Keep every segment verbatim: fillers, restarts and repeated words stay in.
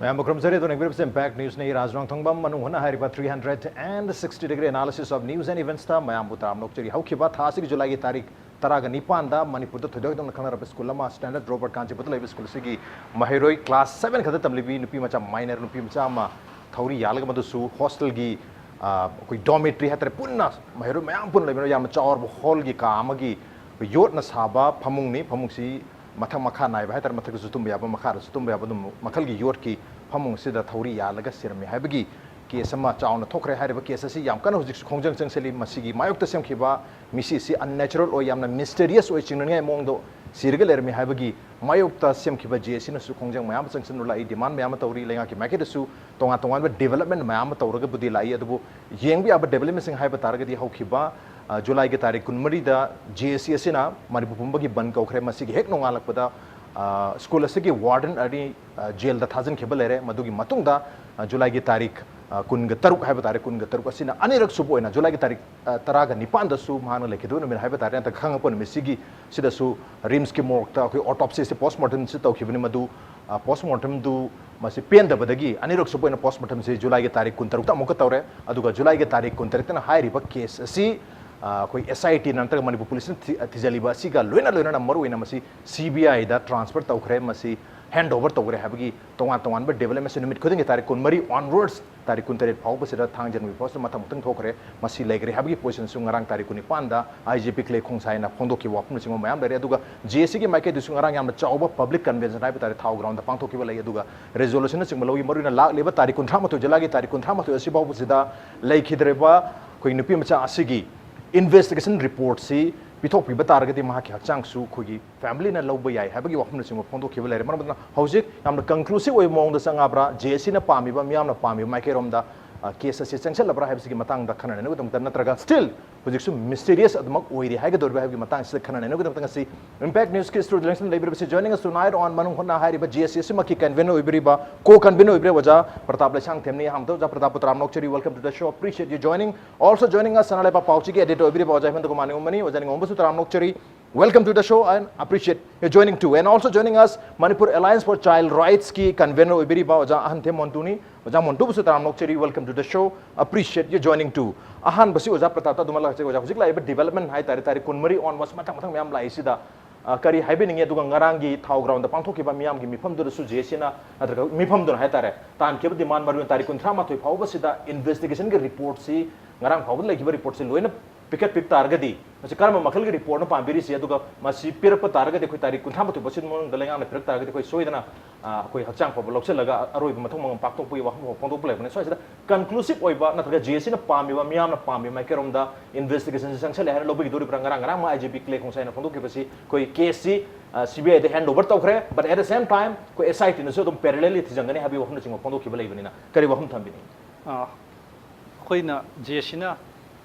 ꯃꯌꯥꯝꯕꯨ ꯈꯨꯔꯨꯝꯖꯔꯤ꯫ ꯑꯗꯨꯅ ꯌꯦꯡꯕꯤꯔꯤꯕꯁꯤ Impact Newsꯅꯤ꯫ ꯔꯥꯖ ꯔꯣꯡꯊꯣꯡꯕꯝ, ꯃꯅꯨꯡ ꯍꯨꯠꯅ ꯍꯥꯏꯔꯤꯕ three hundred and sixty degree analysis of news and eventsꯇ ꯃꯌꯥꯝꯕꯨ ꯇꯔꯥꯝꯅ ꯑꯣꯛꯆꯔꯤ꯫ ꯍꯧꯈꯤꯕ ꯊꯥ ꯑꯁꯤꯒꯤ ꯖꯨꯂꯥꯏꯒꯤ ꯇꯥꯔꯤꯛ ꯇꯔꯥꯒ ꯅꯤꯄꯥꯟꯗ ꯃꯅꯤꯄꯨꯔꯗ ꯊꯣꯏꯗꯣꯛ ꯍꯦꯟꯗꯣꯛꯅ ꯈꯪꯅꯔꯕ ꯁ꯭ꯀꯨꯜ ꯑꯃ, Standard Robert ꯀꯥꯟꯆꯤꯄꯨꯔꯗ ꯂꯩꯕ ꯁ꯭ꯀꯨꯜ ꯑꯁꯤꯒꯤ ꯃꯍꯩꯔꯣꯏ class seven ꯈꯛꯇ ꯇꯝꯂꯤꯕꯤ ꯅꯨꯄꯤ ꯃꯆꯥ, minor ꯅꯨꯄꯤ ꯃꯆꯥ ꯑꯃ ꯊꯧꯔꯤ ꯌꯥꯜꯂꯒ, ꯃꯗꯨꯁꯨ ꯍꯣꯁꯇꯦꯜꯒꯤ, ꯑ, ꯑꯩꯈꯣꯏ dormitory ꯍꯥꯏꯇꯥꯔꯦ, ꯄꯨꯟꯅ ꯃꯍꯩꯔꯣꯏ ꯃꯌꯥꯝ ꯄꯨꯟꯅ ꯂꯩꯃꯤꯟꯅꯕ ꯌꯥꯝꯅ ꯆꯥꯎꯔꯕ ꯍꯣꯜꯒꯤ ꯀꯥ ꯑꯃꯒꯤ ꯌꯣꯠꯅ ꯁꯥꯕ ꯐꯃꯨꯡꯅꯤ꯫ ꯐꯃꯨꯡꯁꯤ ꯃꯊꯛ ꯃꯈꯥ ꯅꯥꯏꯕ ꯍꯥꯏꯇꯥꯔꯦ, ꯃꯊꯛꯇꯁꯨ ꯇꯨꯝꯕ ꯌꯥꯕ, ꯃꯈꯥꯗꯁꯨ ꯇꯨꯝꯕ ꯌꯥꯕ, ꯑꯗꯨꯝ ꯃꯈꯜꯒꯤ ꯌꯣꯠꯀꯤ ꯐꯃꯨꯡꯁꯤꯗ ꯊꯧꯔꯤ ꯌꯥꯜꯂꯒ ꯁꯤꯔꯝꯃꯤ ꯍꯥꯏꯕꯒꯤ case ꯑꯃ ꯆꯥꯎꯅ ꯊꯣꯛꯈ꯭ꯔꯦ꯫ ꯍꯥꯏꯔꯤꯕ case ꯑꯁꯤ ꯌꯥꯝ ꯀꯟꯅ ꯍꯧꯖꯤꯛꯁꯨ ꯈꯣꯡꯖꯪ ꯆꯪꯁꯤꯜꯂꯤ꯫ ꯃꯁꯤꯒꯤ ꯃꯥꯌꯣꯛꯇ ꯁꯦꯝꯈꯤꯕ ꯃꯤꯁꯤ ꯑꯁꯤ unnatural ꯑꯣꯏ, ꯌꯥꯝꯅ mysterious ꯑꯣꯏ, ꯆꯤꯡꯅꯅꯤꯡꯉꯥꯏ ꯃꯑꯣꯡꯗ ꯁꯤꯔꯒ ꯂꯩꯔꯝꯃꯤ ꯍꯥꯏꯕꯒꯤ ꯃꯥꯌꯣꯛꯇ ꯁꯦꯝꯈꯤꯕ JACꯅꯁꯨ ꯈꯣꯡꯖꯪ ꯃꯌꯥꯝ ꯑꯃ ꯆꯪꯁꯤꯟꯗꯨꯅ ꯂꯥꯛꯏ, demand ꯃꯌꯥꯝ ꯑꯃ ꯇꯧꯔꯤ, ꯂꯩꯉꯥꯛꯀꯤ ꯃꯥꯏꯀꯩꯗꯁꯨ ꯇꯣꯉꯥꯟ ꯇꯣꯉꯥꯟꯕ development ꯃꯌꯥꯝ ꯑꯃ ꯇꯧꯔꯒꯕꯨꯗꯤ ꯂꯥꯛꯏ꯫ ꯑꯗꯨꯕꯨ ꯌꯦꯡꯕ ꯌꯥꯕ developmentꯁꯤꯡ ꯍꯥꯏꯕ ꯇꯥꯔꯒꯗꯤ, ꯍꯧꯈꯤꯕ, ꯑ, ꯖꯨꯂꯥꯏꯒꯤ ꯇꯥꯔꯤꯛ ꯀꯨꯟꯃꯔꯤꯗ JAC ꯑꯁꯤꯅ ꯃꯅꯤꯄꯨꯔ ꯄꯨꯝꯕꯒꯤ ꯕꯟ ꯀꯧꯈ꯭ꯔꯦ꯫ ꯃꯁꯤꯒꯤ ꯍꯦꯛ ꯅꯣꯡꯉꯥꯜꯂꯛꯄꯗ, ꯑ, ꯁ꯭ꯀꯨꯜ ꯑꯁꯤꯒꯤ warden ꯑꯅꯤ, ꯑ, ꯖꯦꯜꯗ ꯊꯥꯖꯤꯟꯈꯤꯕ ꯂꯩꯔꯦ꯫ ꯃꯗꯨꯒꯤ ꯃꯇꯨꯡꯗ, ꯑ, ꯖꯨꯂꯥꯏꯒꯤ ꯇꯥꯔꯤꯛ, ꯑ, ꯀꯨꯟꯒ ꯇꯔꯨꯛ ꯍꯥꯏꯕ ꯇꯥꯔꯦ, ꯀꯨꯟꯒ ꯇꯔꯨꯛ ꯑꯁꯤꯅ ꯑꯅꯤꯔꯛ ꯁꯨꯕ ꯑꯣꯏꯅ, ꯖꯨꯂꯥꯏꯒꯤ ꯇꯥꯔꯤꯛ, ꯑ, ꯇꯔꯥꯒ ꯅꯤꯄꯥꯟꯗꯁꯨ ꯃꯍꯥꯛꯅ ꯂꯩꯈꯤꯗꯕ ꯅꯨꯃꯤꯠ ꯍꯥꯏꯕ ꯇꯥꯔꯦ, ꯅꯠꯇ꯭ꯔꯒ ꯈꯪꯉꯛꯄ ꯅꯨꯃꯤꯠꯁꯤꯒꯤ ꯁꯤꯗꯁꯨ RIMSꯀꯤ morgueꯇ ꯑꯩꯈꯣꯏ autopsyꯁꯦ, postmortemꯁꯦ ꯇꯧꯈꯤꯕꯅꯤ꯫ ꯃꯗꯨ, ꯑ, postmortemꯗꯨ ꯃꯁꯤ ꯄꯦꯟꯗꯕꯗꯒꯤ ꯑꯅꯤꯔꯛ ꯁꯨꯕ ꯑꯣꯏꯅ postmortemꯁꯦ ꯖꯨꯂꯥꯏꯒꯤ ꯇꯥꯔꯤꯛ ꯀꯨꯟꯇꯔꯨꯛꯇ ꯑꯃꯨꯛꯀ ꯇꯧꯔꯦ꯫ ꯑꯗꯨꯒ ꯖꯨꯂꯥꯏꯒꯤ ꯇꯥꯔꯤꯛ ꯀꯨꯟꯇꯔꯦꯠꯇꯅ ꯍꯥꯏꯔꯤꯕ case ꯑꯁꯤ, ꯑ, ꯑꯩꯈꯣꯏ SITꯅ ꯅꯠꯇ꯭ꯔꯒ ꯃꯅꯤꯄꯨꯔ ꯄꯨꯂꯤꯁꯅ ꯊꯤ-, ꯊꯤꯖꯤꯜꯂꯤꯕ ꯑꯁꯤꯒ ꯂꯣꯏꯅ ꯂꯣꯏꯅꯅ ꯃꯔꯨꯑꯣꯏꯅ ꯃꯁꯤ CBIꯗ transfer ꯇꯧꯈ꯭ꯔꯦ, ꯃꯁꯤ hand over ꯇꯧꯈ꯭ꯔꯦ ꯍꯥꯏꯕꯒꯤ ꯇꯣꯉꯥꯟ ꯇꯣꯉꯥꯟꯕ developmentꯁꯦ ꯅꯨꯃꯤꯠ ꯈꯨꯗꯤꯡꯒꯤ ꯇꯥꯔꯤꯛ ꯀꯨꯟꯃꯔꯤ onwards, ꯇꯥꯔꯤꯛ ꯀꯨꯟꯇꯔꯦꯠ ꯐꯥꯎꯕꯁꯤꯗ, ꯊꯥꯡꯖ ꯅꯨꯃꯤꯠ ꯐꯥꯎꯁꯤꯗ ꯃꯊꯪ ꯃꯊꯪ ꯊꯣꯛꯈ꯭ꯔꯦ꯫ ꯃꯁꯤ ꯂꯩꯈ꯭ꯔꯦ ꯍꯥꯏꯕꯒꯤ positionꯁꯨ ꯉꯔꯥꯡ ꯇꯥꯔꯤꯛ ꯀꯨꯟꯅꯤꯄꯥꯟꯗ IGP ꯀ꯭ꯂꯦ ꯈꯣꯡꯁꯥꯏꯅ ꯐꯣꯡꯗꯣꯛꯈꯤꯕ ꯋꯥꯐꯝꯅꯆꯤꯡꯕ ꯃꯌꯥꯝ ꯂꯩꯔꯦ꯫ ꯑꯗꯨꯒ JACꯒꯤ ꯃꯥꯏꯀꯩꯗꯁꯨ ꯉꯔꯥꯡ ꯌꯥꯝꯅ ꯆꯥꯎꯕ public convention ꯍꯥꯏꯕ ꯇꯥꯔꯦ, ꯊꯥꯎ groundꯗ ꯄꯥꯡꯊꯣꯛꯈꯤꯕ ꯂꯩ꯫ ꯑꯗꯨꯒ resolutionꯅꯆꯤꯡꯕ ꯂꯧꯏ꯫ ꯃꯔꯨꯑꯣꯏꯅ ꯂꯥꯛꯂꯤꯕ ꯇꯥꯔꯤꯛ ꯀꯨꯟꯊ꯭ꯔꯥ ꯃꯥꯊꯣꯏ, ꯖꯨꯂꯥꯏꯒꯤ ꯇꯥꯔꯤꯛ ꯀꯨꯟꯊ꯭ꯔꯥ ꯃꯥꯊꯣꯏ ꯑꯁꯤ ꯐꯥꯎꯕꯁꯤꯗ ꯂꯩꯈꯤꯗ꯭ꯔꯤꯕ ꯑꯩꯈꯣꯏ ꯅꯨꯄꯤ ꯃꯆꯥ ꯑꯁꯤꯒꯤ investigation reportꯁꯤ ꯄꯤꯊꯣꯛꯄꯤꯕ ꯇꯥꯔꯒꯗꯤ ꯃꯍꯥꯛꯀꯤ ꯍꯛꯆꯥꯡꯁꯨ ꯑꯩꯈꯣꯏꯒꯤ familyꯅ ꯂꯧꯕ ꯌꯥꯏ ꯍꯥꯏꯕꯒꯤ ꯋꯥꯐꯝꯅꯆꯤꯡꯕ ꯐꯣꯡꯗꯣꯛꯈꯤꯕ ꯂꯩꯔꯦ꯫ ꯃꯔꯝ ꯑꯗꯨꯅ ꯍꯧꯖꯤꯛ ꯌꯥꯝꯅ conclusive ꯑꯣꯏꯕ ꯃꯑꯣꯡꯗ ꯆꯪꯉꯕ꯭ꯔꯥ, JACꯅ ꯄꯥꯝꯃꯤꯕ, ꯃꯤꯌꯥꯝꯅ ꯄꯥꯝꯃꯤꯕ ꯃꯥꯏꯀꯩꯔꯣꯝꯗ, ꯑ, case ꯑꯁꯤ ꯆꯪꯁꯤꯜꯂꯕ꯭ꯔꯥ ꯍꯥꯏꯕꯁꯤꯒꯤ ꯃꯇꯥꯡꯗ ꯈꯟꯅ ꯅꯩꯅꯕꯒꯤꯗꯃꯛꯇ, ꯅꯠꯇ꯭ꯔꯒ still ꯍꯧꯖꯤꯛꯁꯨ mysterious ꯑꯗꯨꯃꯛ ꯑꯣꯏꯔꯤ ꯍꯥꯏꯒꯗꯧꯔꯤꯕ꯭ꯔꯥ ꯍꯥꯏꯕꯒꯤ ꯃꯇꯥꯡꯁꯤꯗ ꯈꯟꯅ ꯅꯩꯅꯕꯒꯤꯗꯃꯛꯇ ꯉꯁꯤ Impact Newsꯀꯤ studio ꯂꯦꯡꯁꯤꯟ ꯂꯩꯕꯤꯔꯤꯕꯁꯤ, joining us tonight on ꯃꯅꯨꯡ ꯍꯨꯠꯅ ꯍꯥꯏꯔꯤꯕ JAC ꯑꯁꯤꯃꯛꯀꯤ convener ꯑꯣꯏꯕꯤꯔꯤꯕ, co-convener ꯑꯣꯏꯕꯤꯔꯤꯕ ꯑꯣꯖꯥ ꯄ꯭ꯔꯇꯥꯞ ꯂꯩꯁꯥꯡꯊꯦꯝꯅꯤ꯫ ꯑꯍꯥꯟꯕꯗ ꯑꯣꯖꯥ ꯄ꯭ꯔꯇꯥꯞꯄꯨ ꯇꯔꯥꯝꯅ ꯑꯣꯛꯆꯔꯤ, welcome to the show, appreciate you joining. Also joining us, ꯁꯅꯥ ꯂꯩꯕꯥꯛ ꯄꯥꯎꯆꯦꯒꯤ editor ꯑꯣꯏꯕꯤꯔꯤꯕ ꯑꯣꯖꯥ ꯍꯦꯃꯟꯇ ꯀꯨꯃꯥꯔ ꯅꯤꯉꯣꯝꯕꯅꯤ꯫ ꯑꯣꯖꯥ ꯅꯤꯉꯣꯝꯕꯁꯨ ꯇꯔꯥꯝꯅ ꯑꯣꯛꯆꯔꯤ꯫ Welcome to the show and appreciate your joining too. And also joining us, Manipur Alliance for Child Rights ꯀꯤ convener ꯑꯣꯏꯕꯤꯔꯤꯕ ꯑꯣꯖꯥ ꯑꯍꯟꯊꯦꯝ ꯃꯣꯟꯇꯨꯅꯤ꯫ ꯑꯣꯖꯥ ꯃꯣꯟꯇꯨꯕꯨꯁꯨ ꯇꯔꯥꯝꯅ ꯑꯣꯛꯆꯔꯤ, welcome to the show, appreciate your joining too. ꯑꯍꯥꯟꯕꯁꯤ ꯑꯣꯖꯥ ꯄ꯭ꯔꯇꯥꯞꯇ ꯑꯗꯨꯃꯛ ꯂꯥꯛꯆꯒꯦ꯫ ꯑꯣꯖꯥ, ꯍꯧꯖꯤꯛ ꯂꯥꯛꯏꯕ development ꯍꯥꯏ ꯇꯥꯔꯦ, ꯇꯥꯔꯤꯛ ꯀꯨꯟꯃꯔꯤ onwards ꯃꯊꯪ ꯃꯊꯪ ꯃꯌꯥꯝ ꯂꯥꯛꯏꯁꯤꯗ, ꯑ, ꯀꯔꯤ ꯍꯥꯏꯕꯤꯅꯤꯡꯉꯤ? ꯑꯗꯨꯒ ꯉꯔꯥꯡꯒꯤ ꯊꯥꯎ ꯒ꯭ꯔꯥꯎꯟꯗ ꯄꯥꯡꯊꯣꯛꯈꯤꯕ ꯃꯤꯌꯥꯝꯒꯤ ꯃꯤꯐꯝꯗꯨꯗꯁꯨ ꯖꯦ ꯁꯤꯅ, ꯅꯠꯇ꯭ꯔꯒ ꯃꯤꯐꯝꯗꯨꯅ ꯍꯥꯏ ꯇꯥꯔꯦ, ꯇꯥꯟꯈꯤꯕ demand ꯃꯔꯨ ꯑꯣꯏꯅ ꯇꯥꯔꯤꯛ ꯀꯨꯟꯊ꯭ꯔꯥ ꯃꯥꯊꯣꯏ ꯐꯥꯎꯕꯁꯤꯗ investigationꯒꯤ reportꯁꯤ, ꯉꯔꯥꯡ ꯐꯥꯎꯕꯗ ꯂꯩꯈꯤꯕ reportꯁꯤ ꯂꯣꯏꯅ ꯄꯤꯈꯠꯄꯤꯕ ꯇꯥꯔꯒꯗꯤ, ꯃꯁꯤ ꯀꯔꯝꯕ ꯃꯈꯜꯒꯤ reportꯅꯣ ꯄꯥꯝꯕꯤꯔꯤꯁꯤ? ꯑꯗꯨꯒ ꯃꯁꯤ ꯄꯤꯔꯛꯄ ꯇꯥꯔꯒꯗꯤ, ꯑꯩꯈꯣꯏ ꯇꯥꯔꯤꯛ ꯀꯨꯟꯊ꯭ꯔꯥ ꯃꯥꯊꯣꯏ ꯐꯥꯎꯁꯤ ꯃꯅꯨꯡꯗ ꯂꯩꯉꯥꯛꯅ ꯄꯤꯔꯛ ꯇꯥꯔꯒꯗꯤ, ꯑꯩꯈꯣꯏ ꯁꯣꯏꯗꯅ, ꯑ, ꯑꯩꯈꯣꯏ ꯍꯛꯆꯥꯡ ꯐꯕ ꯂꯧꯁꯤꯜꯂꯒ ꯑꯔꯣꯏꯕ ꯃꯊꯧ ꯃꯉꯝ ꯄꯥꯡꯊꯣꯛꯄꯒꯤ ꯋꯥꯐꯝ ꯐꯣꯡꯗꯣꯛꯄ ꯂꯩꯕꯅꯤ꯫ ꯁ꯭ꯋꯥꯏꯁꯤꯗ conclusive ꯑꯣꯏꯕ ꯅꯠꯇ꯭ꯔꯒ ꯖꯦ ꯁꯤꯅ ꯄꯥꯝꯃꯤꯕ, ꯃꯤꯌꯥꯝꯅ ꯄꯥꯝꯃꯤꯕ ꯃꯥꯏꯀꯩꯔꯣꯝꯗ investigationꯁꯤ ꯆꯪꯁꯤꯜꯂꯦ ꯍꯥꯏꯅ ꯂꯧꯕꯤꯒꯗꯧꯔꯤꯕ꯭ꯔꯥ? ꯉꯔꯥꯡ, ꯉꯔꯥꯡ ꯑꯥꯏ ꯖꯤ ꯄꯤ ꯀ꯭ꯂꯦ ꯈꯣꯡꯁꯥꯏꯅ ꯐꯣꯡꯗꯣꯛꯈꯤꯕꯁꯤ ꯑꯩꯈꯣꯏ caseꯁꯤ, ꯑ, ꯁꯤ ꯕꯤ ꯑꯥꯏꯗ hand over ꯇꯧꯈ꯭ꯔꯦ, but at the same time ꯑꯩꯈꯣꯏ ꯑꯦꯁ ꯑꯥꯏ ꯇꯤꯅꯁꯨ ꯑꯗꯨꯝ parallelly ꯊꯤꯖꯤꯟꯒꯅꯤ ꯍꯥꯏꯕꯒꯤ ꯋꯥꯐꯝꯅꯆꯤꯡꯕ ꯐꯣꯡꯗꯣꯛꯈꯤꯕ ꯂꯩꯕꯅꯤꯅ ꯀꯔꯤ ꯋꯥꯐꯝ ꯊꯝꯕꯤꯅꯤꯡꯉꯤ? ꯑꯥ, ꯑꯩꯈꯣꯏꯅ ꯖꯦ ꯁꯤꯅ,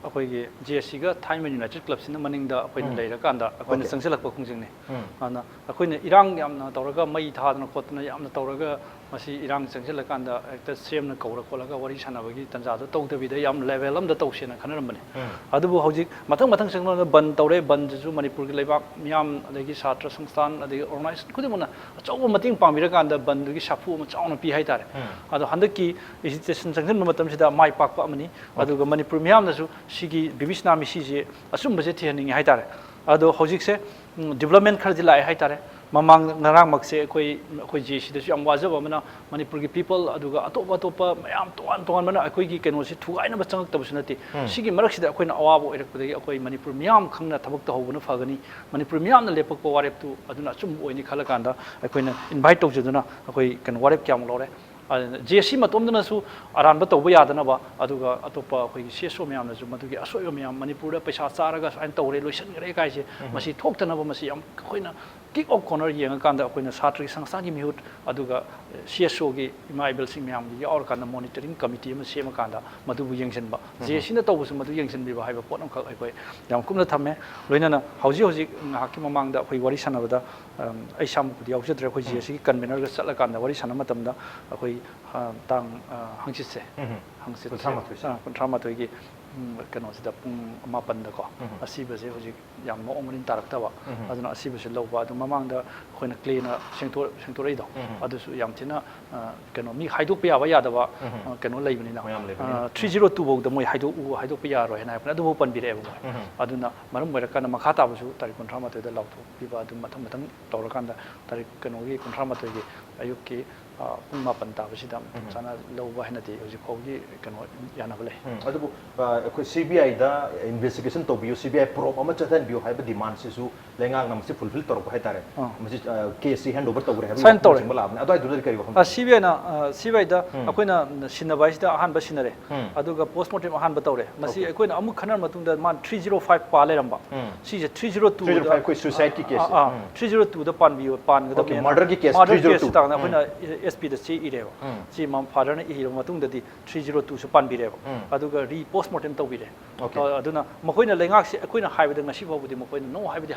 ꯑꯩꯈꯣꯏꯒꯤ ꯖꯦ ꯁꯤꯒ ꯊꯥꯏꯃ ꯌꯨꯅꯥꯏꯇꯦꯠ ꯀ꯭ꯂꯕꯁꯤꯅ ꯃꯅꯤꯡꯗ ꯑꯩꯈꯣꯏꯅ ꯎꯝ꯫ ꯂꯩꯔꯀꯥꯟꯗ ꯑꯩꯈꯣꯏꯅ Okay. ꯆꯪꯁꯤꯜꯂꯛꯄ ꯈꯣꯡꯖꯪꯅꯤ꯫ ꯎꯝ꯫ ꯑꯗꯨꯅ ꯑꯩꯈꯣꯏꯅ ꯏꯔꯥꯡ ꯌꯥꯝꯅ ꯇꯧꯔꯒ, ꯃꯩ ꯊꯥꯗꯅ ꯈꯣꯠꯇꯅ ꯌꯥꯝꯅ ꯇꯧꯔꯒ, ꯃꯁꯤ ꯏꯔꯥꯡ ꯆꯪꯁꯤꯜꯂꯀꯥꯟꯗ ꯍꯦꯛꯇ ꯁꯤ ꯑꯦꯝꯅ ꯀꯧꯔ ꯈꯣꯠꯂꯒ ꯋꯥꯔꯤ ꯁꯥꯟꯅꯕꯒꯤ ꯇꯥꯟꯖꯥꯗꯣ ꯇꯧꯗꯕꯤꯗ, ꯌꯥꯝ level ꯑꯃꯗ ꯇꯧꯁꯦꯅ ꯈꯟꯅꯔꯝꯕꯅꯤ꯫ ꯎꯝ꯫ ꯑꯗꯨꯕꯨ ꯍꯧꯖꯤꯛ ꯃꯊꯪ ꯃꯊꯪ ꯆꯪꯂꯒ ꯕꯟ ꯇꯧꯔꯦ꯫ ꯕꯟꯁꯤꯁꯨ ꯃꯅꯤꯄꯨꯔꯒꯤ ꯂꯩꯕꯥꯛ ꯃꯤꯌꯥꯝ, ꯑꯗꯒꯤ ꯁꯥꯇ꯭ꯔ ꯁꯪꯁꯊꯥꯟ, ꯑꯗꯒꯤ organization ꯈꯨꯗꯤꯡꯃꯛꯅ ꯑꯆꯧꯕ ꯃꯇꯦꯡ ꯄꯥꯡꯕꯤꯔꯀꯥꯟꯗ ꯕꯟꯗꯨꯒꯤ ꯁꯥꯐꯨ ꯑꯃ ꯆꯥꯎꯅ ꯄꯤ ꯍꯥꯏꯇꯥꯔꯦ꯫ ꯎꯝ꯫ ꯑꯗꯣ ꯍꯟꯗꯛꯀꯤ agitation ꯆꯪꯁꯤꯟꯕ ꯃꯇꯝꯁꯤꯗ ꯃꯥꯏ ꯄꯥꯛꯄ ꯑꯃꯅꯤ꯫ Okay. ꯑꯗꯨꯒ ꯃꯅꯤꯄꯨꯔ ꯃꯤꯌꯥꯝꯅꯁꯨ ꯁꯤꯒꯤ ꯕꯤꯕꯤꯁꯅꯥ ꯃꯤꯁꯤꯁꯦ ꯑꯆꯨꯝꯕꯁꯦ ꯊꯤꯍꯟꯅꯤꯡꯉꯤ ꯍꯥꯏꯇꯥꯔꯦ꯫ ꯑꯗꯣ ꯍꯧꯖꯤꯛꯁꯦ, ꯎꯝ, development ꯈꯔꯗꯤ ꯂꯥꯛꯑꯦ ꯍꯥꯏꯇꯥꯔꯦ꯫ ꯃꯃꯥꯡ ꯉꯔꯥꯡꯃꯛꯁꯦ ꯑꯩꯈꯣꯏ, ꯑꯩꯈꯣꯏ ꯖꯦ ꯁꯤꯗꯁꯨ ꯌꯥꯝ ꯋꯥꯖꯕ ꯑꯃꯅ, ꯃꯅꯤꯄꯨꯔꯒꯤ people ꯑꯗꯨꯒ ꯑꯇꯣꯞ ꯑꯇꯣꯞꯄ ꯃꯌꯥꯝ ꯇꯣꯉꯥꯟ ꯇꯣꯉꯥꯟꯕꯅ ꯑꯩꯈꯣꯏꯒꯤ ꯀꯩꯅꯣꯁꯤ ꯊꯨꯒꯥꯏꯅꯕ ꯆꯪꯉꯛꯇꯕꯁꯨ ꯅꯠꯇꯦ꯫ ꯎꯝ꯫ ꯁꯤꯒꯤ ꯃꯔꯛꯁꯤꯗ ꯑꯩꯈꯣꯏꯅ ꯑꯋꯥꯕ ꯑꯣꯏꯔꯛꯄꯗꯒꯤ ꯑꯩꯈꯣꯏ ꯃꯅꯤꯄꯨꯔ ꯃꯤꯌꯥꯝ ꯈꯪꯅ ꯊꯕꯛ ꯇꯧꯍꯧꯕꯅ ꯐꯒꯅꯤ, ꯃꯅꯤꯄꯨꯔ ꯃꯤꯌꯥꯝꯅ ꯂꯦꯞꯄꯛꯄ ꯋꯥꯔꯦꯞꯇꯨ ꯑꯗꯨꯅ ꯑꯆꯨꯝꯕ ꯑꯣꯏꯅꯤ ꯈꯜꯂꯀꯥꯟꯗ ꯑꯩꯈꯣꯏꯅ invite ꯇꯧꯖꯗꯨꯅ ꯑꯩꯈꯣꯏ ꯀꯩꯅꯣ ꯋꯥꯔꯦꯞ ꯀꯌꯥꯃꯨꯛ ꯂꯧꯔꯦ꯫ ꯑꯗꯨꯅ ꯖꯦ ꯁꯤ ꯃꯇꯣꯝꯗꯅꯁꯨ ꯑꯔꯥꯟꯕ ꯇꯧꯕ ꯌꯥꯗꯅꯕ, ꯑꯗꯨꯒ ꯑꯇꯣꯞꯄ ꯑꯩꯈꯣꯏꯒꯤ ꯁꯤ ꯑꯦꯁ ꯑꯣ ꯃꯌꯥꯝꯅꯁꯨ ꯃꯗꯨꯒꯤ ꯑꯁꯣꯏꯕ ꯃꯌꯥꯝ, ꯃꯅꯤꯄꯨꯔꯗ ꯄꯩꯁꯥ ꯆꯥꯔꯒ ꯁꯨꯃꯥꯏꯅ ꯇꯧꯔꯦ, ꯂꯣꯏꯁꯤꯟꯈ꯭ꯔꯦ ꯀꯥꯏꯁꯦ, ꯎꯝ꯫ ꯃꯁꯤ ꯊꯣꯛꯇꯅꯕ ꯃꯁꯤ ꯌꯥꯝ ꯑꯩꯈꯣꯏꯅ ꯀꯤꯛ ꯑꯣꯐ ꯀꯣꯔꯅꯔ ꯌꯦꯡꯉꯀꯥꯟꯗ ꯑꯩꯈꯣꯏꯅ ꯁꯥꯇ꯭ꯔꯒꯤ ꯁꯪꯁꯊꯥꯟꯒꯤ ꯃꯤꯍꯨꯠ, ꯑꯗꯨꯒ ꯁꯤ ꯑꯦꯁ ꯑꯣꯒꯤ ꯏꯃꯥ ꯏꯕꯦꯜꯁꯤꯡ ꯃꯌꯥꯝꯒꯤ ꯌꯥꯎꯔꯀꯥꯟꯗ monitoring committee ꯑꯃ ꯁꯦꯝꯃꯀꯥꯟꯗ ꯃꯗꯨꯕꯨ ꯌꯦꯡꯁꯤꯟꯕ, ꯎꯝ꯫ ꯖꯦ ꯁꯤꯅ ꯇꯧꯕꯁꯨ ꯃꯗꯨ ꯌꯦꯡꯁꯤꯟꯕꯤꯕ ꯍꯥꯏꯕ ꯄꯣꯠ ꯑꯃꯈꯛ ꯑꯩꯈꯣꯏ ꯌꯥꯝ ꯀꯨꯞꯅ ꯊꯝꯃꯦ꯫ ꯂꯣꯏꯅꯅ ꯍꯧꯖꯤꯛ ꯍꯧꯖꯤꯛ ꯉꯥꯏꯍꯥꯛꯀꯤ ꯃꯃꯥꯡꯗ ꯑꯩꯈꯣꯏ ꯋꯥꯔꯤ ꯁꯥꯟꯅꯕꯗ, ꯑꯝ, ꯑꯩ ꯏꯁꯥꯃꯛꯄꯨꯗꯤ ꯌꯥꯎꯖꯗ꯭ꯔꯦ, ꯑꯩꯈꯣꯏ ꯎꯝ꯫ ꯖꯦ ꯁꯤꯒꯤ convenerꯒ ꯆꯠꯂꯀꯥꯟꯗ ꯋꯥꯔꯤ ꯁꯥꯟꯅꯕ ꯃꯇꯝꯗ ꯑꯩꯈꯣꯏ, ꯑ, ꯇꯥꯡ, ꯑ, ꯍꯪꯆꯤꯠꯁꯦ, ꯎꯝ꯫ ꯍꯪꯆꯤꯠꯁꯦ, ꯀꯨꯟꯊ꯭ꯔꯥ ꯃꯥꯊꯣꯏꯁꯦ꯫ ꯑ, ꯀꯨꯟꯊ꯭ꯔꯥ ꯃꯥꯊꯣꯏꯒꯤ ꯎꯝ, ꯀꯩꯅꯣꯁꯤꯗ ꯄꯨꯡ ꯃꯥꯄꯟꯗꯀꯣ, ꯎꯝ꯫ ꯑꯁꯤꯕꯁꯦ ꯍꯧꯖꯤꯛ ꯌꯥꯝ ꯃꯑꯣꯡ ꯃꯔꯤꯟ ꯇꯥꯔꯛꯇꯕ, ꯎꯝ꯫ ꯑꯗꯨꯅ ꯑꯁꯤꯕꯁꯦ ꯂꯧꯕ꯫ ꯑꯗꯨ ꯃꯃꯥꯡꯗ ꯑꯩꯈꯣꯏꯅ ꯀ꯭ꯂꯦꯅ ꯁꯦꯡꯗꯣꯛ-, ꯁꯦꯡꯗꯣꯔꯛꯏꯗꯣ, ꯎꯝ꯫ ꯑꯗꯨꯁꯨ ꯌꯥꯝ ꯊꯤꯅ, ꯑ, ꯀꯩꯅꯣ, ꯃꯤ ꯍꯥꯏꯗꯣꯛꯄ ꯌꯥꯕ ꯌꯥꯗꯕ, ꯎꯝ꯫ ꯑ, ꯀꯩꯅꯣ ꯂꯩꯕꯅꯤꯅ, ꯃꯌꯥꯝ ꯂꯩꯕꯅꯤꯅ꯫ ꯑ, ꯊ꯭ꯔꯤ ꯖꯤꯔꯣ ꯇꯨ ꯐꯥꯎꯗ ꯃꯣꯏ ꯍꯥꯏꯗꯣꯛꯎ, ꯍꯥꯏꯗꯣꯛꯄ ꯌꯥꯔꯣꯏ ꯍꯥꯏꯅ ꯍꯥꯏꯕꯅꯤ꯫ ꯑꯗꯨꯐꯥꯎ ꯄꯟꯕꯤꯔꯛꯑꯦꯕ ꯃꯣꯏ꯫ ꯎꯝ꯫ ꯑꯗꯨꯅ ꯃꯔꯝ ꯑꯣꯏꯔꯀꯥꯟꯗ ꯃꯈꯥ ꯇꯥꯕꯁꯨ ꯇꯥꯔꯤꯛ ꯀꯨꯟꯊ꯭ꯔꯥ ꯃꯥꯊꯣꯏꯗ ꯂꯥꯎꯊꯣꯛꯄꯤꯕ, ꯑꯗꯨꯝ ꯃꯊꯪ ꯃꯊꯪ ꯇꯧꯔꯀꯥꯟꯗ ꯇꯥꯔꯤꯛ ꯀꯩꯅꯣꯒꯤ ꯀꯨꯟꯊ꯭ꯔꯥ ꯃꯥꯊꯣꯏꯒꯤ ꯑꯌꯨꯛꯀꯤ, ꯑ, ꯄꯨꯡ ꯃꯥꯄꯟ ꯇꯥꯕꯁꯤꯗ ꯃꯇꯝ ꯎꯝ꯫ ꯆꯥꯅ ꯂꯧꯕ ꯍꯥꯏꯅꯗꯤ ꯍꯧꯖꯤꯛ ꯐꯥꯎꯒꯤ ꯀꯩꯅꯣ ꯌꯥꯅꯕ ꯂꯩ꯫ ꯎꯝ, ꯑꯗꯨꯕꯨ, ꯑ, ꯑꯩꯈꯣꯏ ꯁꯤ ꯕꯤ ꯑꯥꯏꯗ ꯏꯟꯚꯦꯁꯇꯤꯒꯦꯁꯟ ꯇꯧꯕꯤꯌꯨ, ꯁꯤ ꯕꯤ ꯑꯥꯏ ꯄ꯭ꯔꯣꯕ ꯑꯃ ꯆꯠꯍꯟꯕꯤꯌꯨ ꯍꯥꯏꯕ ꯗꯤꯃꯥꯟꯁꯤꯁꯨ ꯂꯩꯉꯥꯛꯅ ꯃꯁꯤ ꯐꯨꯜꯐꯤꯜ ꯇꯧꯔꯛꯄ ꯍꯥꯏꯇꯥꯔꯦ꯫ ꯑꯥ꯫ ꯃꯁꯤ, ꯑ, ꯀꯦꯁꯁꯤ ꯍꯦꯟ ꯑꯣꯚꯔ ꯇꯧꯈ꯭ꯔꯦ ꯍꯥꯏꯕꯒꯤ ꯁꯥꯏꯟ ꯇꯧꯔꯦ꯫ ꯋꯥꯐꯝꯁꯤꯡ ꯑꯃ ꯂꯥꯛꯑꯕꯅꯤ꯫ ꯑꯗꯨꯋꯥꯏꯗꯨꯗꯗꯤ ꯀꯔꯤ ꯋꯥꯐꯝ ꯑ, ꯂꯩ? ꯁꯤ ꯕꯤ ꯑꯥꯏꯅ, ꯑ, ꯁꯤ ꯕꯤ ꯑꯥꯏꯗ ꯎꯝ꯫ ꯑꯩꯈꯣꯏꯅ ꯁꯤꯟꯅꯕ ꯍꯥꯏꯁꯤꯗ ꯑꯍꯥꯟꯕ ꯁꯤꯟꯅꯔꯦ꯫ ꯎꯝ꯫ ꯑꯗꯨꯒ ꯄꯣꯁꯃꯣꯔꯇꯦꯝ ꯑꯍꯥꯟꯕ ꯇꯧꯔꯦ꯫ ꯃꯁꯤ ꯑꯣꯀꯦ꯫ ꯑꯩꯈꯣꯏꯅ ꯑꯃꯨꯛ ꯈꯟꯅꯔ ꯃꯇꯨꯡꯗ ꯃꯥꯅ ꯊ꯭ꯔꯤ ꯖꯤꯔꯣ ꯐꯥꯏꯚ ꯄꯥ ꯂꯩꯔꯝꯕ꯫ ꯎꯝ꯫ ꯁꯤꯁꯦ ꯊ꯭ꯔꯤ ꯖꯤꯔꯣ ꯇꯨꯗ, ꯊ꯭ꯔꯤ ꯖꯤꯔꯣ ꯐꯥꯏꯚ ꯑꯩꯈꯣꯏ ꯁꯨꯏꯁꯥꯏꯗꯀꯤ ꯑ, ꯀꯦꯁꯁꯦ꯫ ꯑ, ꯎꯝ꯫ ꯊ꯭ꯔꯤ ꯖꯤꯔꯣ ꯇꯨꯗ ꯄꯥꯟꯕꯤꯌꯣ, ꯄꯥꯟꯒꯗꯕꯅꯦꯅ꯫ ꯑꯣꯀꯦ, ꯃꯔꯗꯔꯒꯤ case murder three zero two. ꯀꯦꯁꯁꯤ ꯇꯥꯡꯅ ꯎꯝ꯫ ꯑꯩꯈꯣꯏꯅ ꯑꯦꯁ ꯄꯤꯗ ꯆꯦ ꯏꯔꯦꯕ꯫ ꯎꯝ꯫ ꯆꯦ ꯃꯥ ꯐꯥꯗꯔꯅ ꯏꯔꯕ ꯃꯇꯨꯡꯗꯗꯤ ꯊ꯭ꯔꯤ ꯖꯤꯔꯣ ꯇꯨꯁꯨ ꯄꯥꯟꯕꯤꯔꯦꯕ꯫ ꯎꯝ꯫ ꯑꯗꯨꯒ ꯔꯤ ꯄꯣꯁꯃꯣꯔꯇꯦꯝ ꯇꯧꯕꯤꯔꯦ꯫ ꯑꯣꯀꯦ꯫ ꯑ, ꯑꯗꯨꯅ ꯃꯈꯣꯏꯅ ꯂꯩꯉꯥꯛꯁꯤ ꯑꯩꯈꯣꯏꯅ ꯍꯥꯏꯕꯗ ꯉꯁꯤ ꯐꯥꯎꯕꯗꯤ ꯃꯈꯣꯏꯅ ꯅꯣ ꯍꯥꯏꯕꯗꯤ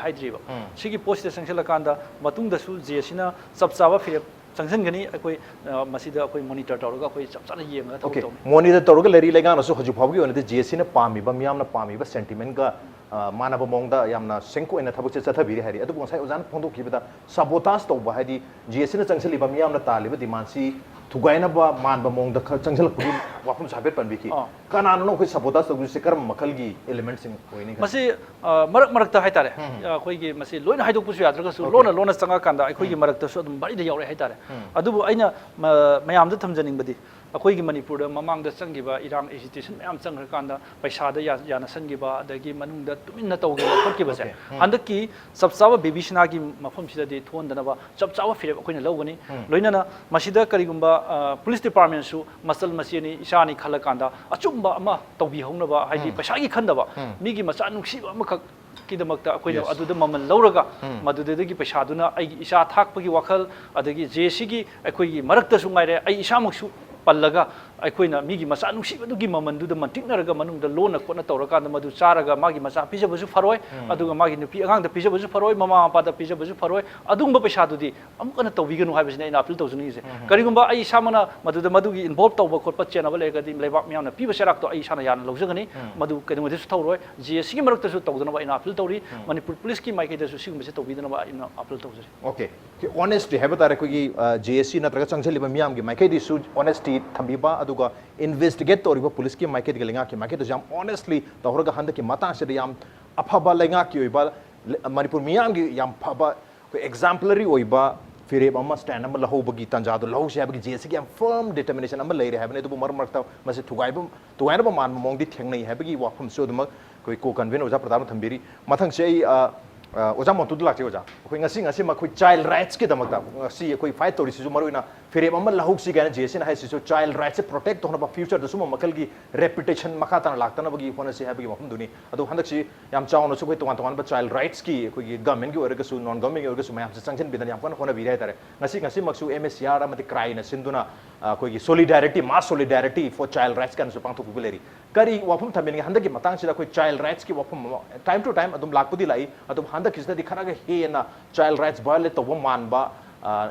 ꯍꯥꯏꯗ꯭ꯔꯤꯕ꯫ ꯎꯝ꯫ ꯁꯤꯒꯤ ꯄꯣꯠꯁꯤꯗ ꯆꯪꯁꯤꯜꯂꯀꯥꯟꯗ ꯃꯇꯨꯡꯗꯁꯨ ꯖꯦ ꯑꯦꯁ ꯁꯤꯅ ꯆꯞ ꯆꯥꯕ ꯐꯤꯔꯦꯞ ꯆꯪꯁꯤꯟꯒꯅꯤ꯫ ꯑꯩꯈꯣꯏ, ꯑ, ꯃꯁꯤꯗ ꯑꯩꯈꯣꯏ ꯃꯣꯅꯤꯇꯔ ꯇꯧꯔꯒ ꯑꯩꯈꯣꯏ ꯆꯞ ꯆꯥꯅ ꯌꯦꯡꯉꯒ ꯊꯕꯛ ꯑꯣꯀꯦ꯫ ꯇꯧꯅꯤ꯫ ꯃꯣꯅꯤꯇꯔ ꯇꯧꯔꯒ ꯂꯩꯔꯤ꯫ ꯂꯩꯉꯥꯛꯅꯁꯨ ꯍꯧꯖꯤꯛ ꯐꯥꯎꯕꯒꯤ ꯑꯣꯏꯅꯗꯤ ꯖꯦ ꯑꯦꯁ ꯁꯤꯅ ꯄꯥꯝꯃꯤꯕ, ꯃꯤꯌꯥꯝꯅ ꯄꯥꯝꯃꯤꯕ ꯁꯦꯟꯇꯤꯃꯦꯟꯒ, ꯑ, ꯃꯥꯟꯅꯕ ꯃꯑꯣꯡꯗ ꯌꯥꯝꯅ ꯁꯦꯡꯀ ꯑꯣꯏꯅ ꯊꯕꯛꯁꯦ ꯆꯠꯊꯕꯤꯔꯤ ꯍꯥꯏꯔꯤ꯫ ꯑꯗꯨꯕꯨ ꯉꯁꯥꯏ ꯑꯣꯖꯥꯅ ꯐꯣꯡꯗꯣꯛꯈꯤꯕꯗ ꯁꯕꯣꯇꯥꯖ ꯇꯧꯕ, ꯍꯥꯏꯗꯤ ꯖꯦ ꯑꯦꯁ ꯁꯤꯅ ꯆꯪꯁꯤꯜꯂꯤꯕ ꯃꯤꯌꯥꯝꯅ ꯇꯥꯜꯂꯤꯕ ꯗꯤꯃꯥꯟꯁꯤ ꯊꯨꯒꯥꯏꯅꯕ ꯃꯥꯟꯕ ꯃꯑꯣꯡꯗ ꯈꯔ ꯆꯪꯁꯤꯜꯂꯛꯄꯒꯤ ꯋꯥꯐꯝꯁꯨ ꯍꯥꯏꯐꯦꯠ ꯄꯟꯕꯤꯈꯤ꯫ ꯑꯥ꯫ ꯀꯅꯥꯅꯣ ꯑꯩꯈꯣꯏ ꯁꯕꯣꯇꯥꯖ ꯇꯧꯗꯣꯏꯁꯦ? ꯀꯔꯝꯕ ꯃꯈꯜꯒꯤ ꯑꯦꯂꯤꯃꯦꯟꯁꯤꯡ ꯑꯣꯏꯅꯤ ꯈꯜꯂꯤ? ꯃꯁꯤ, ꯑ, ꯃꯔꯛ ꯃꯔꯛꯇ ꯍꯥꯏꯇꯥꯔꯦ, ꯎꯝ꯫ ꯑ, ꯑꯩꯈꯣꯏꯒꯤ ꯃꯁꯤ ꯂꯣꯏꯅ ꯍꯥꯏꯗꯣꯛꯄꯁꯨ ꯌꯥꯗ꯭ꯔꯒꯁꯨ, ꯑꯣꯀꯦ꯫ ꯂꯣꯟꯅ ꯂꯣꯟꯅ ꯆꯪꯉꯀꯥꯟꯗ ꯑꯩꯈꯣꯏꯒꯤ ꯎꯝ꯫ ꯃꯔꯛꯇꯁꯨ ꯑꯗꯨꯝ ꯃꯔꯤꯗ ꯌꯥꯎꯔꯛꯑꯦ ꯍꯥꯏꯇꯥꯔꯦ꯫ ꯎꯝ꯫ ꯑꯗꯨꯕꯨ ꯑꯩꯅ, ꯃ-, ꯃꯌꯥꯝꯗ ꯊꯝꯖꯅꯤꯡꯕꯗꯤ, ꯑꯩꯈꯣꯏꯒꯤ ꯃꯅꯤꯄꯨꯔꯗ ꯃꯃꯥꯡꯗ ꯆꯪꯈꯤꯕ ꯏꯔꯥꯡ, ꯑꯦꯖꯤꯇꯦꯁꯟ ꯃꯌꯥꯝ ꯆꯪꯈ꯭ꯔꯀꯥꯟꯗ ꯄꯩꯁꯥꯗ ꯌꯥ-, ꯌꯥꯅꯁꯟꯈꯤꯕ, ꯑꯗꯒꯤ ꯃꯅꯨꯡꯗ ꯇꯨꯃꯤꯟꯅ ꯇꯧꯈꯤꯕ ꯈꯣꯠꯈꯤꯕꯁꯦ, ꯑꯣꯀꯦ꯫ ꯎꯝ꯫ ꯍꯟꯗꯛꯀꯤ ꯆꯞ ꯆꯥꯕ ꯕꯦꯕꯤ ꯁꯤꯅꯥꯒꯤ ꯃꯐꯝꯁꯤꯗꯗꯤ ꯊꯣꯛꯍꯟꯗꯅꯕ ꯆꯞ ꯆꯥꯕ ꯐꯤꯔꯦꯞ ꯑꯩꯈꯣꯏꯅ ꯂꯧꯒꯅꯤ꯫ ꯎꯝ꯫ ꯂꯣꯏꯅꯅ ꯃꯁꯤꯗ ꯀꯔꯤꯒꯨꯝꯕ, ꯑ, ꯄꯨꯂꯤꯁ ꯗꯤꯄꯥꯔꯠꯃꯦꯟꯁꯨ ꯃꯆꯜ ꯃꯆꯦꯅꯤ, ꯏꯆꯥꯅꯤ ꯈꯜꯂꯀꯥꯟꯗ ꯑꯆꯨꯝꯕ ꯑꯃ ꯇꯧꯕꯤꯍꯧꯅꯕ, ꯍꯥꯏꯗꯤ ꯎꯝ꯫ ꯄꯩꯁꯥꯒꯤ ꯈꯟꯗꯕ, ꯎꯝ꯫ ꯃꯤꯒꯤ ꯃꯆꯥ ꯅꯨꯡꯁꯤꯕ ꯑꯃꯈꯛꯀꯤꯗꯃꯛꯇ ꯑꯩꯈꯣꯏꯅ ꯌꯦꯁ꯫ ꯑꯗꯨꯗ ꯃꯃꯜ ꯂꯧꯔꯒ, ꯎꯝ꯫ ꯃꯗꯨꯗꯒꯤ ꯄꯩꯁꯥꯗꯨꯅ ꯑꯩꯒꯤ ꯏꯆꯥ ꯊꯥꯛꯄꯒꯤ ꯋꯥꯈꯜ, ꯑꯗꯒꯤ ꯖꯦ ꯑꯦꯁ ꯁꯤꯒꯤ ꯑꯩꯈꯣꯏꯒꯤ ꯃꯔꯛꯇꯁꯨ ꯉꯥꯏꯔꯦ, ꯑꯩ ꯏꯁꯥꯃꯛꯁꯨ ꯄꯜꯂꯒ ꯑꯩꯈꯣꯏꯅ ꯃꯤꯒꯤ ꯃꯆꯥ ꯅꯨꯡꯁꯤꯕꯗꯨꯒꯤ ꯃꯃꯜꯗꯨꯗ ꯃꯟꯇꯤꯛꯅꯔꯒ ꯃꯅꯨꯡꯗ ꯂꯣꯟꯅ ꯈꯣꯠꯅ ꯇꯧꯔꯀꯥꯟꯗ ꯃꯗꯨ ꯆꯥꯔꯒ ꯃꯥꯒꯤ ꯃꯆꯥ ꯄꯤꯖꯕꯁꯨ ꯐꯔꯣꯏ, ꯑꯗꯨꯒ ꯃꯥꯒꯤ ꯅꯨꯄꯤ ꯑꯉꯥꯡꯗ ꯄꯤꯖꯕꯁꯨ ꯐꯔꯣꯏ, ꯃꯃꯥ ꯃꯄꯥꯗ ꯄꯤꯖꯕꯁꯨ ꯐꯔꯣꯏ꯫ ꯑꯗꯨꯒꯨꯝꯕ ꯄꯩꯁꯥꯗꯨꯗꯤ ꯑꯃꯨꯛ ꯍꯟꯅ ꯇꯧꯕꯤꯒꯅꯨ ꯍꯥꯏꯕꯁꯤꯅ ꯑꯩꯅ ꯑꯄꯤꯜ ꯇꯧꯖꯅꯤꯡꯉꯤꯁꯦ꯫ ꯀꯔꯤꯒꯨꯝꯕ ꯑꯩ ꯏꯁꯥꯃꯛꯅ ꯃꯗꯨꯗ ꯃꯗꯨꯒꯤ ꯏꯟꯚꯣꯜꯕ ꯇꯧꯕ ꯈꯣꯠꯄ ꯆꯦꯟꯅꯕ ꯂꯩꯔꯒꯗꯤ ꯂꯩꯕꯥꯛ ꯃꯤꯌꯥꯝꯅ ꯄꯤꯕ ꯆꯩꯔꯥꯛꯇꯣ ꯑꯩ ꯏꯁꯥꯅ ꯌꯥꯅ ꯂꯧꯖꯒꯅꯤ꯫ ꯃꯗꯨ ꯀꯩꯗꯧꯉꯩꯗꯁꯨ ꯇꯧꯔꯣꯏ꯫ ꯖꯤ ꯑꯦꯁ ꯁꯤꯒꯤ ꯃꯔꯛꯇꯁꯨ ꯇꯧꯗꯅꯕ ꯑꯩꯅ ꯑꯄꯤꯜ ꯇꯧꯔꯤ꯫ ꯃꯅꯤꯄꯨꯔ ꯄꯨꯂꯤꯁꯀꯤ ꯃꯥꯏꯀꯩꯗꯁꯨ ꯁꯤꯒꯨꯝꯕꯁꯦ ꯇꯧꯕꯤꯗꯅꯕ ꯑꯩꯅ ꯑꯄꯤꯜ ꯇꯧꯖꯔꯤ꯫ ꯑꯣꯀꯦ꯫ ꯑꯣꯅꯦꯁꯇꯤ ꯍꯥꯏꯕ ꯇꯥꯔꯦ, ꯑꯩꯈꯣꯏꯒꯤ ꯖꯤ ꯑꯦꯁ ꯁꯤ ꯅꯠꯇ꯭ꯔꯒ ꯆꯪꯁꯤꯜꯂꯤꯕ ꯃꯤꯌꯥꯝꯒꯤ ꯃꯥꯏꯀꯩꯗꯒꯤꯁꯨ ꯑꯣꯅꯦꯁꯇꯤ ꯊꯝꯕꯤꯕ, ꯑꯗꯨꯒ ꯏꯟꯚꯦꯁꯇꯤꯒꯦꯠ ꯇꯧꯔꯤꯕ ꯄꯨꯂꯤꯁꯀꯤ ꯃꯥꯏꯀꯩꯗꯒꯤ ꯂꯩꯉꯥꯛꯀꯤ ꯃꯥꯏꯀꯩꯗꯁꯨ ꯌꯥꯝ ꯑꯣꯅꯦꯁꯂꯤ ꯇꯧꯔꯒ ꯍꯟꯗꯛꯀꯤ ꯃꯇꯥꯡꯁꯤꯗ ꯌꯥꯝ ꯑꯐꯕ ꯂꯩꯉꯥꯛꯀꯤ ꯑꯣꯏꯕ, ꯂ- ꯃꯅꯤꯄꯨꯔ ꯃꯤꯌꯥꯝꯒꯤ ꯌꯥꯝ ꯐꯕ ꯑꯩꯈꯣꯏ ꯑꯦꯛꯖꯥꯝꯄꯂꯔꯤ ꯑꯣꯏꯕ ꯐꯤꯔꯦꯞ ꯑꯃ, ꯁ꯭ꯇꯦꯟ ꯑꯃ ꯂꯧꯍꯧꯕꯒꯤ ꯇꯥꯟꯖꯥꯗꯣ ꯂꯧꯍꯧꯁꯦ ꯍꯥꯏꯕꯒꯤ ꯖꯤ ꯑꯦꯁ ꯁꯤꯒꯤ ꯌꯥꯝ ꯐꯔꯝ ꯗꯤꯇꯔꯃꯤꯅꯦꯁꯟ ꯑꯃ ꯂꯩꯔꯦ ꯍꯥꯏꯕꯅꯤ꯫ ꯑꯗꯨꯕꯨ ꯃꯔꯛ ꯃꯔꯛꯇ ꯃꯁꯤ ꯊꯨꯒꯥꯏꯕ ꯊꯨꯒꯥꯏꯅꯕ ꯃꯥꯟꯕ ꯃꯑꯣꯡꯗꯤ ꯊꯦꯡꯅꯩ ꯍꯥꯏꯕꯒꯤ ꯋꯥꯐꯝꯁꯨ ꯑꯗꯨꯃꯛ ꯑꯩꯈꯣꯏ ꯀꯣ ꯀꯟꯚꯤꯅꯔ ꯑꯣꯖꯥ ꯄ꯭ꯔꯗꯥꯞꯅ ꯊꯝꯕꯤꯔꯤ꯫ ꯃꯊꯪꯁꯦ ꯑꯩ ꯑ, ꯑ, ꯑꯣꯖꯥ ꯃꯣꯟꯇꯨꯗ ꯂꯥꯛꯆꯩ꯫ ꯑꯣꯖꯥ, ꯑꯩꯈꯣꯏ ꯉꯁꯤ ꯉꯁꯤꯃꯛ ꯑꯩꯈꯣꯏ ꯆꯥꯏꯜ ꯔꯥꯏꯠꯁꯀꯤꯗꯃꯛꯇ ꯉꯁꯤ ꯑꯩꯈꯣꯏ ꯐꯥꯏꯠ ꯇꯧꯔꯤꯁꯤꯁꯨ ꯃꯔꯨꯑꯣꯏꯅ ꯐꯤꯔꯦꯞ ꯑꯃ ꯂꯧꯍꯧꯁꯤ ꯀꯥꯏꯅ ꯖꯤ ꯑꯦꯁ ꯁꯤꯅ ꯍꯥꯏꯁꯤꯁꯨ ꯆꯥꯏꯜ ꯔꯥꯏꯠꯁꯦ ꯄ꯭ꯔꯣꯇꯦꯛ ꯇꯧꯅꯕ, ꯐ꯭ꯌꯨꯆꯔꯗꯁꯨ ꯃꯈꯜꯒꯤ ꯔꯦꯄꯨꯇꯦꯁꯟ ꯃꯈꯥ ꯇꯥꯅ ꯂꯥꯛꯇꯅꯕꯒꯤ ꯍꯣꯠꯅꯁꯤ ꯍꯥꯏꯕꯒꯤ ꯋꯥꯐꯝꯗꯨꯅꯤ꯫ ꯑꯗꯣ ꯍꯟꯗꯛꯁꯤ ꯌꯥꯝ ꯆꯥꯎꯅꯁꯨ ꯑꯩꯈꯣꯏ ꯇꯣꯉꯥꯟ ꯇꯣꯉꯥꯟꯕ ꯆꯥꯏꯜ ꯔꯥꯏꯠꯁꯀꯤ ꯑꯩꯈꯣꯏꯒꯤ ꯒꯃꯦꯟꯒꯤ ꯑꯣꯏꯔꯒꯁꯨ ꯅꯣꯟ ꯒꯃꯦꯟꯒꯤ ꯑꯣꯏꯔꯒꯁꯨ ꯃꯌꯥꯝꯁꯦ ꯆꯪꯁꯤꯟꯕꯤꯗꯅ ꯌꯥꯝ ꯀꯟꯅ ꯍꯣꯠꯅꯕꯤꯔꯦ ꯍꯥꯏꯇꯥꯔꯦ꯫ ꯉꯁꯤ ꯉꯁꯤꯃꯛꯁꯨ ꯑꯦꯝ ꯑꯦꯁ ꯁꯤ ꯑꯥꯔ ꯑꯃꯗꯤ ꯀ꯭ꯔꯥꯏꯅ ꯁꯤꯟꯗꯨꯅ ꯑ, ꯑꯩꯈꯣꯏꯒꯤ ꯁꯣꯂꯤꯗꯥꯔꯤꯇꯤ, ꯃꯥꯁ ꯁꯣꯂꯤꯗꯥꯔꯤꯇꯤ ꯐꯣꯔ ꯆꯥꯏꯜ ꯔꯥꯏꯠꯁ ꯀꯥꯏꯅꯁꯨ ꯄꯥꯡꯊꯣꯛꯄꯤꯕ ꯂꯩꯔꯤ꯫ ꯀꯔꯤ ꯋꯥꯐꯝ ꯊꯝꯕꯤꯅꯤꯡꯉꯤ? ꯍꯟꯗꯛꯀꯤ ꯃꯇꯥꯡꯁꯤꯗ ꯑꯩꯈꯣꯏ ꯆꯥꯏꯜ ꯔꯥꯏꯠꯁꯀꯤ ꯋꯥꯐꯝ ꯑꯃ ꯇꯥꯏꯝ ꯇꯨ ꯇꯥꯏꯝ ꯑꯗꯨꯝ ꯂꯥꯛꯄꯗꯤ ꯂꯥꯛꯏ, ꯑꯗꯨꯕꯨ ꯍꯟꯗꯛꯀꯤꯁꯤꯗꯗꯤ ꯈꯔꯒ ꯍꯦꯟꯅ ꯆꯥꯏꯜ ꯔꯥꯏꯠꯁ ꯚꯥꯏꯑꯣꯂꯦꯠ ꯇꯧꯕ ꯃꯥꯟꯕ,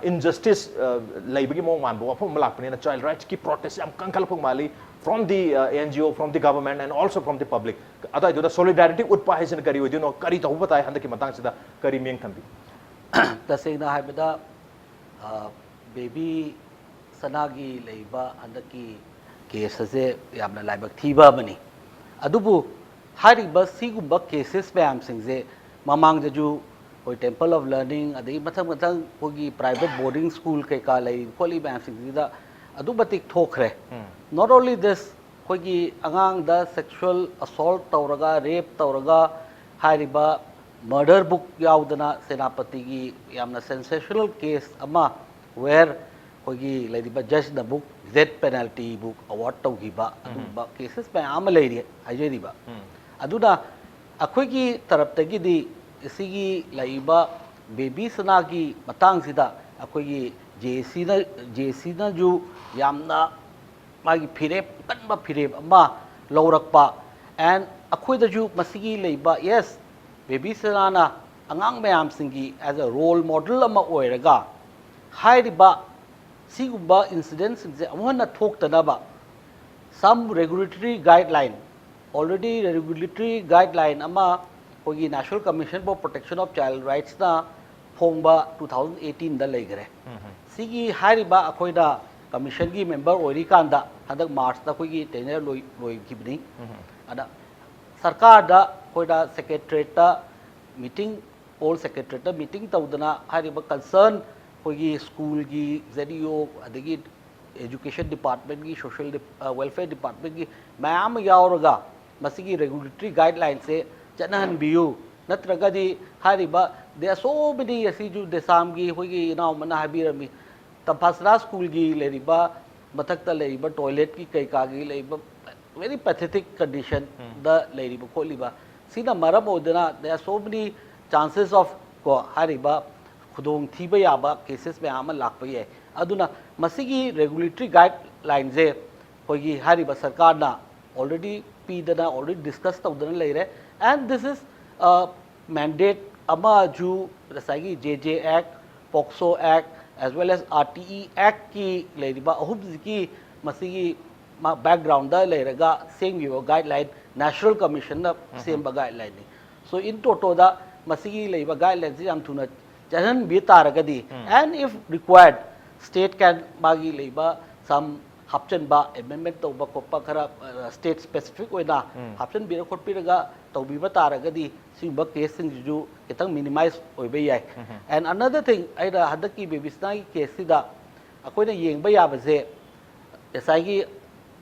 ꯏꯟꯖꯁꯇꯤꯁ ꯂꯩꯕꯒꯤ ꯃꯑꯣꯡ ꯃꯥꯟꯕ ꯋꯥꯐꯝ ꯑꯃ ꯂꯥꯛꯄꯅꯤꯅ ꯆꯥꯏꯜ ꯔꯥꯏꯠꯁꯀꯤ ꯄ꯭ꯔꯣꯇꯦꯁ ꯌꯥꯝ ꯀꯟꯈꯠꯂꯛꯄ ꯃꯥꯜꯂꯤ, from the N G O, from the government and also from the public꯫ ꯑꯗꯨꯋꯥꯏꯗꯨꯗ ꯁꯣꯂꯤꯗꯥꯔꯤꯇꯤ ꯎꯠꯄ ꯍꯥꯏꯁꯤꯅ ꯀꯔꯤ ꯑꯣꯏꯗꯣꯏꯅꯣ? ꯀꯔꯤ ꯇꯧꯕ ꯇꯥꯏ ꯍꯟꯗꯛꯀꯤ ꯃꯇꯥꯡꯁꯤꯗ? ꯀꯔꯤ ꯃꯤꯠꯌꯦꯡ ꯊꯝꯕꯤ? ꯇꯁꯦꯡꯅ ꯍꯥꯏꯕꯗ, ꯑ, ꯕꯦꯕꯤ ꯁꯅꯥꯒꯤ ꯂꯩꯕ ꯍꯟꯗꯛꯀꯤ ꯀꯦꯁ ꯑꯁꯦ ꯌꯥꯝꯅ ꯂꯥꯏꯕꯛ ꯊꯤꯕ ꯑꯃꯅꯤ꯫ ꯑꯗꯨꯕꯨ ꯍꯥꯏꯔꯤꯕ ꯁꯤꯒꯨꯝꯕ ꯀꯦꯁꯦꯁ ꯃꯌꯥꯝꯁꯤꯡꯁꯦ ꯃꯃꯥꯡꯗꯁꯨ ꯑꯩꯈꯣꯏ ꯇꯦꯝꯄꯜ ꯑꯣꯐ ꯂꯔꯅꯤꯡ, ꯑꯗꯒꯤ ꯃꯊꯪ ꯃꯊꯪ ꯑꯩꯈꯣꯏꯒꯤ ꯄ꯭ꯔꯥꯏꯚꯦꯠ ꯕꯣꯔꯗꯤꯡ ꯁ꯭ꯀꯨꯜ ꯀꯩꯀꯥ ꯂꯩꯔꯤ ꯈꯣꯠꯂꯤ ꯃꯌꯥꯝꯁꯤꯡꯁꯤꯗ ꯑꯗꯨꯛ ꯃꯇꯤꯛ ꯊꯣꯛꯈ꯭ꯔꯦ꯫ Not only this, ꯑꯩꯈꯣꯏꯒꯤ ꯑꯉꯥꯡꯗ ꯁꯦꯛꯁꯨꯋꯦꯜ ꯑꯁꯣꯜꯠ ꯇꯧꯔꯒ, ꯔꯦꯞ ꯇꯧꯔꯒ, ꯍꯥꯏꯔꯤꯕ ꯃꯔꯗꯔ ꯕꯨꯛ ꯌꯥꯎꯗꯅ ꯁꯦꯅꯥꯄꯇꯤꯒꯤ ꯌꯥꯝꯅ ꯁꯦꯟꯁꯦꯁꯅꯦꯜ ꯀꯦꯁ ꯑꯃ, ꯋꯦꯌꯔ ꯑꯩꯈꯣꯏꯒꯤ ꯂꯩꯔꯤꯕ ꯖꯖꯅ book that penalty book award ꯇꯧꯈꯤꯕ ꯑꯗꯨꯒꯨꯝꯕ ꯀꯦꯁꯦꯁ ꯃꯌꯥꯝ ꯑꯃ ꯂꯩꯔꯤ ꯍꯥꯏꯖꯔꯤꯕ꯫ ꯑꯗꯨꯅ ꯑꯩꯈꯣꯏꯒꯤ ꯇꯔꯞꯇꯒꯤꯗꯤ ꯁꯤꯒꯤ ꯂꯩꯔꯤꯕ ꯕꯦꯕꯤ ꯁꯅꯥꯒꯤ ꯃꯇꯥꯡꯁꯤꯗ ꯑꯩꯈꯣꯏꯒꯤ ꯖꯦ ꯑꯦ ꯁꯤꯅ, ꯖꯦ ꯑꯦ ꯁꯤꯅꯁꯨ ꯌꯥꯝꯅ ꯃꯥꯒꯤ ꯐꯤꯔꯦꯞ, ꯑꯀꯟꯕ ꯐꯤꯔꯦꯞ ꯑꯃ ꯂꯧꯔꯛꯄ꯫ And ꯑꯩꯈꯣꯏꯗꯁꯨ ꯃꯁꯤꯒꯤ ꯂꯩꯕ, yes, ꯕꯦꯕꯤ ꯁꯅꯥꯅ ꯑꯉꯥꯡ ꯃꯌꯥꯝꯁꯤꯡꯒꯤ as a role model ꯑꯃ ꯑꯣꯏꯔꯒ, ꯍꯥꯏꯔꯤꯕ ꯁꯤꯒꯨꯝꯕ incidentꯁꯤꯡꯁꯦ ꯑꯃꯨꯛ ꯍꯟꯅ ꯊꯣꯛꯇꯅꯕ some regulatory guideline, already regulatory guideline ꯑꯃ ꯑꯩꯈꯣꯏꯒꯤ National Commission for Protection of Child Rightsꯅ ꯐꯣꯡꯕ two thousand eighteenꯗ ꯂꯩꯈ꯭ꯔꯦ꯫ ꯁꯤꯒꯤ ꯍꯥꯏꯔꯤꯕ ꯑꯩꯈꯣꯏꯅ commissionꯒꯤ member ꯑꯣꯏꯔꯤꯀꯥꯟꯗ ꯍꯟꯗꯛ Marchꯇ ꯑꯩꯈꯣꯏꯒꯤ tenure ꯂꯣꯏ ꯂꯣꯏꯈꯤꯕꯅꯤ꯫ ꯑꯗ ꯁꯔꯀꯥꯔꯗ ꯑꯩꯈꯣꯏꯅ secretariatꯇ meeting, all secretariatꯇ meeting ꯇꯧꯗꯅ ꯍꯥꯏꯔꯤꯕ concern ꯑꯩꯈꯣꯏꯒꯤ schoolꯒꯤ, ZEO, ꯑꯗꯒꯤ education departmentꯀꯤ, social dep- ꯑ, welfare departmentꯀꯤ ꯃꯌꯥꯝ ꯑꯃ ꯌꯥꯎꯔꯒ ꯃꯁꯤꯒꯤ regulatory guidelineꯁꯦ ꯆꯠꯅꯍꯟꯕꯤꯌꯨ꯫ ꯅꯠꯇ꯭ꯔꯒꯗꯤ ꯍꯥꯏꯔꯤꯕ, there are so many, ꯑꯁꯤꯁꯨ ꯗꯦꯁꯥꯝꯒꯤ ꯑꯩꯈꯣꯏꯒꯤ ꯏꯅꯥꯎ ꯑꯃꯅ ꯍꯥꯏꯕꯤꯔꯝꯃꯤ, ꯇꯝꯐꯥꯁꯅꯥ schoolꯒꯤ ꯂꯩꯔꯤꯕ, ꯃꯊꯛꯇ ꯂꯩꯔꯤꯕ toiletꯀꯤ ꯀꯩꯀꯥꯒꯤ ꯂꯩꯕ very pathetic conditionꯗ ꯂꯩꯔꯤꯕ ꯈꯣꯠꯂꯤꯕ, ꯁꯤꯅ ꯃꯔꯝ ꯑꯣꯏꯗꯨꯅ there are so many chances of ꯀꯣ, ꯍꯥꯏꯔꯤꯕ ꯈꯨꯗꯣꯡ ꯊꯤꯕ ꯌꯥꯕ cases ꯃꯌꯥꯝ ꯑꯃ ꯂꯥꯛꯄ ꯌꯥꯏ꯫ ꯑꯗꯨꯅ ꯃꯁꯤꯒꯤ regulatory guidelineꯁꯦ ꯑꯩꯈꯣꯏꯒꯤ ꯍꯥꯏꯔꯤꯕ ꯁꯔꯀꯥꯔꯅ already ꯄꯤꯗꯅ, already discuss ꯇꯧꯗꯅ ꯂꯩꯔꯦ꯫ And this is a mandate ꯑꯃꯁꯨ ꯉꯁꯥꯏꯒꯤ JJ Act, POCSO Act, as well as RTE Actꯀꯤ ꯂꯩꯔꯤꯕ ꯑꯍꯨꯝꯁꯤꯒꯤ ꯃꯁꯤꯒꯤ ꯃꯥ backgroundꯗ ꯂꯩꯔꯒ ꯁꯦꯝꯈꯤꯕ guideline, National Commissionꯅ ꯁꯦꯝꯕ guidelineꯅꯤ꯫ So in totalꯗ ꯃꯁꯤꯒꯤ ꯂꯩꯕ guidelineꯁꯤ ꯌꯥꯝ ꯊꯨꯅ ꯆꯠꯍꯟꯕꯤ ꯇꯥꯔꯒꯗꯤ, and if required, state can ꯃꯥꯒꯤ ꯂꯩꯕ some ꯍꯥꯞꯆꯤꯟꯕ, amendment ꯇꯧꯕ ꯈꯣꯠꯄ ꯈꯔ, ꯑ, state specific ꯑꯣꯏꯅ ꯍꯥꯞꯆꯤꯟꯕꯤꯔ ꯈꯣꯠꯄꯤꯔꯒ ꯇꯧꯕꯤꯕ ꯇꯥꯔꯒꯗꯤ ꯁꯤꯒꯨꯝꯕ caseꯁꯤꯡꯁꯤꯁꯨ ꯈꯤꯇꯪ minimize ꯑꯣꯏꯕ ꯌꯥꯏ꯫ And another thing, ꯑꯩꯅ ꯍꯟꯗꯛꯀꯤ ꯕꯦꯕꯤꯁꯅꯥꯒꯤ caseꯁꯤꯗ ꯑꯩꯈꯣꯏꯅ ꯌꯦꯡꯕ ꯌꯥꯕꯁꯦ, ꯉꯁꯥꯏꯒꯤ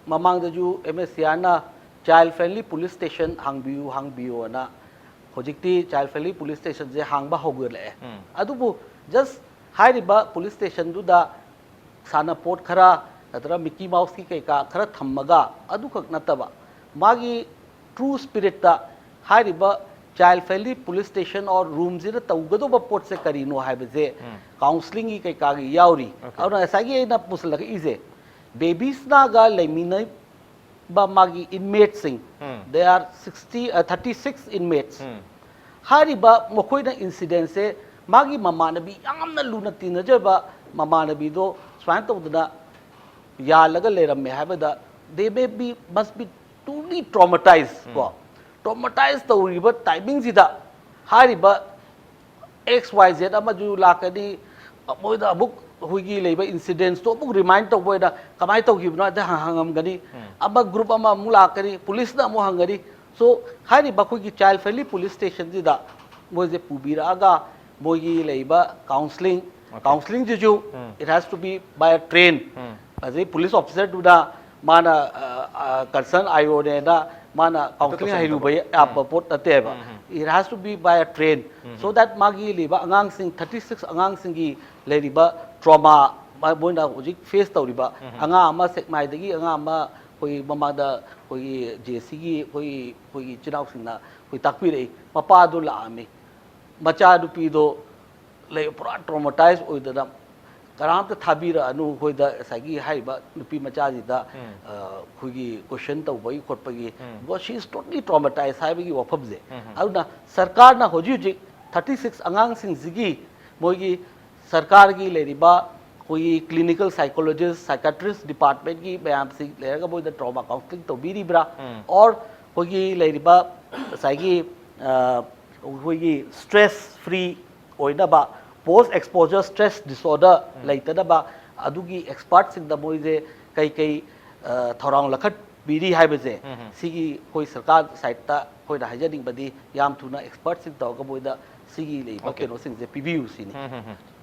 ꯃꯃꯥꯡꯗꯁꯨ MSCRꯅ child friendly police station ꯍꯥꯡꯕꯤꯌꯨ, ꯍꯥꯡꯕꯤꯌꯨꯅ, ꯍꯧꯖꯤꯛꯇꯤ child friendly police stationꯁꯦ ꯍꯥꯡꯕ ꯍꯧꯒꯠꯂꯛꯑꯦ꯫ ꯑꯗꯨꯕꯨ just ꯍꯥꯏꯔꯤꯕ police stationꯗꯨꯗ ꯁꯥꯟꯅꯄꯣꯠ ꯈꯔ ꯅꯠꯇ꯭ꯔꯒ Mickey Mouseꯀꯤ ꯀꯩꯀꯥ ꯈꯔ ꯊꯝꯃꯒ ꯑꯗꯨꯈꯛ ꯅꯠꯇꯕ, ꯃꯥꯒꯤ true spiritꯇ ꯍꯥꯏꯔꯤꯕ child friendly police station or roomꯁꯤꯗ ꯇꯧꯒꯗꯧꯕ ꯄꯣꯠꯁꯦ ꯀꯔꯤꯅꯣ ꯍꯥꯏꯕꯁꯦ counselingꯒꯤ ꯀꯩꯀꯥꯒꯤ ꯌꯥꯎꯔꯤ꯫ ꯑꯗꯨꯅ ꯉꯁꯥꯏꯒꯤ ꯑꯩꯅ ꯄꯨꯁꯤꯜꯂꯛꯏꯁꯦ, ꯕꯦꯕꯤꯁꯅꯥꯒ ꯂꯩꯃꯤꯟꯅꯕ ꯃꯥꯒꯤ inmateꯁꯤꯡ, ꯎꯝ꯫ They are sixty, uh, thirty six inmates꯫ ꯎꯝ꯫ ꯍꯥꯏꯔꯤꯕ ꯃꯈꯣꯏꯅ incidentꯁꯦ ꯃꯥꯒꯤ ꯃꯃꯥꯟꯅꯕꯤ, ꯌꯥꯝꯅ ꯂꯨꯅ ꯇꯤꯟꯅꯖꯕ ꯃꯃꯥꯟꯅꯕꯤꯗꯣ ꯁꯨꯃꯥꯏꯅ ꯇꯧꯗꯅ ꯌꯥꯜꯂꯒ ꯂꯩꯔꯝꯃꯦ ꯍꯥꯏꯕꯗ, they may be, must be truly traumatized ꯀꯣ꯫ Traumatize ꯇꯧꯔꯤꯕ timingꯁꯤꯗ ꯍꯥꯏꯔꯤꯕ X Y Z ꯑꯃꯁꯨ ꯂꯥꯛꯀꯅꯤ, ꯃꯣꯏꯗ ꯑꯃꯨꯛ ꯑꯩꯈꯣꯏꯒꯤ ꯂꯩꯕ incidentꯁꯇꯣ ꯑꯃꯨꯛ remind ꯇꯧꯕ ꯑꯣꯏꯅ ꯀꯃꯥꯏꯅ ꯇꯧꯈꯤꯕꯅꯣ ꯍꯥꯏꯗ ꯍꯪ-, ꯍꯪꯉꯝꯒꯅꯤ꯫ ꯑꯃ group ꯑꯃ ꯑꯃꯨꯛ ꯂꯥꯛꯀꯅꯤ, policeꯅ ꯑꯃꯨꯛ ꯍꯪꯒꯅꯤ꯫ So ꯍꯥꯏꯔꯤꯕ ꯑꯩꯈꯣꯏꯒꯤ Child Friendly Police Stationꯁꯤꯗ ꯃꯣꯏꯁꯦ ꯄꯨꯕꯤꯔꯛꯑꯒ ꯃꯣꯏꯒꯤ ꯂꯩꯕ counselling, Okay. counselling ꯁꯤꯁꯨ it has to be by a train꯫ ꯑꯗꯩ police officerꯗꯨꯅ ꯃꯥꯅ, ꯑ, ꯑ, concern IOꯅꯦꯅ ꯃꯥꯅ counselling ꯇꯧꯁꯟꯕ꯫ ꯍꯩꯔꯨꯕ ꯌꯥꯕ ꯄꯣꯠ ꯅꯠꯇꯦꯕ꯫ It has to be by a train, so that ꯃꯥꯒꯤ ꯂꯩꯕ ꯑꯉꯥꯡꯁꯤꯡ, thirty six ꯑꯉꯥꯡꯁꯤꯡꯒꯤ ꯂꯩꯔꯤꯕ trauma, ꯃ-, ꯃꯣꯏꯅ ꯍꯧꯖꯤꯛ face ꯇꯧꯔꯤꯕ ꯑꯉꯥꯡ ꯑꯃ ꯁꯦꯛꯃꯥꯏꯗꯒꯤ ꯑꯉꯥꯡ ꯑꯃ ꯑꯩꯈꯣꯏꯒꯤ ꯃꯃꯥꯡꯗ ꯑꯩꯈꯣꯏꯒꯤ JCꯒꯤ ꯑꯩꯈꯣꯏꯒꯤ, ꯑꯩꯈꯣꯏꯒꯤ ꯏꯆꯤꯟ ꯏꯅꯥꯎꯁꯤꯡꯅ ꯑꯩꯈꯣꯏ ꯇꯥꯛꯄꯤꯔꯛꯏ꯫ ꯃꯄꯥꯗꯣ ꯂꯥꯛꯑꯝꯃꯤ, ꯃꯆꯥꯅꯨꯄꯤꯗꯣ ꯂꯩ, ꯄꯨꯔꯥ traumatize ꯑꯣꯏꯗꯅ, "ꯀꯅꯥꯝꯇ ꯊꯥꯕꯤꯔꯛꯑꯅꯨ ꯑꯩꯈꯣꯏꯗ", ꯉꯁꯥꯏꯒꯤ ꯍꯥꯏꯔꯤꯕ ꯅꯨꯄꯤ ꯃꯆꯥꯁꯤꯗ, ꯑ, ꯑꯩꯈꯣꯏꯒꯤ question ꯇꯧꯕꯒꯤ ꯈꯣꯠꯄꯒꯤ, because she is totally traumatized ꯍꯥꯏꯕꯒꯤ ꯋꯥꯐꯝꯁꯦ꯫ ꯑꯗꯨꯅ ꯁꯔꯀꯥꯔꯅ ꯍꯧꯖꯤꯛ ꯍꯧꯖꯤꯛ thirty six ꯑꯉꯥꯡꯁꯤꯡꯁꯤꯒꯤ ꯃꯣꯏꯒꯤ ꯁꯔꯀꯥꯔꯒꯤ ꯂꯩꯔꯤꯕ ꯑꯩꯈꯣꯏꯒꯤ clinical psychologist, psychiatrist departmentꯀꯤ ꯃꯌꯥꯝꯁꯤ ꯂꯩꯔꯒ ꯃꯣꯏꯗ trauma counselling ꯇꯧꯕꯤꯔꯤꯕ꯭ꯔꯥ? Or ꯑꯩꯈꯣꯏꯒꯤ ꯂꯩꯔꯤꯕ ꯉꯁꯥꯏꯒꯤ, ꯑ, ꯑꯩꯈꯣꯏꯒꯤ stress free ꯑꯣꯏꯅꯕ, post exposure stress disorder ꯂꯩꯇꯅꯕ ꯑꯗꯨꯒꯤ expertꯁꯤꯡꯗ ꯃꯣꯏꯁꯦ ꯀꯩ ꯀꯩ, ꯑ, ꯊꯧꯔꯥꯡ ꯂꯧꯈꯠꯄꯤꯔꯤ ꯍꯥꯏꯕꯁꯦ, ꯁꯤꯒꯤ ꯑꯩꯈꯣꯏ ꯁꯔꯀꯥꯔ sideꯇ ꯑꯩꯈꯣꯏꯅ ꯍꯥꯏꯖꯅꯤꯡꯕꯗꯤ ꯌꯥꯝ ꯊꯨꯅ expertꯁꯤꯡ ꯇꯧꯔꯒ ꯃꯣꯏꯗ ꯁꯤꯒꯤ ꯂꯩꯔꯤꯕ Okay. ꯀꯩꯅꯣꯁꯤꯡꯁꯦ ꯄꯤꯕꯤꯌꯨ ꯁꯤꯅꯤ꯫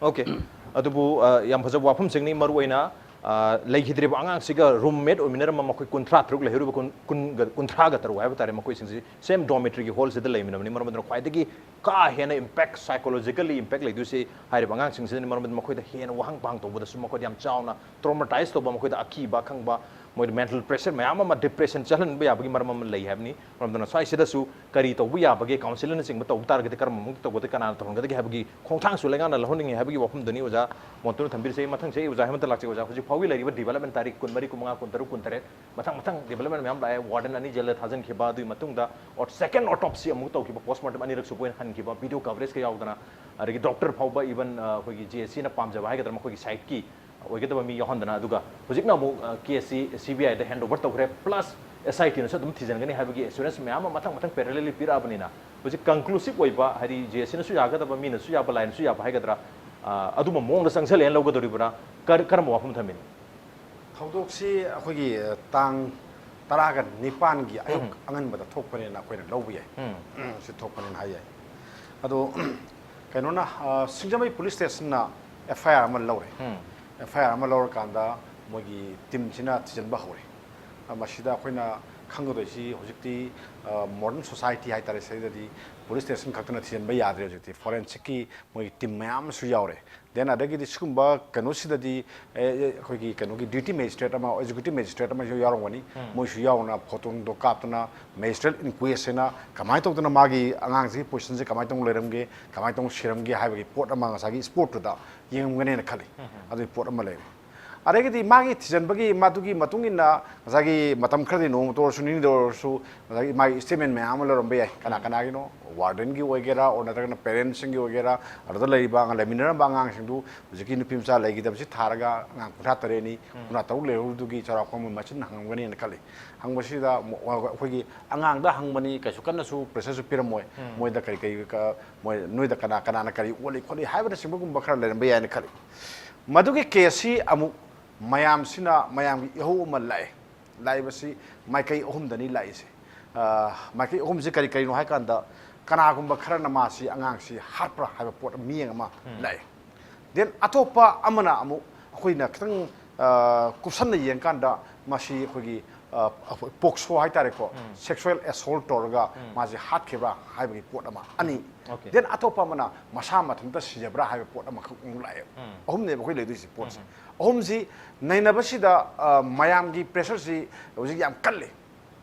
Okay. ꯑꯗꯨꯕꯨ, ꯑ, ꯌꯥꯝ ꯐꯖꯕ ꯋꯥꯐꯝꯁꯤꯡꯅꯤ꯫ ꯃꯔꯨ ꯑꯣꯏꯅ, ꯑ, ꯂꯩꯈꯤꯗ꯭ꯔꯤꯕ ꯑꯉꯥꯡꯁꯤꯒ roommate ꯑꯣꯏꯃꯤꯟꯅꯔꯝꯕ ꯃꯈꯣꯏ ꯀꯨꯟꯊ꯭ꯔꯥ ꯇꯔꯨꯛ ꯂꯩꯍꯧꯔꯤꯕ ꯀꯨꯟ, ꯀꯨꯟꯒ, ꯀꯨꯟꯊ꯭ꯔꯥꯒ ꯇꯔꯨꯛ ꯍꯥꯏꯕ ꯇꯥꯔꯦ, ꯃꯈꯣꯏꯁꯤꯡꯁꯤ same dormitoryꯒꯤ hallꯁꯤꯗ ꯂꯩꯃꯤꯟꯅꯕꯅꯤ꯫ ꯃꯔꯝ ꯑꯗꯨꯅ ꯈ꯭ꯋꯥꯏꯗꯒꯤ ꯀꯥ ꯍꯦꯟꯅ impact, psychologically impact ꯂꯩꯗꯣꯏꯁꯤ ꯍꯥꯏꯔꯤꯕ ꯑꯉꯥꯡꯁꯤꯡꯁꯤꯗꯅꯤ꯫ ꯃꯔꯝ ꯑꯗꯨꯅ ꯃꯈꯣꯏꯗ ꯍꯦꯟꯅ ꯋꯥꯍꯪ ꯄꯥꯡ ꯇꯧꯕꯗꯁꯨ ꯃꯈꯣꯏꯗ ꯌꯥꯝ ꯆꯥꯎꯅ traumatize ꯇꯧꯕ, ꯃꯈꯣꯏꯗ ꯑꯀꯤꯕ ꯈꯪꯕ, ꯃꯣꯏꯗ mental pressure ꯃꯌꯥꯝ ꯑꯃ, depression ꯆꯠꯍꯟꯕ ꯌꯥꯕꯒꯤ ꯃꯔꯝ ꯑꯃ ꯂꯩ ꯍꯥꯏꯕꯅꯤ꯫ ꯃꯔꯝ ꯑꯗꯨꯅ ꯁ꯭ꯋꯥꯏꯁꯤꯗꯁꯨ ꯀꯔꯤ ꯇꯧꯕ ꯌꯥꯕꯒꯦ, counselling ꯅꯆꯤꯡꯕ ꯇꯧꯕ ꯇꯥꯔꯒꯗꯤ ꯀꯔꯝꯕ ꯃꯑꯣꯡꯗ ꯇꯧꯒꯗꯒꯦ, ꯀꯅꯥꯅ ꯇꯧꯍꯟꯒꯗꯒꯦ ꯍꯥꯏꯕꯒꯤ ꯈꯣꯡꯊꯥꯡꯁꯨ ꯂꯩꯉꯥꯛꯅ ꯂꯧꯍꯟꯅꯤꯡꯉꯤ ꯍꯥꯏꯕꯒꯤ ꯋꯥꯐꯝꯗꯨꯅꯤ ꯑꯣꯖꯥ ꯃꯣꯟꯇꯨꯅ ꯊꯝꯕꯤꯔꯤꯁꯦ꯫ ꯑꯩ ꯃꯊꯪꯁꯦ ꯑꯩ ꯑꯣꯖꯥ ꯍꯦꯃꯟꯇ ꯂꯥꯛꯆꯒꯦ꯫ ꯑꯣꯖꯥ, ꯍꯧꯖꯤꯛ ꯐꯥꯎꯒꯤ ꯂꯩꯔꯤꯕ development, ꯇꯥꯔꯤꯛ ꯀꯨꯟꯃꯔꯤ, ꯀꯨꯟꯃꯉꯥ, ꯀꯨꯟꯇꯔꯨꯛ, ꯀꯨꯟꯇꯔꯦꯠ, ꯃꯊꯪ ꯃꯊꯪ development ꯃꯌꯥꯝ ꯂꯥꯛꯑꯦ꯫ Warden ꯑꯅꯤ jail ꯗ ꯊꯥꯖꯤꯟꯈꯤꯕ, ꯑꯗꯨꯒꯤ ꯃꯇꯨꯡꯗ or second autopsy ꯑꯃꯨꯛ ꯇꯧꯈꯤꯕ, post mortem ꯑꯅꯤꯔꯛ ꯁꯨꯕ ꯑꯣꯏꯅ ꯍꯟꯈꯤꯕ, video coverage ꯀ ꯌꯥꯎꯗꯅ, ꯑꯗꯒꯤ doctor ꯐꯥꯎꯕ, even, ꯑ, ꯑꯩꯈꯣꯏꯒꯤ J A C ꯅ ꯄꯥꯝꯖꯕ ꯍꯥꯏꯒꯗ꯭ꯔꯥ, ꯃꯈꯣꯏꯒꯤ side ꯀꯤ ꯑꯣꯏꯒꯗꯕ ꯃꯤ ꯌꯥꯎꯍꯟꯗꯅ, ꯑꯗꯨꯒ ꯍꯧꯖꯤꯛꯅ ꯑꯃꯨꯛ, ꯑ, case ꯁꯤ C B I the hand over ꯇꯧꯈ꯭ꯔꯦ, plus S I T ꯅꯁꯨ ꯑꯗꯨꯝ ꯊꯤꯖꯤꯟꯒꯅꯤ ꯍꯥꯏꯕꯒꯤ assurance ꯃꯌꯥꯝ ꯑꯃ ꯃꯊꯪ ꯃꯊꯪ parallelly ꯄꯤꯔꯛꯑꯕꯅꯤꯅ, ꯍꯧꯖꯤꯛ conclusive ꯑꯣꯏꯕ, ꯍꯥꯏꯗꯤ J A C ꯅꯁꯨ ꯌꯥꯒꯗꯕ, ꯃꯤꯅꯁꯨ ꯌꯥꯕ, ꯂꯥꯏꯅꯁꯨ ꯌꯥꯕ ꯍꯥꯏꯒꯗ꯭ꯔꯥ, ꯑ, ꯑꯗꯨꯝꯕ ꯃꯑꯣꯡꯗ ꯆꯪꯁꯜꯂꯦꯅ ꯂꯧꯒꯗꯧꯔꯤꯕ꯭ꯔꯥ? ꯀꯔ-, ꯀꯔꯝꯕ ꯋꯥꯐꯝ ꯊꯝꯕꯤꯅꯤ? ꯊꯧꯗꯣꯛꯁꯤ ꯑꯩꯈꯣꯏꯒꯤ, ꯑ, ꯇꯥꯡ ꯇꯔꯥꯒ ꯅꯤꯄꯥꯟꯒꯤ ꯑꯌꯨꯛ ꯎꯝ꯫ ꯑꯉꯟꯕꯗ ꯊꯣꯛꯄꯅꯦꯅ ꯑꯩꯈꯣꯏꯅ ꯂꯧꯕ ꯌꯥꯏ꯫ ꯎꯝ꯫ ꯎꯝ, ꯁꯤ ꯊꯣꯛꯄꯅꯦꯅ ꯍꯥꯏ ꯌꯥꯏ꯫ ꯑꯗꯣ, ꯀꯩꯅꯣꯅ, ꯑ, ꯁꯤꯡꯖꯃꯩ police station ꯅ F I R ꯑꯃ ꯂꯧꯔꯦ꯫ ꯎꯝ꯫ F I R ꯑꯃ ꯂꯧꯔꯀꯥꯟꯗ ꯃꯣꯏꯒꯤ team ꯁꯤꯅ ꯊꯤꯖꯤꯟꯕ ꯍꯧꯔꯦ꯫ ꯑ, ꯃꯁꯤꯗ ꯑꯩꯈꯣꯏꯅ ꯈꯪꯒꯗꯣꯏꯁꯤ ꯍꯧꯖꯤꯛꯇꯤ, ꯑ, modern society ꯍꯥꯏꯇꯥꯔꯦ, ꯁꯤꯗꯗꯤ police station ꯈꯛꯇꯅ ꯊꯤꯖꯤꯟꯕ ꯌꯥꯗ꯭ꯔꯦ꯫ ꯍꯧꯖꯤꯛꯇꯤ forensic ꯀꯤ ꯃꯣꯏꯒꯤ team ꯃꯌꯥꯝ ꯑꯃꯁꯨ ꯌꯥꯎꯔꯦ꯫ Then ꯑꯗꯒꯤꯗꯤ ꯁꯤꯒꯨꯝꯕ ꯀꯩꯅꯣꯁꯤꯗꯗꯤ, ꯑꯦ, ꯑꯦ, ꯑꯩꯈꯣꯏꯒꯤ ꯀꯩꯅꯣꯒꯤ duty magistrate ꯑꯃ, executive magistrate ꯑꯃꯁꯨ ꯌꯥꯎꯔꯝꯒꯅꯤ꯫ ꯎꯝ꯫ ꯃꯣꯏꯁꯨ ꯌꯥꯎꯅ photo ꯗꯣ ꯀꯥꯞꯇꯅ magistrate inquest ꯍꯥꯏꯅ ꯀꯃꯥꯏꯅ ꯇꯧꯗꯅ ꯃꯥꯒꯤ ꯑꯉꯥꯡꯁꯤꯒꯤ position ꯁꯦ ꯀꯃꯥꯏꯅ ꯇꯧꯅ ꯂꯩꯔꯝꯒꯦ, ꯀꯃꯥꯏꯅ ꯇꯧꯅ ꯁꯤꯔꯝꯒꯦ ꯍꯥꯏꯕꯒꯤ ꯄꯣꯠ ꯑꯃ ꯉꯁꯥꯏꯒꯤ spot ꯇꯨꯗ ꯌꯦꯡꯉꯝꯒꯅꯦꯅ ꯈꯜꯂꯤ꯫ ꯎꯝ, ꯎꯝ꯫ ꯑꯗꯨꯒꯤ ꯄꯣꯠ ꯑꯃ ꯂꯩꯔꯦ꯫ ꯑꯗꯒꯤꯗꯤ ꯃꯥꯒꯤ ꯊꯤꯖꯤꯟꯕꯒꯤ ꯃꯗꯨꯒꯤ ꯃꯇꯨꯡ ꯏꯟꯅ ꯉꯁꯥꯏꯒꯤ ꯃꯇꯝ ꯈꯔꯗꯤ, ꯅꯣꯡꯃꯇ ꯑꯣꯏꯔꯁꯨ, ꯅꯤꯅꯤꯗ ꯑꯣꯏꯔꯁꯨ, ꯉꯁꯥꯏꯒꯤ ꯃꯥꯒꯤ statement ꯃꯌꯥꯝ ꯑꯃ ꯂꯧꯔꯝꯕ ꯌꯥꯏ꯫ ꯀꯅꯥ ꯎꯝ꯫ ꯀꯅꯥꯒꯤꯅꯣ? Warden ꯒꯤ ꯑꯣꯏꯒꯦꯔꯥ, or ꯅꯠꯇ꯭ꯔꯒꯅ parents ꯁꯤꯡꯒꯤ ꯑꯣꯏꯒꯦꯔꯥ, ꯑꯗꯨꯗ ꯂꯩꯔꯤꯕ ꯑꯉꯥꯡ, ꯂꯩꯃꯤꯟꯅꯔꯝꯕ ꯑꯉꯥꯡꯁꯤꯡꯗꯨ, ꯍꯧꯖꯤꯛꯀꯤ ꯅꯨꯄꯤ ꯃꯆꯥ ꯂꯩꯈꯤꯗꯕꯁꯤ ꯊꯥꯔꯒ ꯑꯉꯥꯡ ꯀꯨꯟꯊ꯭ꯔꯥ ꯇꯔꯦꯠꯅꯤ, ꯎꯝ꯫ ꯀꯨꯟꯊ꯭ꯔꯥ ꯇꯔꯨꯛ ꯂꯩꯍꯧꯔꯤꯗꯨꯒꯤ ꯆꯥꯎꯔꯥꯛꯄ ꯑꯃ ꯃꯆꯤꯟ ꯍꯪꯉꯝꯒꯅꯤꯅ ꯈꯜꯂꯤ꯫ ꯍꯪꯕꯁꯤꯗ ꯃꯣ-, ꯑꯩꯈꯣꯏꯒꯤ ꯑꯉꯥꯡꯗ ꯍꯪꯕꯅꯤ, ꯀꯩꯁꯨ ꯀꯟꯅꯁꯨ pressure ꯁꯨ ꯄꯤꯔꯝꯃꯣꯏ꯫ ꯎꯝ꯫ ꯃꯣꯏꯗ ꯀꯔꯤ ꯀꯔꯤ ꯀ-, ꯃꯣꯏ ꯅꯣꯏꯗ ꯀꯅꯥ ꯀꯅꯥꯅ ꯀꯔꯤ ꯑꯣꯠꯂꯤ ꯈꯣꯠꯂꯤ ꯍꯥꯏꯕꯅꯆꯤꯡꯕꯒꯨꯝꯕ ꯈꯔ ꯂꯩꯔꯝꯕ ꯌꯥꯏꯅ ꯈꯜꯂꯤ꯫ ꯃꯗꯨꯒꯤ case ꯁꯤ ꯑꯃꯨꯛ ꯃꯌꯥꯝꯁꯤꯅ, ꯃꯌꯥꯝꯒꯤ ꯏꯍꯧ ꯑꯃ ꯂꯥꯛꯑꯦ꯫ ꯂꯥꯛꯏꯕꯁꯤ ꯃꯥꯏꯀꯩ ꯑꯍꯨꯝꯗꯅꯤ ꯂꯥꯛꯏꯁꯦ꯫ ꯑ, ꯃꯥꯏꯀꯩ ꯑꯍꯨꯝꯁꯤ ꯀꯔꯤ ꯀꯔꯤꯅꯣ ꯍꯥꯏ ꯀꯥꯟꯗ, ꯀꯅꯥꯒꯨꯝꯕ ꯈꯔꯅ ꯃꯥꯁꯤ, ꯑꯉꯥꯡꯁꯤ ꯍꯥꯠꯄ꯭ꯔꯥ ꯍꯥꯏꯕ ꯄꯣꯠ ꯑꯃ, ꯃꯤꯠꯌꯦꯡ ꯑꯃ ꯎꯝ꯫ ꯂꯥꯛꯑꯦ꯫ Then ꯑꯇꯣꯞꯄ ꯑꯃꯅ ꯑꯃꯨꯛ ꯑꯩꯈꯣꯏꯅ ꯈꯤꯇꯪ, ꯑ, ꯀꯨꯞꯁꯟꯅ ꯌꯦꯡꯀꯥꯟꯗ ꯃꯁꯤ ꯑꯩꯈꯣꯏꯒꯤ, ꯄꯣꯛꯁꯣ ꯍꯥꯏꯇꯥꯔꯦꯀꯣ, ꯁꯦꯛꯁꯨꯋꯦꯜ ꯑꯦꯁꯣꯜ ꯇꯧꯔꯒ ꯃꯥꯁꯦ ꯍꯥꯠꯈꯤꯕ꯭ꯔꯥ ꯍꯥꯏꯕꯒꯤ ꯄꯣꯠ ꯑꯃ, ꯑꯅꯤ꯫ Okay. Then ꯑꯇꯣꯞꯄ ꯑꯃꯅ ꯃꯁꯥ ꯃꯊꯟꯇ ꯁꯤꯖꯕ꯭ꯔꯥ ꯍꯥꯏꯕ ꯄꯣꯠ ꯑꯃꯈꯛ ꯑꯃꯨꯛ ꯂꯥꯛꯑꯦꯕ꯫ ꯑꯍꯨꯝꯅꯦꯕ ꯑꯩꯈꯣꯏ ꯂꯩꯗꯣꯏꯁꯦ ꯄꯣꯠꯁꯦ꯫ ꯑꯍꯨꯝꯁꯤ ꯅꯩꯅꯕꯁꯤꯗ, ꯑ, ꯃꯌꯥꯝꯒꯤ ꯄ꯭ꯔꯦꯁꯔꯁꯤ ꯍꯧꯖꯤꯛ ꯌꯥꯝ ꯀꯜꯂꯤ,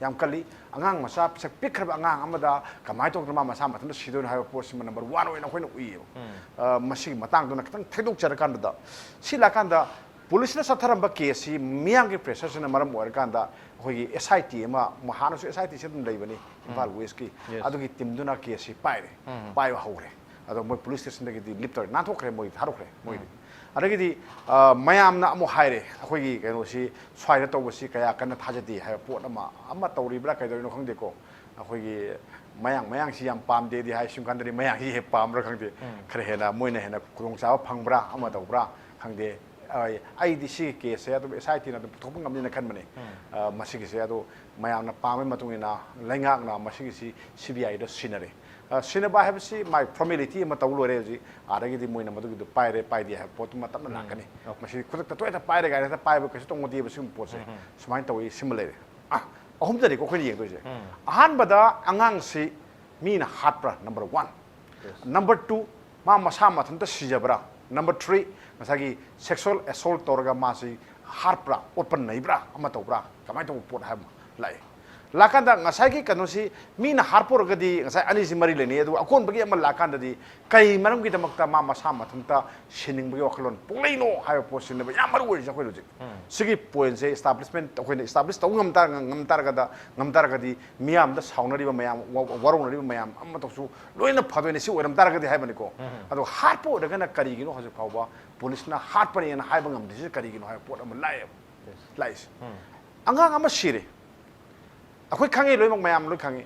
ꯌꯥꯝ ꯀꯜꯂꯤ꯫ ꯑꯉꯥꯡ ꯃꯆꯥ ꯄꯤꯁꯛ ꯄꯤꯛꯈ꯭ꯔꯕ ꯑꯉꯥꯡ ꯑꯃꯗ ꯀꯃꯥꯏꯅ ꯇꯧꯗꯅ ꯃꯥ ꯃꯁꯥ ꯃꯊꯟꯇ ꯁꯤꯗꯣꯏꯅꯣ ꯍꯥꯏꯕ ꯄꯣꯠꯁꯤꯃ ꯅꯝꯕꯔ ꯋꯥꯟ ꯑꯣꯏꯅ ꯑꯩꯈꯣꯏꯅ ꯎꯏꯌꯦꯕ꯫ ꯑ, ꯃꯁꯤꯒꯤ ꯃꯇꯥꯡꯗꯨꯅ ꯈꯤꯇꯪ ꯊꯦꯡꯗꯣꯛꯆꯔꯀꯥꯟꯗ, ꯁꯤ ꯂꯥꯛꯀꯥꯟꯗ ꯄꯨꯂꯤꯁꯅ ꯆꯠꯊꯔꯝꯕ ꯀꯦꯁꯁꯤ ꯃꯤꯌꯥꯝꯒꯤ ꯄ꯭ꯔꯦꯁꯔꯁꯤꯅ ꯃꯔꯝ ꯑꯣꯏꯔꯀꯥꯟꯗ ꯑꯩꯈꯣꯏꯒꯤ S I T ꯑꯃ, ꯍꯥꯟꯅꯁꯨ S I T ꯁꯤ ꯑꯗꯨꯝ ꯂꯩꯕꯅꯤ ꯏꯝꯐꯥꯜ ꯋꯦꯁꯀꯤ, Yes. ꯑꯗꯨꯒꯤ ꯇꯤꯝꯗꯨꯅ ꯀꯦꯁꯁꯤ ꯄꯥꯏꯔꯦ꯫ ꯄꯥꯏꯕ ꯍꯧꯔꯦ꯫ ꯑꯗꯣ ꯃꯣꯏ ꯄꯨꯂꯤꯁ ꯁ꯭ꯇꯦꯁꯟꯗꯒꯤꯗꯤ ꯂꯤꯞ ꯇꯧꯔꯦ, ꯅꯥꯟꯊꯣꯛꯈ꯭ꯔꯦ, ꯃꯣꯏ ꯊꯥꯗꯣꯛꯈ꯭ꯔꯦ ꯃꯣꯏꯗꯤ꯫ ꯑꯗꯒꯤꯗꯤ, ꯑ, ꯃꯌꯥꯝꯅ ꯑꯃꯨꯛ ꯍꯥꯏꯔꯦ, ꯑꯩꯈꯣꯏꯒꯤ ꯀꯩꯅꯣꯁꯤ ꯁ꯭ꯋꯥꯏꯗ ꯇꯧꯕꯁꯤ ꯀꯌꯥ ꯀꯟꯅ ꯊꯥꯖꯗꯦ ꯍꯥꯏꯕ ꯄꯣꯠ ꯑꯃ, ꯑꯃ ꯇꯧꯔꯤꯕ꯭ꯔꯥ ꯀꯩꯗꯧꯔꯤꯅꯣ ꯈꯪꯗꯦꯀꯣ꯫ ꯑꯩꯈꯣꯏꯒꯤ ꯃꯌꯥꯡ, ꯃꯌꯥꯡꯁꯤ ꯌꯥꯝ ꯄꯥꯝꯗꯦꯗꯤ ꯍꯥꯏ, ꯁꯨꯝ ꯀꯥꯟꯗꯗꯤ ꯃꯌꯥꯡꯁꯤ ꯍꯦꯛ ꯄꯥꯝꯕ꯭ꯔꯥ ꯈꯪꯗꯦ꯫ ꯈꯔ ꯍꯦꯟꯅ ꯃꯣꯏꯅ ꯍꯦꯟꯅ ꯈꯨꯗꯣꯡꯆꯥꯕ ꯐꯪꯕ꯭ꯔꯥ ꯑꯃ ꯇꯧꯕ꯭ꯔꯥ ꯈꯪꯗꯦ꯫ ꯑꯩ-, ꯑꯩꯗꯤ ꯁꯤꯒꯤ ꯀꯦꯁꯁꯦ ꯑꯗꯨꯝ S I T ꯅ ꯑꯗꯨꯝ ꯄꯨꯊꯣꯛꯄ ꯉꯝꯅꯤꯅ ꯈꯟꯕꯅꯦ꯫ ꯑ, ꯃꯁꯤꯒꯤꯁꯦ ꯑꯗꯣ ꯃꯌꯥꯝꯅ ꯄꯥꯝꯕꯒꯤ ꯃꯇꯨꯡ ꯏꯟꯅ ꯂꯩꯉꯥꯛꯅ ꯃꯁꯤꯒꯤꯁꯤ C B I ꯗ ꯁꯤꯟꯅꯔꯦ꯫ ꯑ, ꯁꯤꯟꯅꯕ ꯍꯥꯏꯕꯁꯤ ꯃꯥꯏ ꯐꯣꯔꯃꯦꯂꯤꯇꯤ ꯑꯃ ꯇꯧ ꯂꯣꯏꯔꯦ ꯍꯧꯖꯤꯛ꯫ ꯑꯗꯒꯤꯗꯤ ꯃꯣꯏꯅ ꯃꯗꯨꯒꯤꯗꯨ ꯄꯥꯏꯔꯦ ꯄꯥꯏꯗꯦ ꯍꯥꯏꯕ ꯄꯣꯠꯇꯨꯃ ꯇꯞꯅ ꯂꯥꯛꯀꯅꯤ꯫ Okay. ꯃꯁꯤ ꯈꯨꯗꯛꯇ ꯇꯣꯏꯅ ꯄꯥꯏꯔꯦ ꯀꯥꯏꯅ ꯍꯦꯛꯇ ꯄꯥꯏꯕ ꯀꯩꯁꯨ ꯇꯧꯅꯗꯦꯕ ꯁꯤꯒꯨꯝꯕ ꯄꯣꯠꯁꯦ꯫ ꯁꯨꯃꯥꯏꯅ ꯇꯧꯏ, ꯁꯤꯃ ꯂꯩꯔꯦ꯫ ꯑ, ꯑꯍꯨꯝꯗꯅꯤꯀꯣ ꯑꯩꯈꯣꯏꯅ ꯌꯦꯡꯗꯣꯏꯁꯦ꯫ ꯑꯍꯥꯟꯕꯗ ꯑꯉꯥꯡꯁꯤ ꯃꯤꯅ ꯍꯥꯠꯄ꯭ꯔꯥ, ꯅꯝꯕꯔ ꯋꯥꯟ꯫ ꯅꯝꯕꯔ ꯇꯨ, ꯃꯥ ꯃꯁꯥ ꯃꯊꯟꯇ ꯁꯤꯖꯕ꯭ꯔꯥ? ꯅꯝꯕꯔ ꯊ꯭ꯔꯤ, ꯉꯁꯥꯏꯒꯤ ꯁꯦꯛꯁꯨꯋꯦꯜ ꯑꯦꯁꯣꯜ ꯇꯧꯔꯒ ꯃꯥꯁꯤ ꯍꯥꯠꯄ꯭ꯔꯥ, ꯑꯣꯠꯄ ꯅꯩꯕ꯭ꯔꯥ ꯑꯃ ꯇꯧꯕ꯭ꯔꯥ, ꯀꯃꯥꯏꯅ ꯇꯧꯕ ꯄꯣꯠ ꯍꯥꯏꯕ ꯑꯃ ꯂꯥꯛꯑꯦ꯫ ꯂꯥꯛꯀꯥꯟꯗ ꯉꯁꯥꯏꯒꯤ ꯀꯩꯅꯣꯁꯤ ꯃꯤꯅ ꯍꯥꯠꯄ ꯑꯣꯏꯔꯒꯗꯤ ꯉꯁꯥꯏ ꯑꯅꯤꯁꯤ ꯃꯔꯤ ꯂꯩꯅꯩ, ꯑꯗꯨꯒ ꯑꯀꯣꯟꯕꯒꯤ ꯑꯃ ꯂꯥꯛꯀꯥꯟꯗꯗꯤ ꯀꯩ ꯃꯔꯝꯒꯤꯗꯃꯛꯇ ꯃꯥ ꯃꯁꯥ ꯃꯊꯟꯇ ꯁꯤꯅꯤꯡꯕꯒꯤ ꯋꯥꯈꯜꯂꯣꯟ ꯄꯣꯛꯂꯛꯏꯅꯣ ꯍꯥꯏꯕ ꯄꯣꯠꯁꯤꯅꯦꯕ ꯌꯥꯝ ꯃꯔꯨ ꯑꯣꯏꯔꯤꯁꯦ ꯑꯩꯈꯣꯏ ꯍꯧꯖꯤꯛ꯫ ꯁꯤꯒꯤ ꯄꯣꯏꯟꯁꯦ ꯏꯁꯇꯥꯕ꯭ꯂꯤꯁꯃꯦꯟ ꯑꯩꯈꯣꯏꯅ ꯏꯁꯇꯥꯕ꯭ꯂꯤꯁ ꯇꯧꯕ ꯉꯝ ꯇꯥꯔ-, ꯉꯝ ꯇꯥꯔꯒꯗ, ꯉꯝ ꯇꯥꯔꯒꯗꯤ ꯃꯤꯌꯥꯝꯗ ꯁꯥꯎꯅꯔꯤꯕ ꯃꯌꯥꯝ, ꯋꯥ-, ꯋꯥꯔꯧꯅꯔꯤꯕ ꯃꯌꯥꯝ ꯑꯃꯠꯇꯁꯨ ꯂꯣꯏꯅ ꯐꯗꯣꯏꯅꯦ, ꯁꯤ ꯑꯣꯏꯔꯝ ꯇꯥꯔꯒꯗꯤ ꯍꯥꯏꯕꯅꯤꯀꯣ꯫ ꯑꯗꯣ ꯍꯥꯠꯄ ꯑꯣꯏꯔꯒꯅ ꯀꯔꯤꯒꯤꯅꯣ ꯍꯧꯖꯤꯛ ꯐꯥꯎꯕ ꯄꯨꯂꯤꯁꯅ ꯍꯥꯠꯄꯅꯦꯅ ꯍꯥꯏꯕ ꯉꯝꯗ꯭ꯔꯤꯁꯤ ꯀꯔꯤꯒꯤꯅꯣ ꯍꯥꯏꯕ ꯄꯣꯠ ꯑꯃ ꯂꯥꯛꯑꯦꯕ, ꯂꯥꯛꯏꯁꯦ꯫ ꯑꯉꯥꯡ ꯑꯃ ꯁꯤꯔꯦ, ꯑꯩꯈꯣꯏ ꯈꯪꯉꯤ, ꯂꯣꯏꯅꯃꯛ ꯃꯌꯥꯝ ꯂꯣꯏ ꯈꯪꯉꯤ꯫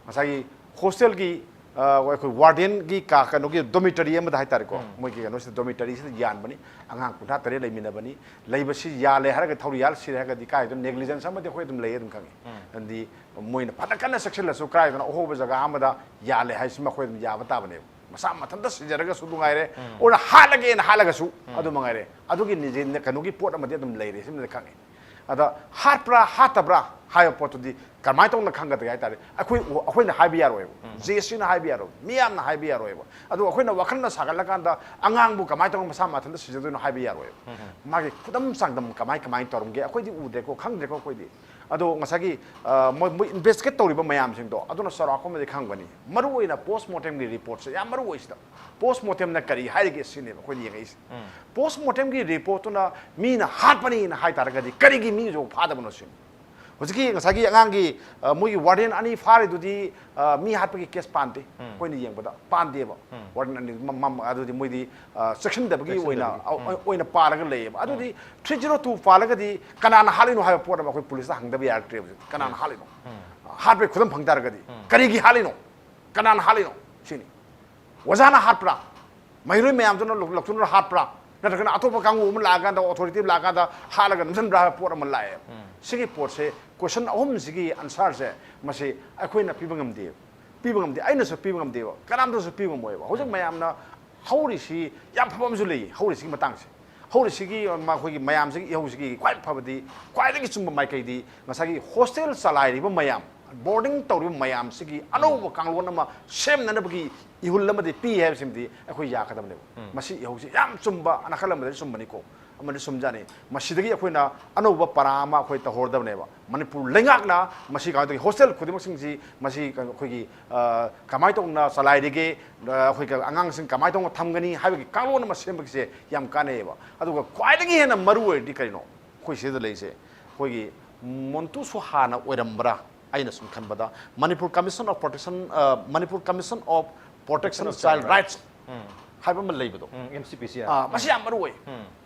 ꯉꯁꯥꯏꯒꯤ ꯍꯣꯁꯇꯦꯜꯒꯤ, ꯑ, ꯑꯩꯈꯣꯏ ꯋꯥꯔꯗꯦꯟꯒꯤ ꯀꯥ, ꯀꯩꯅꯣꯒꯤ ꯗꯣꯃꯤꯇꯔꯤ ꯑꯃꯗ ꯍꯥꯏꯇꯥꯔꯦꯀꯣ, ꯃꯣꯏꯒꯤ ꯀꯩꯅꯣꯁꯤꯗ, ꯗꯣꯃꯤꯇꯔꯤꯁꯤꯗ ꯌꯥꯟꯕꯅꯤ꯫ ꯑꯉꯥꯡ ꯀꯨꯟꯊ꯭ꯔꯥ ꯇꯔꯦꯠ ꯂꯩꯃꯤꯟꯅꯕꯅꯤ꯫ ꯂꯩꯕꯁꯤ ꯌꯥꯜꯂꯦ ꯍꯥꯏꯔꯒ, ꯊꯧꯔꯤ ꯌꯥꯜꯂ ꯁꯤꯔꯦ ꯍꯥꯏꯔꯒꯗꯤ ꯀꯥꯏꯗꯅꯣ ꯅꯦꯒ꯭ꯂꯤꯖꯦꯟꯁ ꯑꯃꯗꯤ ꯑꯩꯈꯣꯏ ꯑꯗꯨꯝ ꯂꯩ, ꯑꯗꯨꯝ ꯈꯪꯉꯤ꯫ ꯑꯗꯨꯗꯤ ꯃꯣꯏꯅ ꯐꯅ ꯀꯟꯅ ꯆꯦꯛꯁꯤꯜꯂꯁꯨ ꯀꯥꯏꯗꯅꯣ ꯑꯍꯣꯕ ꯖꯒꯥ ꯑꯃꯗ ꯌꯥꯜꯂꯦ ꯍꯥꯏꯁꯤꯃ ꯑꯩꯈꯣꯏ ꯑꯗꯨꯝ ꯌꯥꯕ ꯇꯥꯕꯅꯦꯕ꯫ ꯃꯁꯥ ꯃꯊꯟꯇ ꯁꯤꯖꯔꯒꯁꯨ ꯅꯨꯡꯉꯥꯏꯔꯦ, ꯑꯣꯔ ꯍꯥꯠꯂꯒꯦꯅ ꯍꯥꯠꯂꯒꯁꯨ ꯑꯗꯨ ꯃꯉꯥꯏꯔꯦ꯫ ꯑꯗꯨꯒꯤ ꯅꯤꯖꯦ-, ꯀꯩꯅꯣꯒꯤ ꯄꯣꯠ ꯑꯃꯗꯤ ꯑꯗꯨꯝ ꯂꯩꯔꯦ, ꯁꯤꯃꯗꯤ ꯈꯪꯉꯤ꯫ ꯑꯗ ꯍꯥꯠꯄ꯭ꯔꯥ ꯍꯥꯠꯇꯕ꯭ꯔꯥ ꯍꯥꯏꯕ ꯄꯣꯠꯇꯨꯗꯤ ꯀꯃꯥꯏꯅ ꯇꯧꯅ ꯈꯪꯒꯗꯒꯦ ꯍꯥꯏ ꯇꯥꯔꯗꯤ, ꯑꯩꯈꯣꯏ ꯑꯩꯈꯣꯏꯅ ꯍꯥꯏꯕ ꯌꯥꯔꯣꯏꯕ, ꯖꯦ ꯑꯦꯁ ꯁꯤꯅ ꯍꯥꯏꯕ ꯌꯥꯔꯣꯏꯕ, ꯃꯤꯌꯥꯝꯅ ꯍꯥꯏꯕ ꯌꯥꯔꯣꯏꯕ꯫ ꯑꯗꯨ ꯑꯩꯈꯣꯏꯅ ꯋꯥꯈꯜꯅ ꯁꯥꯒꯠꯂꯀꯥꯟꯗ ꯑꯉꯥꯡꯕꯨ ꯀꯃꯥꯏꯅ ꯇꯧꯔꯒ ꯃꯁꯥ ꯃꯊꯟꯇ ꯁꯤꯖꯗꯣꯏꯅꯣ ꯍꯥꯏꯕ ꯌꯥꯔꯣꯏꯕ꯫ ꯃꯥꯒꯤ ꯈꯨꯗꯝ ꯆꯥꯡꯗꯝ ꯀꯃꯥꯏ ꯀꯃꯥꯏꯅ ꯇꯧꯔꯝꯒꯦ ꯑꯩꯈꯣꯏꯗꯤ ꯎꯗ꯭ꯔꯦꯀꯣ, ꯈꯪꯗ꯭ꯔꯦꯀꯣ ꯑꯩꯈꯣꯏꯗꯤ꯫ ꯑꯗꯣ ꯉꯁꯥꯏꯒꯤ ꯑ, ꯃꯣꯏ ꯃꯣꯏ ꯏꯟꯚꯦꯁꯇꯤꯒꯦꯠ ꯇꯧꯔꯤꯕ ꯃꯌꯥꯝꯁꯤꯡꯗꯣ ꯑꯗꯨꯅ ꯆꯥꯎꯔꯥꯛꯄ ꯑꯃꯗꯤ ꯈꯪꯒꯅꯤ꯫ ꯃꯔꯨ ꯑꯣꯏꯅ ꯄꯣꯁ ꯃꯣꯔꯇꯦꯝꯒꯤ ꯔꯤꯄꯣꯔꯠꯁꯦ ꯌꯥꯝ ꯃꯔꯨ ꯑꯣꯏꯁꯤꯗ꯫ ꯄꯣꯁ ꯃꯣꯔꯇꯦꯝꯅ ꯀꯔꯤ ꯍꯥꯏꯔꯤꯒꯦ ꯁꯤꯅꯦꯕ ꯑꯩꯈꯣꯏꯅ ꯌꯦꯡꯉꯛꯏꯁꯦ꯫ ꯄꯣꯁ ꯃꯣꯔꯇꯦꯝꯒꯤ ꯔꯤꯄꯣꯔꯠꯇꯨꯅ ꯃꯤꯅ ꯍꯥꯠꯄꯅꯤꯅ ꯍꯥꯏ ꯇꯥꯔꯒꯗꯤ ꯀꯔꯤꯒꯤ ꯃꯤꯁꯨ ꯐꯥꯗꯕꯅꯣ ꯁꯤꯅꯤ꯫ ꯍꯧꯖꯤꯛꯀꯤ ꯉꯁꯥꯏꯒꯤ ꯑꯉꯥꯡꯒꯤ ꯑ, ꯃꯣꯏꯒꯤ ꯋꯥꯔꯗꯦꯟ ꯑꯅꯤ ꯐꯥꯔꯤꯗꯨꯗꯤ ꯑ, ꯃꯤ ꯍꯥꯠꯄꯒꯤ ꯀꯦꯁ ꯄꯥꯟꯗꯦ꯫ ꯑꯩꯈꯣꯏꯅ ꯌꯦꯡꯕꯗ ꯄꯥꯟꯗꯦꯕ꯫ ꯋꯥꯔꯗꯦꯟ ꯑꯅꯤ ꯃ- ꯃ- ꯑꯗꯨꯗꯤ ꯃꯣꯏꯗꯤ ꯑ, ꯆꯦꯛꯁꯤꯟꯗꯕꯒꯤ ꯑꯣꯏꯅ ꯆꯦꯛꯁꯤꯟꯗꯕꯒꯤ꯫ ꯑ, ꯑꯣꯏꯅ ꯄꯥꯜꯂꯒ ꯂꯩꯌꯦꯕ꯫ ꯑꯗꯨꯗꯤ ꯊ꯭ꯔꯤ ꯖꯤꯔꯣ ꯇꯨ ꯄꯥꯜꯂꯒꯗꯤ ꯀꯅꯥꯅ ꯍꯥꯠꯂꯤꯅꯣ ꯍꯥꯏꯕ ꯄꯣꯠ ꯑꯃ ꯑꯩꯈꯣꯏ ꯄꯨꯂꯤꯁꯇ ꯍꯪꯗꯕ ꯌꯥꯔꯛꯇ꯭ꯔꯦ ꯍꯧꯖꯤꯛ꯫ ꯀꯅꯥꯅ ꯍꯥꯠꯂꯤꯅꯣ? ꯍꯥꯠꯄꯒꯤ ꯈꯨꯗꯝ ꯐꯪ ꯇꯥꯔꯒꯗꯤ ꯀꯔꯤꯒꯤ ꯍꯥꯠꯂꯤꯅꯣ? ꯀꯅꯥꯅ ꯍꯥꯠꯂꯤꯅꯣ ꯁꯤꯅꯤ꯫ ꯑꯣꯖꯥꯅ ꯍꯥꯠꯄ꯭ꯔꯥ? ꯃꯍꯩꯔꯣꯏ ꯃꯌꯥꯝꯗꯨꯅ ꯂꯧ- ꯂꯧꯊꯣꯛꯅꯔ ꯍꯥꯠꯄ꯭ꯔꯥ? ꯅꯠꯇ꯭ꯔꯒꯅ ꯑꯇꯣꯞꯄ ꯀꯥꯡꯕꯨ ꯑꯃ ꯂꯥꯛꯑꯀꯥꯟꯗ, ꯑꯣꯊꯣꯔꯤꯇꯤ ꯑꯃ ꯂꯥꯛꯑꯀꯥꯟꯗ ꯍꯥꯠꯂꯒ ꯅꯝꯁꯤꯟꯕ꯭ꯔꯥ ꯍꯥꯏꯕ ꯄꯣꯠ ꯑꯃ ꯂꯥꯛꯑꯦ꯫ ꯁꯤꯒꯤ ꯄꯣꯠꯁꯦ, ꯀꯣꯏꯁꯟ ꯑꯍꯨꯝꯁꯤꯒꯤ ꯑꯟꯁꯔꯁꯦ, ꯃꯁꯤ ꯑꯩꯈꯣꯏꯅ ꯄꯤꯕ ꯉꯝꯗꯦ, ꯄꯤꯕ ꯉꯝꯗꯦ, ꯑꯩꯅꯁꯨ ꯄꯤꯕ ꯉꯝꯗꯦꯕ, ꯀꯅꯥꯝꯇꯁꯨ ꯄꯤꯕ ꯉꯝꯃꯣꯏꯕ꯫ ꯍꯧꯖꯤꯛ ꯃꯌꯥꯝꯅ ꯍꯧꯔꯤꯁꯤ ꯌꯥꯝ ꯐꯕ ꯑꯃꯁꯨ ꯂꯩ, ꯍꯧꯔꯤꯁꯤꯒꯤ ꯃꯇꯥꯡꯁꯦ꯫ ꯍꯧꯔꯤꯁꯤꯒꯤ ꯃꯈꯣꯏꯒꯤ ꯃꯌꯥꯝꯁꯤꯒꯤ ꯏꯍꯧꯁꯤꯒꯤ ꯈ꯭ꯋꯥꯏ ꯐꯕꯗꯤ, ꯈ꯭ꯋꯥꯏꯗꯒꯤ ꯆꯨꯝꯕ ꯃꯥꯏꯀꯩꯗꯤ ꯉꯁꯥꯏꯒꯤ ꯍꯣꯁꯇꯦꯜ ꯆꯂꯥꯏꯔꯤꯕ ꯃꯌꯥꯝ, ꯕꯣꯔꯗꯤꯡ ꯇꯧꯔꯤꯕ ꯃꯌꯥꯝꯁꯤꯒꯤ ꯑꯅꯧꯕ ꯀꯥꯡꯂꯣꯟ ꯑꯃ ꯁꯦꯝꯅꯅꯕꯒꯤ ꯏꯍꯨꯜ ꯑꯃꯗꯤ ꯄꯤ ꯍꯥꯏꯕꯁꯤꯃꯗꯤ ꯑꯩꯈꯣꯏ ꯌꯥꯀꯗꯕꯅꯦꯕ꯫ ꯃꯁꯤ ꯏꯍꯧꯁꯤ ꯌꯥꯝ ꯆꯨꯝꯕ, ꯅꯥꯀꯜ ꯑꯃꯗꯗꯤ ꯆꯨꯝꯕꯅꯤꯀꯣ, ꯑꯃꯗꯤ ꯆꯨꯝꯖꯥꯅꯤ꯫ ꯃꯁꯤꯗꯒꯤ ꯑꯩꯈꯣꯏꯅ ꯑꯅꯧꯕ ꯄꯔꯥ ꯑꯃ ꯑꯩꯈꯣꯏ ꯇꯧꯍꯧꯔꯗꯕꯅꯦꯕ꯫ ꯃꯅꯤꯄꯨꯔ ꯂꯩꯉꯥꯛꯅ ꯃꯁꯤ ꯀꯃꯥꯏꯅ ꯇꯧꯒꯦ, ꯍꯣꯁꯇꯦꯜ ꯈꯨꯗꯤꯡꯃꯛꯁꯤꯡꯁꯤ ꯃꯁꯤ ꯑꯩꯈꯣꯏꯒꯤ, ꯑ, ꯀꯃꯥꯏꯅ ꯇꯧꯅ ꯆꯂꯥꯏꯔꯤꯒꯦ, ꯑ, ꯑꯩꯈꯣꯏꯒꯤ ꯑꯉꯥꯡꯁꯤꯡ ꯀꯃꯥꯏꯅ ꯇꯧꯅ ꯊꯝꯒꯅꯤ ꯍꯥꯏꯕꯒꯤ ꯀꯥꯡꯂꯣꯟ ꯑꯃ ꯁꯦꯝꯕꯒꯤꯁꯦ ꯌꯥꯝ ꯀꯥꯟꯅꯩꯌꯦꯕ꯫ ꯑꯗꯨꯒ ꯈ꯭ꯋꯥꯏꯗꯒꯤ ꯍꯦꯟꯅ ꯃꯔꯨ ꯑꯣꯏꯔꯤꯗꯤ ꯀꯔꯤꯅꯣ? ꯑꯩꯈꯣꯏ ꯁꯤꯗ ꯂꯩꯔꯤꯁꯦ, ꯑꯩꯈꯣꯏꯒꯤ ꯃꯣꯟꯇꯨꯁꯨ ꯍꯥꯟꯅ ꯑꯣꯏꯔꯝꯕ꯭ꯔꯥ? ꯑꯩꯅ ꯁꯨꯝ ꯈꯟꯕꯗ, ꯃꯅꯤꯄꯨꯔ ꯀꯃꯤꯁꯟ ꯑꯣꯐ ꯄ꯭ꯔꯣꯇꯦꯛꯁꯟ, ꯑ, Manipur commission of protection of child rights ꯍꯥꯏꯕ ꯑꯃ ꯂꯩꯕꯗꯣ, ꯑꯦꯝ ꯁꯤ ꯄꯤ ꯁꯤ꯫ ꯑ, ꯃꯁꯤ ꯌꯥꯝ ꯃꯔꯨ ꯑꯣꯏ꯫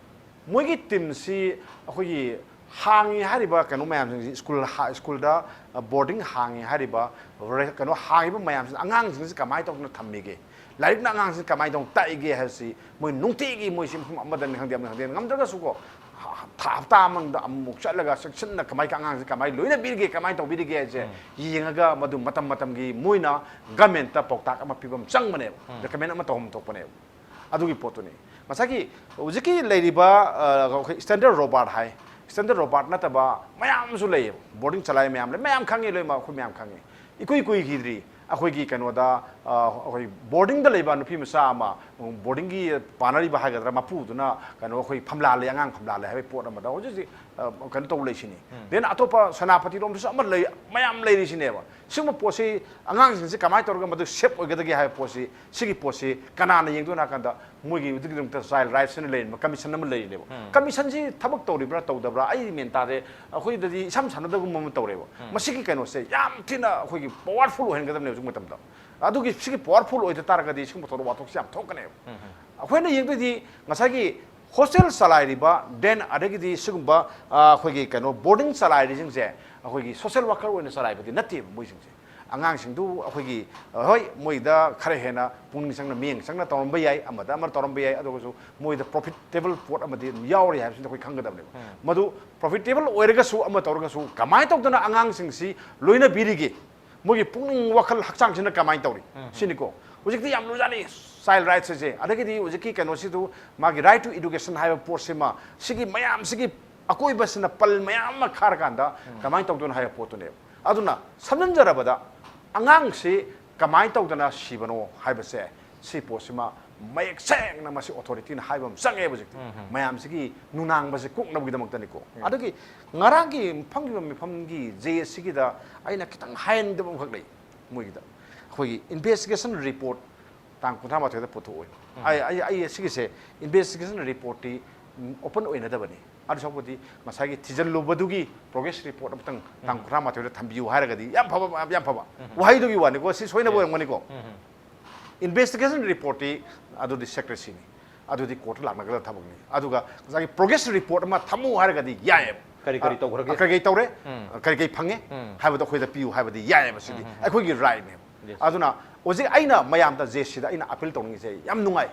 ꯃꯣꯏꯒꯤ ꯇꯤꯝꯁꯤ ꯑꯩꯈꯣꯏꯒꯤ ꯍꯥꯡꯉꯤ ꯍꯥꯏꯔꯤꯕ ꯀꯩꯅꯣ ꯃꯌꯥꯝꯁꯤꯡꯁꯤ, ꯁ꯭ꯀꯨꯜ ꯍꯥ-, ꯁ꯭ꯀꯨꯜꯗ, ꯑ, ꯕꯣꯔꯗꯤꯡ ꯍꯥꯡꯉꯤ ꯍꯥꯏꯔꯤꯕ, ꯔꯦ-, ꯀꯩꯅꯣ ꯍꯥꯡꯉꯤꯕ ꯃꯌꯥꯝꯁꯤꯅ ꯑꯉꯥꯡꯁꯤꯡꯁꯤ ꯀꯃꯥꯏꯅ ꯇꯧꯗꯅ ꯊꯝꯃꯤꯒꯦ, ꯂꯥꯏꯔꯤꯛꯅ ꯑꯉꯥꯡꯁꯤꯡ ꯀꯃꯥꯏꯅ ꯇꯧꯅ ꯇꯥꯛꯏꯒꯦ ꯍꯥꯏꯕꯁꯤ ꯃꯣꯏ ꯅꯨꯡꯇꯤꯒꯤ ꯃꯣꯏꯁꯤ ꯃꯐꯝ ꯑꯃꯗꯅꯤ ꯈꯪꯗꯦ, ꯑꯃꯗꯅꯤ ꯈꯪꯗꯦ, ꯉꯝꯗ꯭ꯔꯒꯁꯨꯀꯣ, ꯍ-, ꯊꯥ ꯍꯞꯇꯥ ꯑꯃꯗ ꯑꯃꯨꯛ ꯆꯠꯂꯒ ꯆꯦꯛꯁꯤꯟꯅ ꯀꯃꯥꯏꯅ ꯑꯉꯥꯡꯁꯤ ꯀꯃꯥꯏꯅ ꯂꯣꯏꯅꯕꯤꯔꯤꯒꯦ, ꯀꯃꯥꯏꯅ ꯇꯧꯕꯤꯔꯤꯒꯦ ꯍꯥꯏꯁꯦ ꯌꯦꯡꯉꯒ ꯃꯗꯨ ꯃꯇꯝ ꯃꯇꯝꯒꯤ ꯃꯣꯏꯅ ꯒꯃꯦꯟꯇ ꯄꯥꯎꯇꯥꯛ ꯑꯃ ꯄꯤꯕ ꯑꯃ ꯆꯪꯕꯅꯦꯕ, ꯔꯤꯀꯃꯦꯟ ꯑꯃ ꯇꯧꯐꯝ ꯊꯣꯛꯄꯅꯦꯕ꯫ ꯑꯗꯨꯒꯤ ꯄꯣꯠꯇꯨꯅꯤ꯫ ꯉꯁꯥꯏꯒꯤ ꯍꯧꯖꯤꯛꯀꯤ ꯂꯩꯔꯤꯕ, ꯑ, ꯑꯩꯈꯣꯏ ꯁ꯭ꯇꯦꯟꯗꯔ ꯔꯣꯕꯥꯔꯠ ꯍꯥꯏ, ꯁ꯭ꯇꯦꯟꯗꯔꯠ ꯔꯣꯕꯥꯔꯠ ꯅꯠꯇꯕ ꯃꯌꯥꯝ ꯑꯃꯁꯨ ꯂꯩꯌꯦꯕ, ꯕꯣꯔꯗꯤꯡ ꯆꯂꯥꯏ ꯃꯌꯥꯝ ꯂꯩ, ꯃꯌꯥꯝ ꯈꯪꯉꯤ ꯂꯣꯏꯅꯃꯛ, ꯑꯩꯈꯣꯏ ꯃꯌꯥꯝ ꯈꯪꯉꯤ꯫ ꯏꯀꯨꯏ ꯀꯨꯏꯈꯤꯗ꯭ꯔꯤ ꯑꯩꯈꯣꯏꯒꯤ ꯀꯩꯅꯣꯗ, ꯑ, ꯑꯩꯈꯣꯏ ꯕꯣꯔꯗꯤꯡꯗ ꯂꯩꯕ ꯅꯨꯄꯤ ꯃꯆꯥ ꯑꯃ ꯕꯣꯔꯗꯤꯡꯒꯤ ꯄꯥꯅꯔꯤꯕ ꯍꯥꯏꯒꯗ꯭ꯔꯥ, ꯃꯄꯨꯗꯨꯅ ꯀꯩꯅꯣ ꯑꯩꯈꯣꯏ ꯐꯝꯂꯥꯜꯂꯦ, ꯑꯉꯥꯡ ꯐꯝꯂꯥꯜꯂꯦ ꯍꯥꯏꯕꯒꯤ ꯄꯣꯠ ꯑꯃꯗ ꯍꯧꯖꯤꯛ ꯍꯧꯖꯤꯛ ꯑ, ꯀꯩꯅꯣ ꯇꯧꯕ ꯂꯩꯁꯤꯅꯤ꯫ ꯗꯦꯟ ꯑꯇꯣꯞꯄ ꯁꯦꯅꯥꯄꯇꯤꯔꯣꯝꯗꯁꯨ ꯑꯃ ꯂꯩ, ꯃꯌꯥꯝ ꯂꯩꯔꯤꯁꯤꯅꯦꯕ꯫ ꯁꯤꯒꯨꯝꯕ ꯄꯣꯠꯁꯤ ꯑꯉꯥꯡꯁꯤꯡꯁꯤ ꯀꯃꯥꯏꯅ ꯇꯧꯔꯒ ꯃꯗꯨ ꯁꯦꯞ ꯑꯣꯏꯒꯗꯒꯦ ꯍꯥꯏꯕ ꯄꯣꯠꯁꯤ, ꯁꯤꯒꯤ ꯄꯣꯠꯁꯤ ꯀꯅꯥꯅ ꯌꯦꯡꯗꯣꯏꯅꯣ ꯍꯥꯏ ꯀꯥꯟꯗ ꯃꯣꯏꯒꯤ ꯑꯗꯨꯒꯤꯗꯃꯛꯇ ꯆꯥꯏꯜ ꯔꯥꯏꯠꯁ ꯍꯥꯏꯅ ꯂꯩꯔꯤꯕ ꯀꯃꯤꯁꯟ ꯑꯃ ꯂꯩꯔꯤꯅꯦꯕ꯫ ꯀꯃꯤꯁꯟꯁꯤ ꯊꯕꯛ ꯇꯧꯔꯤꯕ꯭ꯔꯥ ꯇꯧꯗꯕ꯭ꯔꯥ ꯑꯩ ꯃꯦꯟ ꯇꯥꯗꯦ꯫ ꯑꯩꯈꯣꯏꯗꯗꯤ ꯏꯁꯝ ꯁꯥꯟꯅꯗꯕꯒꯨꯝꯕ ꯑꯃ ꯇꯧꯔꯦꯕ꯫ ꯃꯁꯤꯒꯤ ꯀꯩꯅꯣꯁꯦ ꯌꯥꯝ ꯊꯤꯅ ꯑꯩꯈꯣꯏꯒꯤ ꯄꯋꯥꯔꯐꯨꯜ ꯑꯣꯏꯍꯟꯒꯗꯕꯅꯦꯕ ꯍꯧꯖꯤꯛ ꯃꯇꯝꯗ꯫ ꯑꯗꯨꯒꯤ ꯁꯤꯒꯤ ꯄꯋꯥꯔꯐꯨꯜ ꯑꯣꯏꯗ ꯇꯥꯔꯒꯗꯤ ꯁꯤꯒꯨꯝꯕ ꯊꯧꯗꯣꯛ ꯋꯥꯊꯣꯛꯁꯤ ꯌꯥꯝ ꯊꯣꯛꯀꯅꯦꯕ꯫ ꯑꯩꯈꯣꯏꯅ ꯌꯦꯡꯗꯣꯏꯗꯤ ꯉꯁꯥꯏꯒꯤ ꯍꯣꯁꯇꯦꯜ ꯆꯂꯥꯏꯔꯤꯕ, ꯗꯦꯟ ꯑꯗꯒꯤꯗꯤ ꯁꯤꯒꯨꯝꯕ, ꯑ, ꯑꯩꯈꯣꯏꯒꯤ ꯀꯩꯅꯣ ꯕꯣꯔꯗꯤꯡ ꯆꯂꯥꯏꯔꯤꯁꯤꯡꯁꯦ ꯑꯩꯈꯣꯏꯒꯤ ꯁꯣꯁꯦꯜ ꯋꯥꯔꯀꯔ ꯑꯣꯏꯅ ꯆꯂꯥꯏꯕꯗꯤ ꯅꯠꯇꯦꯕ ꯃꯣꯏꯁꯤꯡꯁꯦ꯫ ꯑꯉꯥꯡꯁꯤꯡꯗꯨ ꯑꯩꯈꯣꯏꯒꯤ, ꯑ, ꯍꯣꯏ, ꯃꯣꯏꯗ ꯈꯔ ꯍꯦꯟꯅ ꯄꯨꯛꯅꯤꯡ ꯆꯪꯅ, ꯃꯤꯠꯌꯦꯡ ꯆꯪꯅ ꯇꯧꯔꯝꯕ ꯌꯥꯏ, ꯑꯃꯗ ꯑꯃ ꯇꯧꯔꯝꯕ ꯌꯥꯏ, ꯑꯗꯨꯒꯁꯨ ꯃꯣꯏꯗ ꯄ꯭ꯔꯣꯐꯤꯇꯦꯕꯜ ꯄꯣꯠ ꯑꯃꯗꯤ ꯑꯗꯨꯝ ꯌꯥꯎꯔꯤ ꯍꯥꯏꯕꯁꯤꯗꯤ ꯑꯩꯈꯣꯏ ꯈꯪꯒꯗꯕꯅꯦꯕ꯫ ꯃꯗꯨ ꯄ꯭ꯔꯣꯐꯤꯇꯦꯕꯜ ꯑꯣꯏꯔꯒꯁꯨ ꯑꯃ ꯇꯧꯔꯒꯁꯨ ꯀꯃꯥꯏꯅ ꯇꯧꯗꯅ ꯑꯉꯥꯡꯁꯤꯡꯁꯤ ꯂꯣꯏꯅꯕꯤꯔꯤꯒꯦ? ꯃꯣꯏꯒꯤ ꯄꯨꯛꯅꯤꯡ ꯋꯥꯈꯜ ꯍꯛꯆꯥꯡꯁꯤꯅ ꯀꯃꯥꯏꯅ ꯇꯧꯔꯤ? ꯁꯤꯅꯤꯀꯣ꯫ ꯍꯧꯖꯤꯛꯇꯤ ꯌꯥꯝ ꯂꯨꯖꯥꯠꯅꯤ ꯆꯥꯏꯜ ꯔꯥꯏꯠꯁ ꯍꯥꯏꯁꯦ꯫ ꯑꯗꯒꯤꯗꯤ ꯍꯧꯖꯤꯛꯀꯤ ꯀꯩꯅꯣꯁꯤꯗꯨ, ꯃꯥꯒꯤ right to education ꯍꯥꯏꯕ ꯄꯣꯠꯁꯤꯃ, ꯁꯤꯒꯤ ꯃꯌꯥꯝꯁꯤꯒꯤ ꯑꯀꯣꯏꯕꯁꯤꯅ ꯄꯜ ꯃꯌꯥꯝ ꯑꯃ ꯈꯥꯔꯀꯥꯟꯗ ꯀꯃꯥꯏꯅ ꯇꯧꯗꯣꯏꯅꯣ ꯍꯥꯏꯕ ꯄꯣꯠꯇꯨꯅꯦꯕ꯫ ꯑꯗꯨꯅ ꯁꯝꯖꯤꯟꯖꯔꯕꯗ, ꯑꯉꯥꯡꯁꯤ ꯀꯃꯥꯏꯅ ꯇꯧꯗꯅ ꯁꯤꯕꯅꯣ ꯍꯥꯏꯕꯁꯦ, ꯁꯤ ꯄꯣꯠꯁꯤꯃ ꯃꯌꯦꯛ ꯁꯦꯡꯅ ꯃꯁꯤ ꯑꯣꯊꯣꯔꯤꯇꯤꯅ ꯍꯥꯏꯕ ꯑꯃ ꯆꯪꯉꯦꯕ ꯍꯧꯖꯤꯛꯇꯤ꯫ ꯃꯌꯥꯝꯁꯤꯒꯤ ꯅꯨꯡꯅꯥꯡꯕꯁꯦ ꯀꯣꯛꯅꯕꯒꯤꯗꯃꯛꯇꯅꯤꯀꯣ꯫ ꯑꯗꯒꯤ ꯉꯔꯥꯡꯒꯤ ꯐꯝꯈꯤꯕ ꯃꯤꯐꯝꯒꯤ ꯖꯦ ꯑꯦꯁ ꯁꯤꯒꯤꯗ ꯑꯩꯅ ꯈꯤꯇꯪ ꯍꯥꯏꯍꯟꯅꯤꯡꯗꯕ ꯑꯃꯈꯛ ꯂꯩ꯫ ꯃꯣꯏꯒꯤꯗ ꯑꯩꯈꯣꯏꯒꯤ ꯏꯟꯚꯦꯁꯇꯤꯒꯦꯁꯟ ꯔꯤꯄꯣꯔꯠ ꯇꯥꯡ ꯀꯨꯟꯊ꯭ꯔꯥ ꯃꯥꯊꯣꯏꯗ ꯄꯨꯊꯣꯛꯑꯣꯏ꯫ ꯑꯩ, ꯑꯩ, ꯑꯩ ꯁꯤꯒꯤꯁꯦ ꯏꯟꯚꯦꯁꯇꯤꯒꯦꯁꯟ ꯔꯤꯄꯣꯔꯠꯇꯤ, ꯎꯝ, ꯑꯣꯄꯟ ꯑꯣꯏꯅꯗꯕꯅꯤ꯫ ꯑꯗꯨ ꯁꯔꯨꯛꯄꯨꯗꯤ ꯉꯁꯥꯏꯒꯤ ꯊꯤꯖꯤꯜꯂꯨꯕꯗꯨꯒꯤ ꯄ꯭ꯔꯣꯒ꯭ꯔꯦꯁ ꯔꯤꯄꯣꯔꯠ ꯑꯃꯇꯪ ꯇꯥꯡ ꯀꯨꯟꯊ꯭ꯔꯥ ꯃꯥꯊꯣꯏꯗ ꯊꯝꯕꯤꯌꯨ ꯍꯥꯏꯔꯒꯗꯤ ꯌꯥꯝ ꯐꯕ, ꯌꯥꯝ ꯐꯕ꯫ ꯋꯥꯍꯩꯗꯨꯒꯤ ꯋꯥꯅꯤꯀꯣ, ꯁꯤ ꯁꯣꯏꯅꯕ ꯑꯣꯏꯔꯝꯒꯅꯤꯀꯣ꯫ ꯏꯟꯚꯦꯁꯇꯤꯒꯦꯁꯟ ꯔꯤꯄꯣꯔꯠꯇꯤ ꯑꯗꯨꯗꯤ ꯁꯦꯀ꯭ꯔꯦꯁꯤꯅꯤ꯫ ꯑꯗꯨꯗꯤ ꯀꯣꯔꯠꯇ ꯂꯥꯛꯅꯒꯗꯕ ꯊꯕꯛꯅꯤ꯫ ꯑꯗꯨꯒ ꯉꯁꯥꯏꯒꯤ ꯄ꯭ꯔꯣꯒ꯭ꯔꯦꯁ ꯔꯤꯄꯣꯔꯠ ꯑꯃ ꯊꯝꯃꯨ ꯍꯥꯏꯔꯒꯗꯤ ꯌꯥꯏꯑꯕ꯫ ꯀꯔꯤ ꯀꯔꯤ ꯑ, ꯇꯧꯈ꯭ꯔꯒꯦ? ꯀꯔꯤ ꯀꯔꯤ ꯇꯧꯔꯦ? ꯀꯔꯤ ꯀꯔꯤ ꯐꯪꯉꯦ? ꯍꯥꯏꯕꯗꯣ ꯑꯩꯈꯣꯏꯗ ꯄꯤꯌꯨ ꯍꯥꯏꯕꯗꯤ ꯌꯥꯏꯑꯕ꯫ ꯁꯤꯗꯤ ꯑꯩꯈꯣꯏꯒꯤ ꯔꯥꯏꯠꯅꯦꯕ꯫ ꯑꯗꯨꯅ ꯍꯧꯖꯤꯛ ꯑꯩꯅ ꯃꯌꯥꯝꯗ ꯖꯦ ꯁꯤꯗ ꯑꯩꯅ ꯑꯄꯤꯜ ꯇꯧꯅꯤꯡꯉꯤꯁꯦ ꯌꯥꯝ ꯅꯨꯡꯉꯥꯏ꯫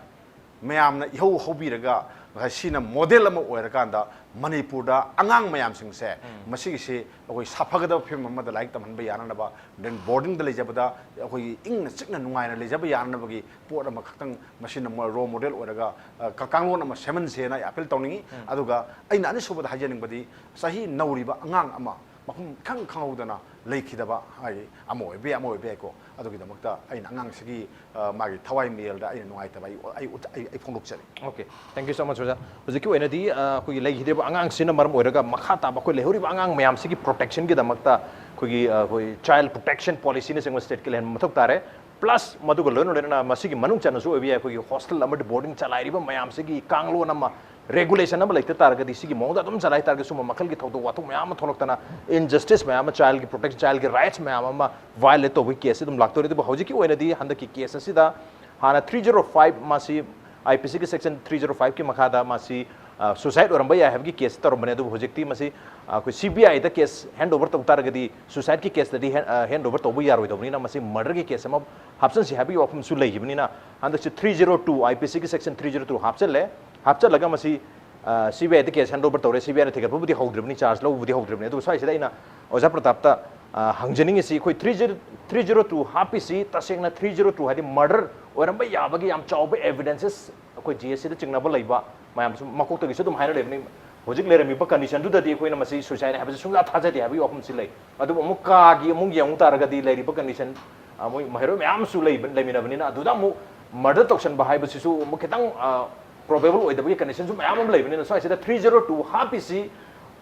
ꯃꯌꯥꯝꯅ ꯏꯍꯧ ꯍꯧꯕꯤꯔꯒ ꯉꯁꯥꯏ ꯁꯤꯅ ꯃꯣꯗꯦꯜ ꯑꯃ ꯑꯣꯏꯔꯀꯥꯟꯗ ꯃꯅꯤꯄꯨꯔꯗ ꯑꯉꯥꯡ ꯃꯌꯥꯝꯁꯤꯡꯁꯦ ꯃꯁꯤꯒꯤꯁꯤ ꯑꯩꯈꯣꯏ ꯁꯥꯐꯒꯗꯕ ꯐꯤꯕꯝ ꯑꯃꯗ ꯂꯥꯏꯔꯤꯛ ꯇꯝꯍꯟꯕ ꯌꯥꯅꯅꯕ, then ꯕꯣꯔꯗꯤꯡꯗ ꯂꯩꯖꯕꯗ ꯑꯩꯈꯣꯏꯒꯤ ꯏꯪꯅ ꯆꯤꯛꯅ ꯅꯨꯡꯉꯥꯏꯅ ꯂꯩꯖꯕ ꯌꯥꯅꯅꯕꯒꯤ ꯄꯣꯠ ꯑꯃꯈꯛꯇꯪ ꯃꯁꯤꯅ ꯔꯣꯜ ꯃꯣꯗꯦꯜ ꯑꯣꯏꯔꯒ ꯑ, ꯀ- ꯀꯥꯡꯂꯣꯟ ꯑꯃ ꯁꯦꯝꯍꯟꯁꯦꯅ ꯑꯩ ꯑꯄꯤꯜ ꯇꯧꯅꯤꯡꯉꯤ꯫ ꯑꯗꯨꯒ ꯑꯩꯅ ꯑꯅꯤꯁꯨꯕꯗ ꯍꯥꯏꯖꯅꯤꯡꯕꯗꯤ ꯆꯍꯤ ꯅꯧꯔꯤꯕ ꯑꯉꯥꯡ ꯑꯃ ꯃꯐꯝ ꯏꯈꯪ ꯈꯪꯍꯧꯗꯅ ꯂꯩꯈꯤꯗꯕ ꯍꯥꯏ ꯑꯃ ꯑꯣꯏꯕ ꯌꯥꯏ, ꯑꯃ ꯑꯣꯏꯕ ꯌꯥꯏꯀꯣ꯫ ꯑꯗꯨꯒꯤꯗꯃꯛꯇ ꯑꯩꯅ ꯑꯉꯥꯡꯁꯤꯒꯤ ꯑ, ꯃꯥꯒꯤ ꯊꯋꯥꯏ ꯃꯤꯔꯦꯜꯗ ꯑꯩꯅ ꯅꯨꯡꯉꯥꯏꯇꯕ ꯑꯩ ꯑꯩ ꯎꯠ- ꯑꯩ ꯑꯩ ꯐꯣꯡꯗꯣꯛꯆꯔꯤ꯫ Okay, thank you so much ꯑꯣꯖꯥ꯫ ꯍꯧꯖꯤꯛꯀꯤ ꯑꯣꯏꯅꯗꯤ ꯑ, ꯑꯩꯈꯣꯏꯒꯤ ꯂꯩꯈꯤꯗ꯭ꯔꯤꯕ ꯑꯉꯥꯡꯁꯤꯅ ꯃꯔꯝ ꯑꯣꯏꯔꯒ ꯃꯈꯥ ꯇꯥꯕ ꯑꯩꯈꯣꯏ ꯂꯩꯍꯧꯔꯤꯕ ꯑꯉꯥꯡ ꯃꯌꯥꯝꯁꯤꯒꯤ ꯄ꯭ꯔꯣꯇꯦꯛꯁꯟꯒꯤꯗꯃꯛꯇ ꯑꯩꯈꯣꯏꯒꯤ ꯑ, ꯑꯩꯈꯣꯏ ꯆꯥꯏꯜ ꯄ꯭ꯔꯣꯇꯦꯛꯁꯟ ꯄꯣꯂꯤꯁꯤꯅꯆꯤꯡꯕ ꯁ꯭ꯇꯦꯠꯀꯤ ꯂꯩꯍꯟꯕ ꯃꯊꯧ ꯇꯥꯔꯦ꯫ ꯄ꯭ꯂꯁ ꯃꯗꯨꯒ ꯂꯣꯏꯅ ꯂꯣꯏꯅꯅ ꯃꯁꯤꯒꯤ ꯃꯅꯨꯡ ꯆꯟꯅꯁꯨ ꯑꯣꯏꯕ ꯌꯥꯏ, ꯑꯩꯈꯣꯏꯒꯤ ꯍꯣꯁꯇꯦꯜ ꯑꯃꯗꯤ ꯕꯣꯔꯗꯤꯡ ꯆꯂꯥꯏꯔꯤꯕ ꯃꯌꯥꯝꯁꯤꯒꯤ ꯀꯥꯡꯂꯣꯟ ꯑꯃ, ꯔꯦꯒꯨꯂꯦꯁꯟ ꯑꯃ ꯂꯩꯇ ꯇꯥꯔꯒꯗꯤ ꯁꯤꯒꯤ ꯃꯑꯣꯡꯗ ꯑꯗꯨꯝ ꯆꯂꯥꯏ ꯇꯥꯔꯒꯗꯤ ꯁꯨꯝꯕ ꯃꯈꯜꯒꯤ ꯊꯧꯗꯣꯛ ꯋꯥꯊꯣꯛ ꯃꯌꯥꯝ ꯑꯃ ꯊꯣꯛꯂꯛꯇꯅ ꯏꯟꯖꯁꯇꯤꯁ ꯃꯌꯥꯝ ꯑꯃ, ꯆꯥꯏꯜꯒꯤ ꯄ꯭ꯔꯣꯇꯦꯛꯁꯟ, ꯆꯥꯏꯜꯒꯤ ꯔꯥꯏꯠꯁ ꯃꯌꯥꯝ ꯑꯃ ꯚꯥꯏꯑꯣꯂꯦꯠ ꯇꯧꯕꯒꯤ ꯀꯦꯁꯁꯤ ꯑꯗꯨꯝ ꯂꯥꯛꯇꯣꯔꯤ꯫ ꯑꯗꯨꯕꯨ ꯍꯧꯖꯤꯛꯀꯤ ꯑꯣꯏꯅꯗꯤ ꯍꯟꯗꯛꯀꯤ ꯀꯦꯁ ꯑꯁꯤꯗ ꯍꯥꯟꯅ ꯊ꯭ꯔꯤ ꯖꯤꯔꯣ ꯐꯥꯏꯚ ꯃꯁꯤ ꯑꯥꯏ ꯄꯤ ꯁꯤꯒꯤ ꯁꯦꯛꯁꯟ ꯊ꯭ꯔꯤ ꯖꯤꯔꯣ ꯐꯥꯏꯚꯀꯤ ꯃꯈꯥꯗ ꯃꯁꯤ ꯁꯨꯁꯥꯏꯠ ꯑꯣꯏꯔꯝꯕ ꯌꯥꯏ ꯍꯥꯏꯕꯒꯤ ꯀꯦꯁ ꯇꯧꯔꯝꯕꯅꯦ꯫ ꯑꯗꯨꯕꯨ ꯍꯧꯖꯤꯛꯇꯤ ꯃꯁꯤ ꯑ, ꯑꯩꯈꯣꯏ ꯁꯤ ꯕꯤ ꯑꯥꯏꯗ ꯀꯦꯁ ꯍꯦꯟ ꯑꯣꯚꯔ ꯇꯧ ꯇꯥꯔꯒꯗꯤ ꯁꯨꯁꯥꯏꯠꯀꯤ ꯀꯦꯁꯇꯗꯤ ꯍꯦꯟ ꯑꯣꯚꯔ ꯇꯧꯕ ꯌꯥꯔꯣꯏꯗꯧꯕꯅꯤꯅ ꯃꯁꯤ ꯃꯔꯗꯔꯒꯤ ꯀꯦꯁ ꯑꯃ ꯍꯥꯞꯆꯤꯟꯁꯤ ꯍꯥꯏꯕꯒꯤ ꯋꯥꯐꯝꯁꯨ ꯂꯩꯈꯤꯕꯅꯤꯅ ꯍꯟꯗꯛꯁꯤ three zero two, I P ꯁꯤꯒꯤ ꯁꯦꯛꯁꯟ ꯊ꯭ꯔꯤ ꯖꯤꯔꯣ ꯇꯨ ꯍꯥꯞꯆꯤꯜꯂꯦ꯫ ꯍꯥꯞꯆꯤꯜꯂꯒ ꯃꯁꯤ ꯁꯤ ꯕꯤ ꯑꯥꯏꯗ ꯀꯦꯁ ꯍꯦꯟ ꯑꯣꯚꯔ ꯇꯧꯔꯦ꯫ ꯁꯤ ꯕꯤ ꯑꯥꯏꯅ ꯊꯤꯒꯠꯄꯕꯨꯗꯤ ꯍꯧꯗ꯭ꯔꯤꯕꯅꯤ, ꯆꯥꯔꯖ ꯂꯧꯕꯕꯨꯗꯤ ꯍꯧꯗ꯭ꯔꯤꯕꯅꯤ꯫ ꯑꯗꯨꯕꯨ ꯁ꯭ꯋꯥꯏꯁꯤꯗ ꯑꯩꯅ ꯑꯣꯖꯥ ꯄ꯭ꯔꯇꯥꯞꯇ ꯑ, ꯍꯪꯖꯅꯤꯡꯉꯤꯁꯤ, ꯑꯩꯈꯣꯏ three zero three zero two ꯍꯥꯞꯄꯤꯁꯤ ꯇꯁꯦꯡꯅ ꯊ꯭ꯔꯤ ꯖꯤꯔꯣ ꯇꯨ ꯍꯥꯏꯗꯤ ꯃꯔꯗꯔ ꯑꯣꯏꯔꯝꯕ ꯌꯥꯕꯒꯤ ꯌꯥꯝ ꯆꯥꯎꯕ ꯑꯦꯚꯤꯗꯦꯟꯁꯦꯁ ꯑꯩꯈꯣꯏ ꯖꯤ ꯑꯦꯁ ꯁꯤꯗ ꯆꯤꯡꯅꯕ ꯂꯩꯕ ꯃꯌꯥꯝꯁꯨ ꯃꯀꯣꯛꯇꯒꯤꯁꯨ ꯑꯗꯨꯝ ꯍꯥꯏꯅ ꯂꯩꯕꯅꯤ꯫ ꯍꯧꯖꯤꯛ ꯂꯩꯔꯝꯃꯤꯕ ꯀꯟꯗꯤꯁꯟꯗꯨꯗꯗꯤ ꯑꯩꯈꯣꯏꯅ ꯃꯁꯤ ꯁꯨꯁꯥꯏꯠꯅꯤ ꯍꯥꯏꯕꯁꯤ ꯁꯨꯡꯊꯥ ꯊꯥꯖꯗꯦ ꯍꯥꯏꯕꯒꯤ ꯋꯥꯐꯝꯁꯤ ꯂꯩ꯫ ꯑꯗꯨꯕꯨ ꯑꯃꯨꯛ ꯀꯥꯒꯤ ꯑꯃꯨꯛ ꯌꯦꯡꯉꯨ ꯇꯥꯔꯒꯗꯤ ꯂꯩꯔꯤꯕ ꯀꯟꯗꯤꯁꯟ, ꯑ, ꯃꯣꯏ ꯃꯍꯩꯔꯣꯏ ꯃꯌꯥꯝꯁꯨ ꯂꯩꯕ, ꯂꯩꯃꯤꯟꯅꯕꯅꯤꯅ ꯑꯗꯨꯗ ꯑꯃꯨꯛ ꯃꯔꯗꯔ ꯇꯧꯁꯟꯕ ꯍꯥꯏꯕꯁꯤꯁꯨ ꯑꯃꯨꯛ ꯈꯤꯇꯪ, ꯑ, ꯄ꯭ꯔꯣꯕꯦꯕꯜ ꯑꯣꯏꯗꯕꯒꯤ ꯀꯟꯗꯤꯁꯟꯁꯨ ꯃꯌꯥꯝ ꯑꯃ ꯂꯩꯕꯅꯤꯅ ꯁ꯭ꯋꯥꯏꯁꯤꯗ ꯊ꯭ꯔꯤ ꯖꯤꯔꯣ ꯇꯨ ꯍꯥꯞꯄꯤꯁꯤ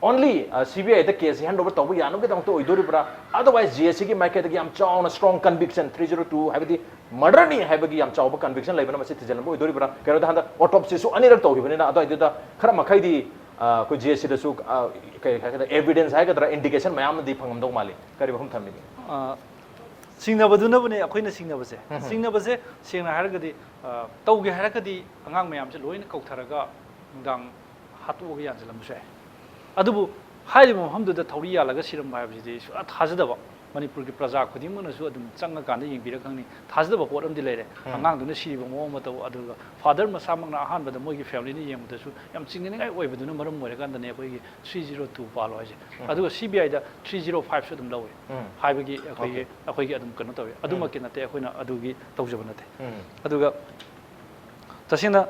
ꯑꯣꯟꯂꯤ ꯁꯤ ꯕꯤ ꯑꯥꯏꯗ ꯀꯦꯁꯁꯤ ꯍꯦꯟ ꯑꯣꯚꯔ ꯇꯧꯕ ꯌꯥꯅꯕꯒꯤꯗꯃꯛꯇ ꯑꯣꯏꯗꯣꯔꯤꯕ꯭ꯔꯥ? ꯑꯗꯔꯋꯥꯏꯁ ꯖꯤ ꯑꯦꯁ ꯁꯤꯒꯤ ꯃꯥꯏꯀꯩꯗꯒꯤ ꯌꯥꯝ ꯆꯥꯎꯅ ꯁ꯭ꯇꯔꯣꯡ ꯀꯟꯚꯤꯛꯁꯟ, ꯊ꯭ꯔꯤ ꯖꯤꯔꯣ ꯇꯨ ꯍꯥꯏꯕꯗꯤ ꯃꯔꯗꯔꯅꯤ ꯍꯥꯏꯕꯒꯤ ꯌꯥꯝ ꯆꯥꯎꯕ ꯀꯟꯚꯤꯛꯁꯟ ꯂꯩꯕꯅ ꯃꯁꯤ ꯊꯤꯖꯤꯜꯂꯝꯕ ꯑꯣꯏꯗꯣꯔꯤꯕ꯭ꯔꯥ? ꯀꯩꯅꯣꯗ ꯍꯟꯗꯛ ꯑꯣꯇꯣꯞꯁꯤꯁꯨ ꯑꯅꯤꯔꯛ ꯇꯧꯈꯤꯕꯅꯤꯅ ꯑꯗꯨꯋꯥꯏꯗꯨꯗ ꯈꯔ ꯃꯈꯩꯗꯤ, ꯑ, ꯑꯩꯈꯣꯏ ꯖꯤ ꯑꯦꯁ ꯁꯤꯗꯁꯨ, ꯑ, ꯀꯩ ꯍꯥꯏꯒꯗ꯭ꯔꯥ, ꯑꯦꯚꯤꯗꯦꯟꯁ ꯍꯥꯏꯒꯗ꯭ꯔꯥ, ꯏꯟꯗꯤꯀꯦꯁꯟ ꯃꯌꯥꯝ ꯑꯃꯗꯤ ꯐꯪꯉꯝꯗꯧ ꯃꯥꯜꯂꯤ꯫ ꯀꯔꯤ ꯋꯥꯐꯝ ꯊꯝꯕꯤꯅꯤꯡꯉꯤ? ꯑ, ꯆꯤꯡꯅꯕꯗꯨꯅꯕꯨꯅꯦ ꯑꯩꯈꯣꯏꯅ ꯆꯤꯡꯅꯕꯁꯦ꯫ ꯆꯤꯡꯅꯕꯁꯦ ꯁꯦꯡꯅ ꯍꯥꯏꯔꯒꯗꯤ, ꯑ, ꯇꯧꯒꯦ ꯍꯥꯏꯔꯒꯗꯤ ꯑꯉꯥꯡ ꯃꯌꯥꯝꯁꯦ ꯂꯣꯏꯅ ꯀꯧꯊꯔꯒ ꯅꯨꯡꯗꯥꯡ ꯍꯥꯠꯇꯣꯛꯑꯒ ꯌꯥꯟꯁꯤꯜꯂꯝꯕꯁꯨ ꯌꯥꯏ꯫ ꯑꯗꯨꯕꯨ ꯍꯥꯏꯔꯤꯕ ꯃꯐꯝꯗꯨꯗ ꯊꯧꯔꯤ ꯌꯥꯜꯂꯒ ꯁꯤꯔꯝꯕ ꯍꯥꯏꯕꯁꯤꯗꯤ ꯁꯨꯡꯊꯥ ꯊꯥꯖꯗꯕ꯫ ꯃꯅꯤꯄꯨꯔꯒꯤ ꯄ꯭ꯔꯖꯥ ꯈꯨꯗꯤꯡꯃꯛꯅꯁꯨ ꯑꯗꯨꯝ ꯆꯪꯉꯀꯥꯟꯗ ꯌꯦꯡꯕꯤꯔ ꯈꯪꯅꯤ꯫ ꯊꯥꯖꯗꯕ ꯄꯣꯠ ꯑꯃꯗꯤ ꯂꯩꯔꯦ꯫ ꯎꯝ꯫ ꯑꯉꯥꯡꯗꯨꯅ ꯁꯤꯔꯤꯕ ꯃꯑꯣꯡ ꯃꯇꯧ, ꯑꯗꯨꯒ ꯐꯥꯗꯔ ꯃꯁꯥꯃꯛꯅ ꯑꯍꯥꯟꯕꯗ ꯃꯣꯏꯒꯤ ꯐꯦꯃꯤꯂꯤꯅ ꯌꯦꯡꯕꯗꯁꯨ ꯌꯥꯝ ꯆꯤꯡꯅꯅꯤꯡꯉꯥꯏ ꯑꯣꯏꯕꯗꯨꯅ ꯃꯔꯝ ꯑꯣꯏꯔꯀꯥꯟꯗꯅꯦ ꯑꯩꯈꯣꯏꯒꯤ ꯊ꯭ꯔꯤ ꯖꯤꯔꯣ ꯇꯨ ꯄꯥꯜꯂꯣ ꯍꯥꯏꯁꯦ꯫ ꯎꯝ꯫ ꯑꯗꯨꯒ ꯁꯤ ꯕꯤ ꯑꯥꯏꯗ ꯊ꯭ꯔꯤ ꯖꯤꯔꯣ ꯐꯥꯏꯚꯁꯨ ꯑꯗꯨꯝ ꯂꯧꯏ꯫ ꯎꯝ꯫ ꯍꯥꯏꯕꯒꯤ ꯑꯩꯈꯣꯏꯒꯤ, OK꯫ ꯑꯩꯈꯣꯏꯒꯤ ꯑꯗꯨꯝ ꯀꯩꯅꯣ ꯇꯧꯏ꯫ ꯎꯝ꯫ ꯑꯗꯨꯃꯛꯀꯤ ꯅꯠꯇꯦ, ꯑꯩꯈꯣꯏꯅ ꯑꯗꯨꯒꯤ ꯇꯧꯖꯕ ꯅꯠꯇꯦ꯫ ꯎꯝ꯫ ꯑꯗꯨꯒ ꯇꯁꯦꯡꯅ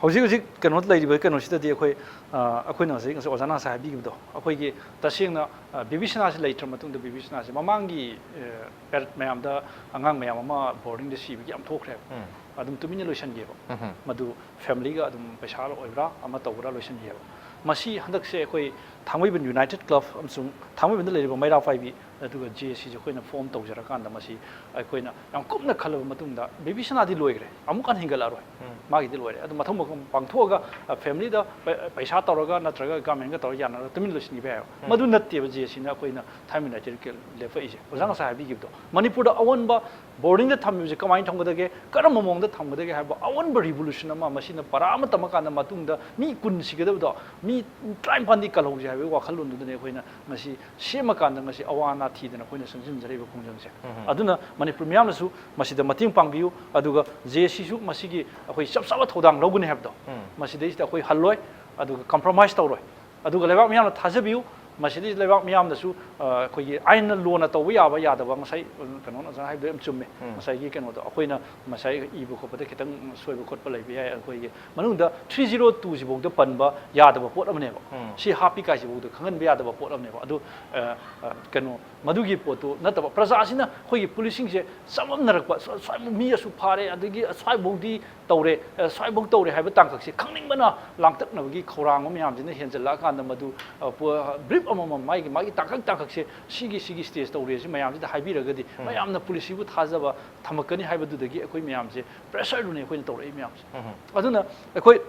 ꯍꯧꯖꯤꯛ ꯍꯧꯖꯤꯛ ꯀꯩꯅꯣ ꯂꯩꯔꯤꯕ ꯀꯩꯅꯣꯁꯤꯗꯗꯤ ꯑꯩꯈꯣꯏ, ꯑ, ꯑꯩꯈꯣꯏꯅ ꯍꯧꯖꯤꯛ ꯉꯁꯥꯏ ꯑꯣꯖꯥꯅ ꯉꯁꯥꯏ ꯍꯥꯏꯕꯤꯈꯤꯕꯗꯣ, ꯑꯩꯈꯣꯏꯒꯤ ꯇꯁꯦꯡꯅ, ꯑ, ꯕꯦꯕꯤ ꯁꯅꯥꯁꯤ ꯂꯩꯇ꯭ꯔ ꯃꯇꯨꯡꯗ, ꯕꯦꯕꯤ ꯁꯅꯥꯁꯤ ꯃꯃꯥꯡꯒꯤ, ꯑ, ꯄꯦꯔꯠ ꯃꯌꯥꯝꯗ ꯑꯉꯥꯡ ꯃꯌꯥꯝ ꯑꯃ ꯕꯣꯔꯗꯤꯡꯗ ꯁꯤꯕꯒꯤ ꯌꯥꯝ ꯊꯣꯛꯈ꯭ꯔꯦꯕ꯫ ꯎꯝ꯫ ꯑꯗꯨꯝ ꯇꯨꯃꯤꯟꯅ ꯂꯣꯏꯁꯤꯟꯈꯤꯑꯕ꯫ ꯎꯝ꯫ ꯃꯗꯨ ꯐꯦꯃꯤꯂꯤꯒ ꯑꯗꯨꯝ ꯄꯩꯁꯥ ꯑꯣꯏꯕ꯭ꯔꯥ ꯑꯃ ꯇꯧꯕ꯭ꯔꯥ ꯂꯣꯏꯁꯤꯟꯈꯤꯑꯕ꯫ ꯃꯁꯤ ꯍꯟꯗꯛꯁꯦ ꯑꯩꯈꯣꯏ ꯊꯥꯡꯃꯩꯕꯟ ꯌꯨꯅꯥꯏꯇꯦꯠ ꯀ꯭ꯂꯕ ꯑꯃꯁꯨꯡ ꯊꯥꯡꯃꯩꯕꯟꯗ ꯂꯩꯔꯤꯕ ꯃꯩꯔꯥ ꯄꯥꯏꯕꯤ, ꯑꯗꯨꯒ ꯖꯦ ꯑꯦ ꯁꯤꯁꯦ ꯑꯩꯈꯣꯏꯅ ꯐꯣꯝ ꯇꯧꯖꯔꯀꯥꯟꯗ ꯃꯁꯤ ꯑꯩꯈꯣꯏꯅ ꯌꯥꯝ ꯀꯨꯞꯅ ꯈꯜꯂꯕ ꯃꯇꯨꯡꯗ, ꯕꯦꯕꯤ ꯁꯅꯥꯗꯤ ꯂꯣꯏꯈ꯭ꯔꯦ, ꯑꯃꯨꯛ ꯍꯟꯅ ꯍꯦꯟꯒꯠꯂꯛꯑꯔꯣꯏ꯫ ꯎꯝ꯫ ꯃꯥꯒꯤꯗꯤ ꯂꯣꯏꯔꯦ꯫ ꯑꯗꯨ ꯃꯊꯪ ꯃꯊꯪ ꯄꯥꯡꯊꯣꯛꯑꯒ, ꯑ, ꯐꯦꯃꯤꯂꯤꯗ ꯄꯩ-, ꯄꯩꯁꯥ ꯇꯧꯔꯒ ꯅꯠꯇ꯭ꯔꯒ ꯒꯃꯦꯟꯒ ꯇꯧꯔꯒ ꯌꯥꯅꯔꯒ ꯇꯨꯃꯤꯟ ꯂꯣꯏꯁꯤꯟꯈꯤꯕ ꯌꯥꯏꯑꯕ꯫ ꯎꯝ꯫ ꯃꯗꯨ ꯅꯠꯇꯦꯕ ꯖꯦ ꯑꯦ ꯁꯤꯅ ꯑꯩꯈꯣꯏꯅ ꯊꯥꯡꯃꯩꯕꯟ ꯌꯨꯅꯥꯏꯇꯦꯠꯀꯤ ꯂꯦꯞꯄꯛꯏꯁꯦ꯫ ꯑꯣꯖꯥ ꯎꯝ꯫ ꯉꯁꯥꯏ ꯍꯥꯏꯕꯤꯈꯤꯕꯗꯣ, ꯃꯅꯤꯄꯨꯔꯗ ꯑꯑꯣꯟꯕ ꯕꯣꯔꯗꯤꯡꯗ ꯊꯝꯃꯤꯕꯁꯦ ꯀꯃꯥꯏꯅ ꯊꯝꯒꯗꯒꯦ, ꯀꯔꯝꯕ ꯃꯑꯣꯡꯗ ꯊꯝꯒꯗꯒꯦ ꯍꯥꯏꯕ ꯑꯑꯣꯟꯕ ꯔꯤꯚꯣꯂꯨꯁꯟ ꯑꯃ, ꯃꯁꯤꯅ ꯄꯔꯥ ꯑꯃ ꯇꯝꯃꯀꯥꯟꯗ ꯃꯇꯨꯡꯗ ꯃꯤ ꯀꯨꯟ ꯁꯤꯒꯗꯕꯗꯣ ꯃꯤ ꯇꯔꯥꯅꯤꯄꯥꯟꯗꯤ ꯀꯜꯍꯧꯁꯦ ꯍꯥꯏꯕꯒꯤ ꯋꯥꯈꯜꯂꯣꯟꯗꯨꯗꯅꯦ ꯑꯩꯈꯣꯏꯅ ꯉꯁꯤ ꯁꯦꯝꯃꯀꯥꯟꯗ ꯉꯁꯤ ꯑꯋꯥ ꯑꯅꯥ ꯊꯤꯗꯅ ꯑꯩꯈꯣꯏꯅ ꯆꯪꯁꯤꯟꯖꯔꯤꯕ ꯈꯣꯡꯖꯪꯁꯦ꯫ ꯎꯝ꯫ ꯑꯗꯨꯅ ꯃꯅꯤꯄꯨꯔ ꯃꯤꯌꯥꯝꯅꯁꯨ ꯃꯁꯤꯗ ꯃꯇꯦꯡ ꯄꯥꯡꯕꯤꯌꯨ, ꯑꯗꯨꯒ ꯖꯦ ꯑꯦ ꯁꯤꯁꯨ ꯃꯁꯤꯒꯤ ꯑꯩꯈꯣꯏ ꯆꯞ ꯆꯥꯕ ꯊꯧꯗꯥꯡ ꯂꯧꯒꯅꯤ ꯍꯥꯏꯕꯗꯣ, ꯎꯝ꯫ ꯃꯁꯤꯗꯩꯁꯤꯗ ꯑꯩꯈꯣꯏ ꯍꯜꯂꯣꯏ, ꯑꯗꯨꯒ ꯀꯝꯄ꯭ꯔꯣꯃꯥꯏꯁ ꯇꯧꯔꯣꯏ꯫ ꯑꯗꯨꯒ ꯂꯩꯕꯥꯛ ꯃꯤꯌꯥꯝꯅ ꯊꯥꯖꯕꯤꯌꯨ, ꯃꯁꯤꯗꯩ ꯂꯩꯕꯥꯛ ꯃꯤꯌꯥꯝꯅꯁꯨ, ꯑ, ꯑꯩꯈꯣꯏꯒꯤ ꯑꯥꯏꯟꯅ ꯂꯣꯅ ꯇꯧꯕ ꯌꯥꯕ ꯌꯥꯗꯕ, ꯉꯁꯥꯏ, ꯑ, ꯀꯩꯅꯣꯅ ꯑꯣꯖꯥꯅ ꯍꯥꯏꯕꯗꯣ ꯌꯥꯝ ꯆꯨꯝꯃꯦ꯫ ꯎꯝ꯫ ꯉꯁꯥꯏꯒꯤ ꯀꯩꯅꯣꯗꯣ ꯑꯩꯈꯣꯏꯅ ꯉꯁꯥꯏ ꯏꯕ ꯈꯣꯠꯄꯗ ꯈꯤꯇꯪ ꯁꯣꯏꯕ ꯈꯣꯠꯄ ꯂꯩꯕ ꯌꯥꯏ꯫ ꯑꯩꯈꯣꯏꯒꯤ ꯃꯅꯨꯡꯗ ꯊ꯭ꯔꯤ ꯖꯤꯔꯣ ꯇꯨꯁꯤꯐꯥꯎꯗ ꯄꯟꯕ ꯌꯥꯗꯕ ꯄꯣꯠ ꯑꯃꯅꯦꯕ꯫ ꯎꯝ꯫ ꯁꯤ ꯍꯥꯞꯄꯤ ꯀꯥꯏꯁꯤꯐꯥꯎꯗ ꯈꯪꯍꯟꯕ ꯌꯥꯗꯕ ꯄꯣꯠ ꯑꯃꯅꯦꯕ꯫ ꯑꯗꯨ, ꯑ, ꯑ, ꯀꯩꯅꯣ, ꯃꯗꯨꯒꯤ ꯄꯣꯠꯇꯨ ꯅꯠꯇꯕ, ꯄ꯭ꯔꯖꯥꯁꯤꯅ ꯑꯩꯈꯣꯏꯒꯤ ꯄꯨꯂꯤꯁꯁꯤꯡꯁꯦ ꯆꯃꯝꯅꯔꯛꯄ, ꯁ꯭ꯋꯥ-, ꯁ꯭ꯋꯥꯏꯕꯨ ꯃꯤ ꯑꯁꯨꯛ ꯐꯥꯔꯦ, ꯑꯗꯒꯤ ꯁ꯭ꯋꯥꯏꯐꯥꯎꯗꯤ ꯇꯧꯔꯦ, ꯑ, ꯁ꯭ꯋꯥꯏꯐꯥꯎ ꯇꯧꯔꯦ ꯍꯥꯏꯕ ꯇꯥꯡꯀꯛꯁꯦ ꯈꯪꯅꯤꯡꯕꯅ ꯂꯥꯡꯇꯛꯅꯕꯒꯤ ꯈꯧꯔꯥꯡꯕ ꯃꯌꯥꯝꯁꯤꯅ ꯍꯦꯟꯖꯜꯂꯛꯑꯀꯥꯟꯗ ꯃꯗꯨ, ꯑ, ꯄꯣ-, ꯕ꯭ꯔꯤꯞ ꯑꯃꯃꯝ ꯃꯥꯒꯤ, ꯃꯥꯒꯤ ꯇꯥꯡꯀꯛ ꯇꯥꯡꯀꯛꯁꯦ ꯁꯤꯒꯤ, ꯁꯤꯒꯤ ꯁ꯭ꯇꯦꯖ ꯇꯧꯔꯦ ꯁꯤ ꯃꯌꯥꯝꯁꯤꯗ ꯍꯥꯏꯕꯤꯔꯒꯗꯤ ꯎꯝ꯫ ꯃꯌꯥꯝꯅ ꯄꯨꯂꯤꯁꯁꯤꯕꯨ ꯊꯥꯖꯕ ꯊꯝꯃꯛꯀꯅꯤ ꯍꯥꯏꯕꯗꯨꯗꯒꯤ ꯑꯩꯈꯣꯏ ꯃꯌꯥꯝꯁꯦ ꯄ꯭ꯔꯦꯁꯔꯗꯨꯅꯤ ꯑꯩꯈꯣꯏꯅ ꯇꯧꯔꯛꯏ ꯃꯌꯥꯝꯁꯦ꯫ ꯎꯝ꯫ ꯑꯗꯨꯅ ꯑꯩꯈꯣꯏ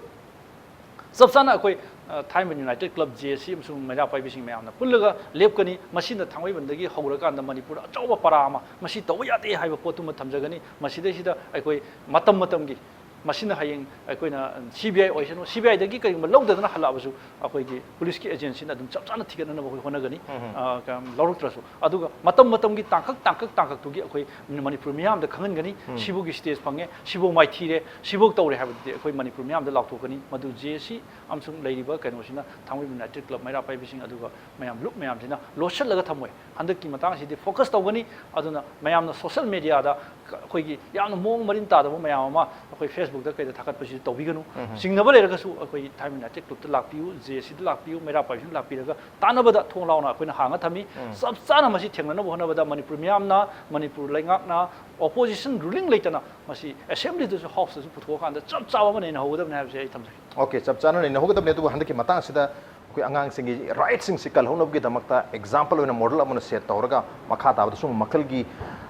ꯆꯞ ꯆꯥꯅ ꯑꯩꯈꯣꯏ, ꯑ, ꯊꯥꯡꯃꯩꯕꯟ ꯌꯨꯅꯥꯏꯇꯦꯠ ꯀ꯭ꯂꯕ, ꯖꯦ ꯑꯦ ꯁꯤ ꯑꯃꯁꯨꯡ ꯃꯩꯔꯥ ꯄꯥꯏꯕꯤꯁꯤꯡ ꯃꯌꯥꯝꯅ ꯄꯨꯜꯂꯒ ꯂꯦꯞꯀꯅꯤ꯫ ꯃꯁꯤꯅ ꯊꯥꯡꯃꯩꯕꯟꯗꯒꯤ ꯍꯧꯔꯀꯥꯟꯗ ꯃꯅꯤꯄꯨꯔꯗ ꯑꯆꯧꯕ ꯄꯔꯥ ꯑꯃ, ꯃꯁꯤ ꯇꯧꯕ ꯌꯥꯗꯦ ꯍꯥꯏꯕ ꯄꯣꯠꯇꯨꯃ ꯊꯝꯖꯒꯅꯤ꯫ ꯃꯁꯤꯗꯩꯁꯤꯗ ꯑꯩꯈꯣꯏ ꯃꯇꯝ ꯃꯇꯝꯒꯤ ꯃꯁꯤꯅ ꯍꯌꯦꯡ ꯑꯩꯈꯣꯏꯅ ꯁꯤ ꯕꯤ ꯑꯥꯏ ꯑꯣꯏꯁꯅꯨ, ꯁꯤ ꯕꯤ ꯑꯥꯏꯗꯒꯤ ꯀꯔꯤꯒꯨꯝꯕ ꯂꯧꯗꯅ ꯍꯜꯂꯛꯑꯕꯁꯨ ꯑꯩꯈꯣꯏꯒꯤ ꯄꯨꯂꯤꯁꯀꯤ ꯑꯦꯖꯦꯟꯁꯤꯅ ꯑꯗꯨꯝ ꯆꯞ ꯆꯥꯅ ꯊꯤꯒꯠꯅꯅꯕ ꯑꯩꯈꯣꯏ ꯍꯣꯠꯅꯒꯅꯤ꯫ ꯎꯝ꯫ ꯑ, ꯀ-, ꯂꯧꯔꯛꯇ꯭ꯔꯁꯨ꯫ ꯑꯗꯨꯒ ꯃꯇꯝ ꯃꯇꯝꯒꯤ ꯇꯥꯡꯀꯛ, ꯇꯥꯡꯀꯛ, ꯇꯥꯡꯀꯛꯇꯨꯒꯤ ꯑꯩꯈꯣꯏ ꯃꯅꯤꯄꯨꯔ ꯃꯤꯌꯥꯝꯗ ꯈꯪꯍꯟꯒꯅꯤ꯫ ꯎꯝ꯫ ꯁꯤꯐꯧꯒꯤ stage ꯐꯪꯉꯦ, ꯁꯤꯐꯧ ꯃꯥꯏꯊꯤꯔꯦ, ꯁꯤꯐꯧ ꯇꯧꯔꯦ ꯍꯥꯏꯕꯗꯨꯗꯤ ꯑꯩꯈꯣꯏ ꯃꯅꯤꯄꯨꯔ ꯃꯤꯌꯥꯝꯗ ꯂꯥꯎꯊꯣꯛꯀꯅꯤ꯫ ꯃꯗꯨ ꯖꯦ ꯑꯦ ꯁꯤ ꯑꯃꯁꯨꯡ ꯂꯩꯔꯤꯕ ꯀꯩꯅꯣꯁꯤꯅ, ꯊꯥꯡꯃꯩꯕꯟ United Club ꯃꯩꯔꯥ ꯄꯥꯏꯕꯤꯁꯤꯡ, ꯑꯗꯨꯒ ꯃꯌꯥꯝ ꯂꯨꯞ ꯃꯌꯥꯝꯁꯤꯅ ꯂꯣꯠꯁꯤꯜꯂꯒ ꯊꯝꯃꯣꯏ꯫ ꯍꯟꯗꯛꯀꯤ ꯃꯇꯥꯡꯁꯤꯗꯤ focus ꯇꯧꯒꯅꯤ꯫ ꯑꯗꯨꯅ ꯃꯌꯥꯝꯅ social media ꯗ ꯑꯩꯈꯣꯏꯒꯤ ꯌꯥꯝꯅ ꯃꯑꯣꯡ ꯃꯔꯤꯟ ꯇꯥꯗꯕ ꯃꯌꯥꯝ ꯑꯃ ꯑꯩꯈꯣꯏ Facebook ꯇ ꯀꯩꯗ ꯊꯥꯒꯠꯄꯁꯤꯁꯨ ꯇꯧꯕꯤꯒꯅꯨ꯫ ꯎꯝ꯫ ꯆꯤꯡꯅꯕ ꯂꯩꯔꯒꯁꯨ ꯑꯩꯈꯣꯏ ꯊꯥꯡꯃꯩꯕꯟ United Club ꯇ ꯂꯥꯛꯄꯤꯌꯨ, ꯖꯦ ꯑꯦ ꯁꯤ ꯗ ꯂꯥꯛꯄꯤꯌꯨ, ꯃꯩꯔꯥ ꯄꯥꯏꯕꯤꯁꯤꯡ ꯂꯥꯛꯄꯤꯔꯒ ꯇꯥꯟꯅꯕꯗ ꯊꯣꯡ ꯂꯥꯎꯅ ꯑꯩꯈꯣꯏꯅ ꯍꯥꯡꯉ ꯊꯝꯃꯤ꯫ ꯎꯝ꯫ ꯆꯞ ꯆꯥꯅ ꯃꯁꯤ ꯊꯦꯡꯅꯅꯕ ꯍꯣꯠꯅꯕꯗ ꯃꯅꯤꯄꯨꯔ ꯃꯤꯌꯥꯝꯅ, ꯃꯅꯤꯄꯨꯔ ꯂꯩꯉꯥꯛꯅ, opposition, ruling ꯂꯩꯇꯅ ꯃꯁꯤ assembly ꯗꯁꯨ, house ꯇꯁꯨ ꯄꯨꯊꯣꯛꯑꯀꯥꯟꯗ ꯆꯞ ꯆꯥꯕ ꯑꯃ ꯅꯩꯅꯍꯧꯒꯗꯕꯅꯤ ꯍꯥꯏꯕꯁꯦ ꯑꯩ ꯊꯝꯖꯒꯦ꯫ Okay, ꯆꯞ ꯆꯥꯅ ꯅꯩꯅꯍꯧꯒꯗꯕꯅꯤ꯫ ꯑꯗꯨꯕꯨ ꯍꯟꯗꯛꯀꯤ ꯃꯇꯥꯡꯁꯤꯗ ꯑꯩꯈꯣꯏ ꯑꯉꯥꯡꯁꯤꯡꯒꯤ rights ꯁꯤꯡꯁꯤ ꯀꯜꯍꯧꯅꯕꯒꯤꯗꯃꯛꯇ example ꯑꯣꯏꯅ model ꯑꯃꯅ set ꯇꯧꯔꯒ ꯃꯈꯥ ꯇꯥꯕꯗ ꯁꯨꯝꯕ ꯃꯈꯜꯒꯤ,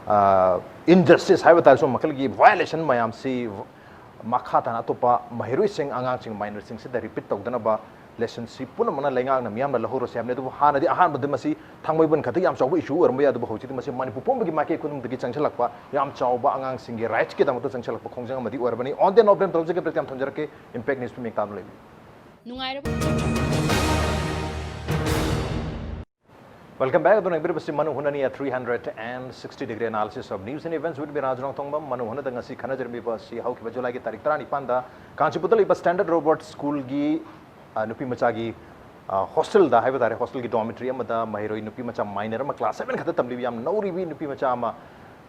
ꯑ, injustice ꯍꯥꯏꯕ ꯇꯥꯔꯦ, ꯁꯨꯝꯕ ꯃꯈꯜꯒꯤ violation ꯃꯌꯥꯝꯁꯤ ꯃꯈꯥ ꯇꯥꯅ ꯑꯇꯣꯞꯄ ꯃꯍꯩꯔꯣꯏꯁꯤꯡ, ꯑꯉꯥꯡꯁꯤꯡ, minor ꯁꯤꯡꯁꯤꯗ repeat ꯇꯧꯗꯅꯕ lesson ꯁꯤ ꯄꯨꯝꯅꯃꯛꯅ ꯂꯩꯉꯥꯛꯅ ꯃꯤꯌꯥꯝꯅ ꯂꯧꯍꯧꯔꯁꯤ ꯍꯥꯏꯕꯅꯤ꯫ ꯑꯗꯨꯕꯨ ꯍꯥꯟꯅꯗꯤ ꯑꯍꯥꯟꯕꯗ ꯃꯁꯤ ꯊꯥꯡꯃꯩꯕꯟ ꯈꯛꯇ ꯌꯥꯝ ꯆꯥꯎꯕ issue ꯑꯣꯏꯔꯝꯕ ꯌꯥꯏ, ꯑꯗꯨꯕꯨ ꯍꯧꯖꯤꯛꯇꯤ ꯃꯁꯤ ꯃꯅꯤꯄꯨꯔ ꯄꯨꯝꯕꯒꯤ ꯃꯥꯏꯀꯩ ꯈꯨꯗꯤꯡꯗꯒꯤ ꯆꯪꯁꯤꯜꯂꯛꯄ ꯌꯥꯝ ꯆꯥꯎꯕ ꯑꯉꯥꯡꯁꯤꯡꯒꯤ rights ꯀꯤꯗꯃꯛꯇ ꯆꯪꯁꯤꯜꯂꯛꯄ ꯈꯣꯡꯖꯪ ꯑꯃꯗꯤ ꯑꯣꯏꯔꯕꯅꯤ꯫ On the note ꯇꯧꯖꯒꯦ, ꯌꯥꯝ ꯊꯝꯖꯔꯛꯀꯦ꯫ Impact News ꯄꯨꯛꯅꯤꯡ ꯇꯥꯅ ꯂꯩꯕꯤꯌꯨ꯫ ꯅꯨꯡꯉꯥꯏꯔꯕ Welcome back. ꯑꯗꯨꯅ ꯌꯦꯡꯕꯤꯔꯤꯕꯁꯤ ꯃꯅꯨ ꯍꯨꯅꯅꯤ, a three hundred and sixty degree analysis of news and events with me, ꯔꯥꯖ ꯅꯣꯡꯊꯣꯡꯕꯝ꯫ ꯃꯅꯨ ꯍꯨꯅꯗ ꯉꯁꯤ ꯈꯟꯅꯖꯔꯝꯃꯤꯕ ꯑꯁꯤ ꯍꯧꯈꯤꯕ ꯖꯨꯂꯥꯏꯒꯤ ꯇꯥꯔꯤꯛ ꯇꯔꯥꯅꯤꯄꯥꯟꯗ ꯀꯥꯟꯆꯤꯄꯨꯔꯗ ꯂꯩꯕ Standard Robert School ꯒꯤ, ꯑ, ꯅꯨꯄꯤ ꯃꯆꯥꯒꯤ, ꯑ, hostel ꯗ ꯍꯥꯏꯕ ꯇꯥꯔꯦ, hostel ꯒꯤ dormitory ꯑꯃꯗ ꯃꯍꯩꯔꯣꯏ ꯅꯨꯄꯤ ꯃꯆꯥ minor ꯑꯃ, class seven ꯈꯛꯇ ꯇꯝꯂꯤꯕ ꯌꯥꯝ ꯅꯧꯔꯤꯕꯤ ꯅꯨꯄꯤ ꯃꯆꯥ ꯑꯃ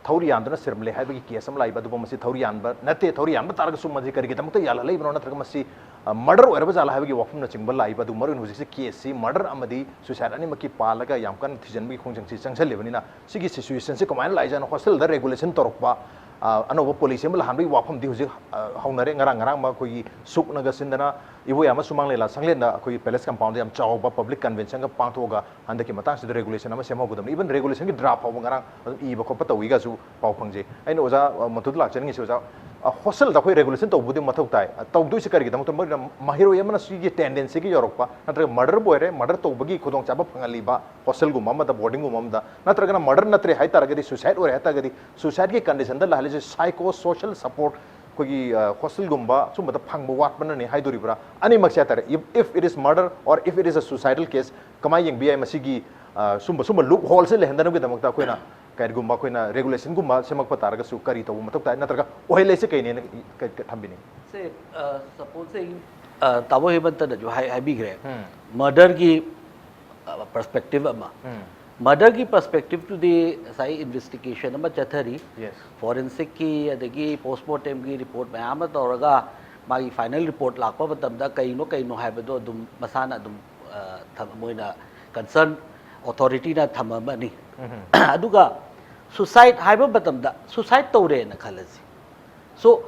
ꯊꯧꯔꯤ ꯌꯥꯟꯗꯨꯅ ꯁꯤꯔꯝꯂꯦ ꯍꯥꯏꯕꯒꯤ case ꯑꯃ ꯂꯥꯛꯏꯕ꯫ ꯑꯗꯨꯕꯨ ꯃꯁꯤ ꯊꯧꯔꯤ ꯌꯥꯟꯕ ꯅꯠꯇꯦ꯫ ꯊꯧꯔꯤ ꯌꯥꯟꯕ ꯇꯥꯔꯒꯁꯨ ꯃꯁꯤ ꯀꯔꯤꯒꯤꯗꯃꯛꯇ ꯌꯥꯜꯍꯜꯂꯛꯏꯕꯅꯣ, ꯅꯠꯇ꯭ꯔꯒ ꯃꯁꯤ, ꯑ, murder ꯑꯣꯏꯔꯕ ꯖꯥꯠꯂ ꯍꯥꯏꯕꯒꯤ ꯋꯥꯐꯝꯅꯆꯤꯡꯕ ꯂꯥꯛꯏꯕ꯫ ꯑꯗꯨ ꯃꯔꯨ ꯑꯣꯏꯅ ꯍꯧꯖꯤꯛꯁꯦ case ꯁꯤ murder ꯑꯃꯗꯤ suicide ꯑꯅꯤꯃꯛꯀꯤ ꯄꯥꯜꯂꯒ ꯌꯥꯝ ꯀꯟꯅ ꯊꯤꯖꯤꯟꯕꯒꯤ ꯈꯣꯡꯖꯪꯁꯤ ꯆꯪꯁꯤꯜꯂꯤꯕꯅꯤꯅ, ꯁꯤꯒꯤ situation ꯁꯤ ꯀꯃꯥꯏꯅ ꯂꯥꯛꯏꯖꯥꯠꯅꯣ? Hostel ꯗ regulation ꯇꯧꯔꯛꯄ, ꯑ, ꯑꯅꯧꯕ policy ꯑꯃ ꯂꯥꯛꯍꯟꯕꯒꯤ ꯋꯥꯐꯝꯗꯤ ꯍꯧꯖꯤꯛ, ꯑ, ꯍꯧꯅꯔꯦ꯫ ꯉꯔꯥꯡ, ꯉꯔꯥꯡ ꯑꯃ ꯑꯩꯈꯣꯏꯒꯤ ꯁꯨꯛꯅꯒ ꯁꯤꯟꯗꯅ ꯏꯕꯣꯌꯥꯝ ꯁꯨꯃꯥꯡ ꯂꯤꯂꯥ ꯁꯪꯂꯦꯟꯗ ꯑꯩꯈꯣꯏꯒꯤ Palace Compound ꯗ ꯌꯥꯝ ꯆꯥꯎꯕ public convention ꯒ ꯄꯥꯡꯊꯣꯛꯑꯒ ꯍꯟꯗꯛꯀꯤ ꯃꯇꯥꯡꯁꯤꯗ regulation ꯑꯃ ꯁꯦꯝꯍꯧꯒꯗꯕꯅꯤ꯫ Even regulation ꯒꯤ draft ꯐꯥꯎꯕ ꯉꯔꯥꯡ ꯑꯗꯨꯝ ꯏꯕ ꯈꯣꯠꯄ ꯇꯧꯏꯒꯁꯨ ꯄꯥꯎ ꯐꯪꯖꯩ꯫ ꯑꯩꯅ ꯑꯣꯖꯥ, ꯑ, ꯃꯗꯨꯗ ꯂꯥꯛꯆꯅꯤꯡꯉꯤꯁꯤ, ꯑꯣꯖꯥ, ꯑ, hostel ꯗ ꯑꯩꯈꯣꯏ regulation ꯇꯧꯕꯗꯤ ꯃꯊꯧ ꯇꯥꯏ꯫ ꯑ, ꯇꯧꯗꯣꯏꯁꯤ ꯀꯔꯤꯒꯤꯗꯃꯛꯇ? ꯃꯔꯝꯗꯤ ꯃꯍꯩꯔꯣꯏ ꯑꯃꯅ ꯁꯤꯒꯤ tendency ꯒꯤ ꯌꯧꯔꯛꯄ, ꯅꯠꯇ꯭ꯔꯒ murder ꯕꯨ ꯑꯣꯏꯔꯦ, murder ꯇꯧꯕꯒꯤ ꯈꯨꯗꯣꯡꯆꯥꯕ ꯐꯪꯍꯜꯂꯤꯕ hostel ꯒꯨꯝꯕ ꯑꯃꯗ, boarding ꯒꯨꯝꯕ ꯑꯃꯗ, ꯅꯠꯇ꯭ꯔꯒꯅ murder ꯅꯠꯇ꯭ꯔꯦ ꯍꯥꯏ ꯇꯥꯔꯒꯗꯤ, suicide ꯑꯣꯏꯔꯦ ꯍꯥꯏ ꯇꯥꯔꯒꯗꯤ, suicide ꯀꯤ condition ꯗ ꯂꯥꯛꯍꯜꯂꯤꯁꯦ psycho social support ꯑꯩꯈꯣꯏꯒꯤ ꯍꯣꯁꯇꯦꯜꯒꯨꯝꯕ ꯁꯨꯝꯕꯗ ꯐꯪꯕ ꯋꯥꯠꯄꯅꯅꯦ ꯍꯥꯏꯗꯣꯔꯤꯕ꯭ꯔꯥ? ꯑꯅꯤꯃꯛꯁꯦ ꯍꯥꯏꯇꯥꯔꯦ, if, if it is murder or if it is a suicidal case, ꯀꯃꯥꯏꯅ ꯌꯦꯡꯕ ꯌꯥꯏ? ꯃꯁꯤꯒꯤ ꯑ, ꯁꯨꯝꯕ ꯁꯨꯝꯕ ꯂꯨꯞ ꯍꯣꯜꯁꯦ ꯂꯩꯍꯟꯗꯅꯕꯒꯤꯗꯃꯛꯇ ꯑꯩꯈꯣꯏꯅ ꯀꯔꯤꯒꯨꯝꯕ ꯑꯩꯈꯣꯏꯅ ꯔꯦꯒꯨꯂꯦꯁꯟꯒꯨꯝꯕ ꯁꯦꯝꯃꯛꯄ ꯇꯥꯔꯒꯁꯨ ꯀꯔꯤ ꯇꯧꯕ ꯃꯊꯧ ꯇꯥꯏ, ꯅꯠꯇ꯭ꯔꯒ ꯑꯣꯏꯍꯜꯂꯁꯦ ꯀꯩꯅꯦꯅ ꯀ- ꯀ- ꯊꯝꯕꯤꯅꯤꯡꯉꯤ? ꯁꯦ, ꯁꯄꯣꯖ ꯁꯦ, ꯇꯥꯃꯣ ꯍꯦꯃꯟꯇꯅꯁꯨ ꯍꯥꯏ- ꯍꯥꯏꯕꯤꯈ꯭ꯔꯦ, ꯃꯔꯗꯔꯒꯤ ꯄꯔꯁꯄꯦꯛꯇꯤꯞ ꯑꯃ꯫ ꯃꯔꯗꯔꯒꯤ ꯄꯔꯁꯄꯦꯛꯇꯤꯞꯇꯨꯗꯤ ꯉꯁꯥꯏ ꯏꯟꯚꯦꯁꯇꯤꯒꯦꯁꯟ ꯑꯃ ꯆꯠꯊꯔꯤ, Yes. ꯐꯣꯔꯦꯟꯁꯤꯛꯀꯤ ꯑꯗꯒꯤ ꯄꯣꯁꯃꯣꯔꯇꯦꯝꯒꯤ ꯔꯤꯄꯣꯔꯠ ꯃꯌꯥꯝ ꯑꯃ ꯇꯧꯔꯒ ꯃꯥꯒꯤ ꯐꯥꯏꯅꯦꯜ ꯔꯤꯄꯣꯔꯠ ꯂꯥꯛꯄ ꯃꯇꯝꯗ ꯀꯩꯅꯣ ꯀꯩꯅꯣ ꯍꯥꯏꯕꯗꯣ ꯑꯗꯨꯝ ꯃꯁꯥꯅ ꯑꯗꯨꯝ ꯑ, ꯊꯝ- ꯃꯣꯏꯅ ꯀꯟꯁꯔꯟ ꯑꯣꯊꯣꯔꯤꯇꯤꯅ ꯊꯝꯃꯝꯃꯅꯤ꯫ ꯑꯗꯨꯒ ꯁꯨꯁꯥꯏꯠ ꯍꯥꯏꯕ ꯃꯇꯝꯗ ꯁꯨꯁꯥꯏꯠ ꯇꯧꯔꯦꯅ ꯈꯜꯂꯁꯤ꯫ ꯁꯣ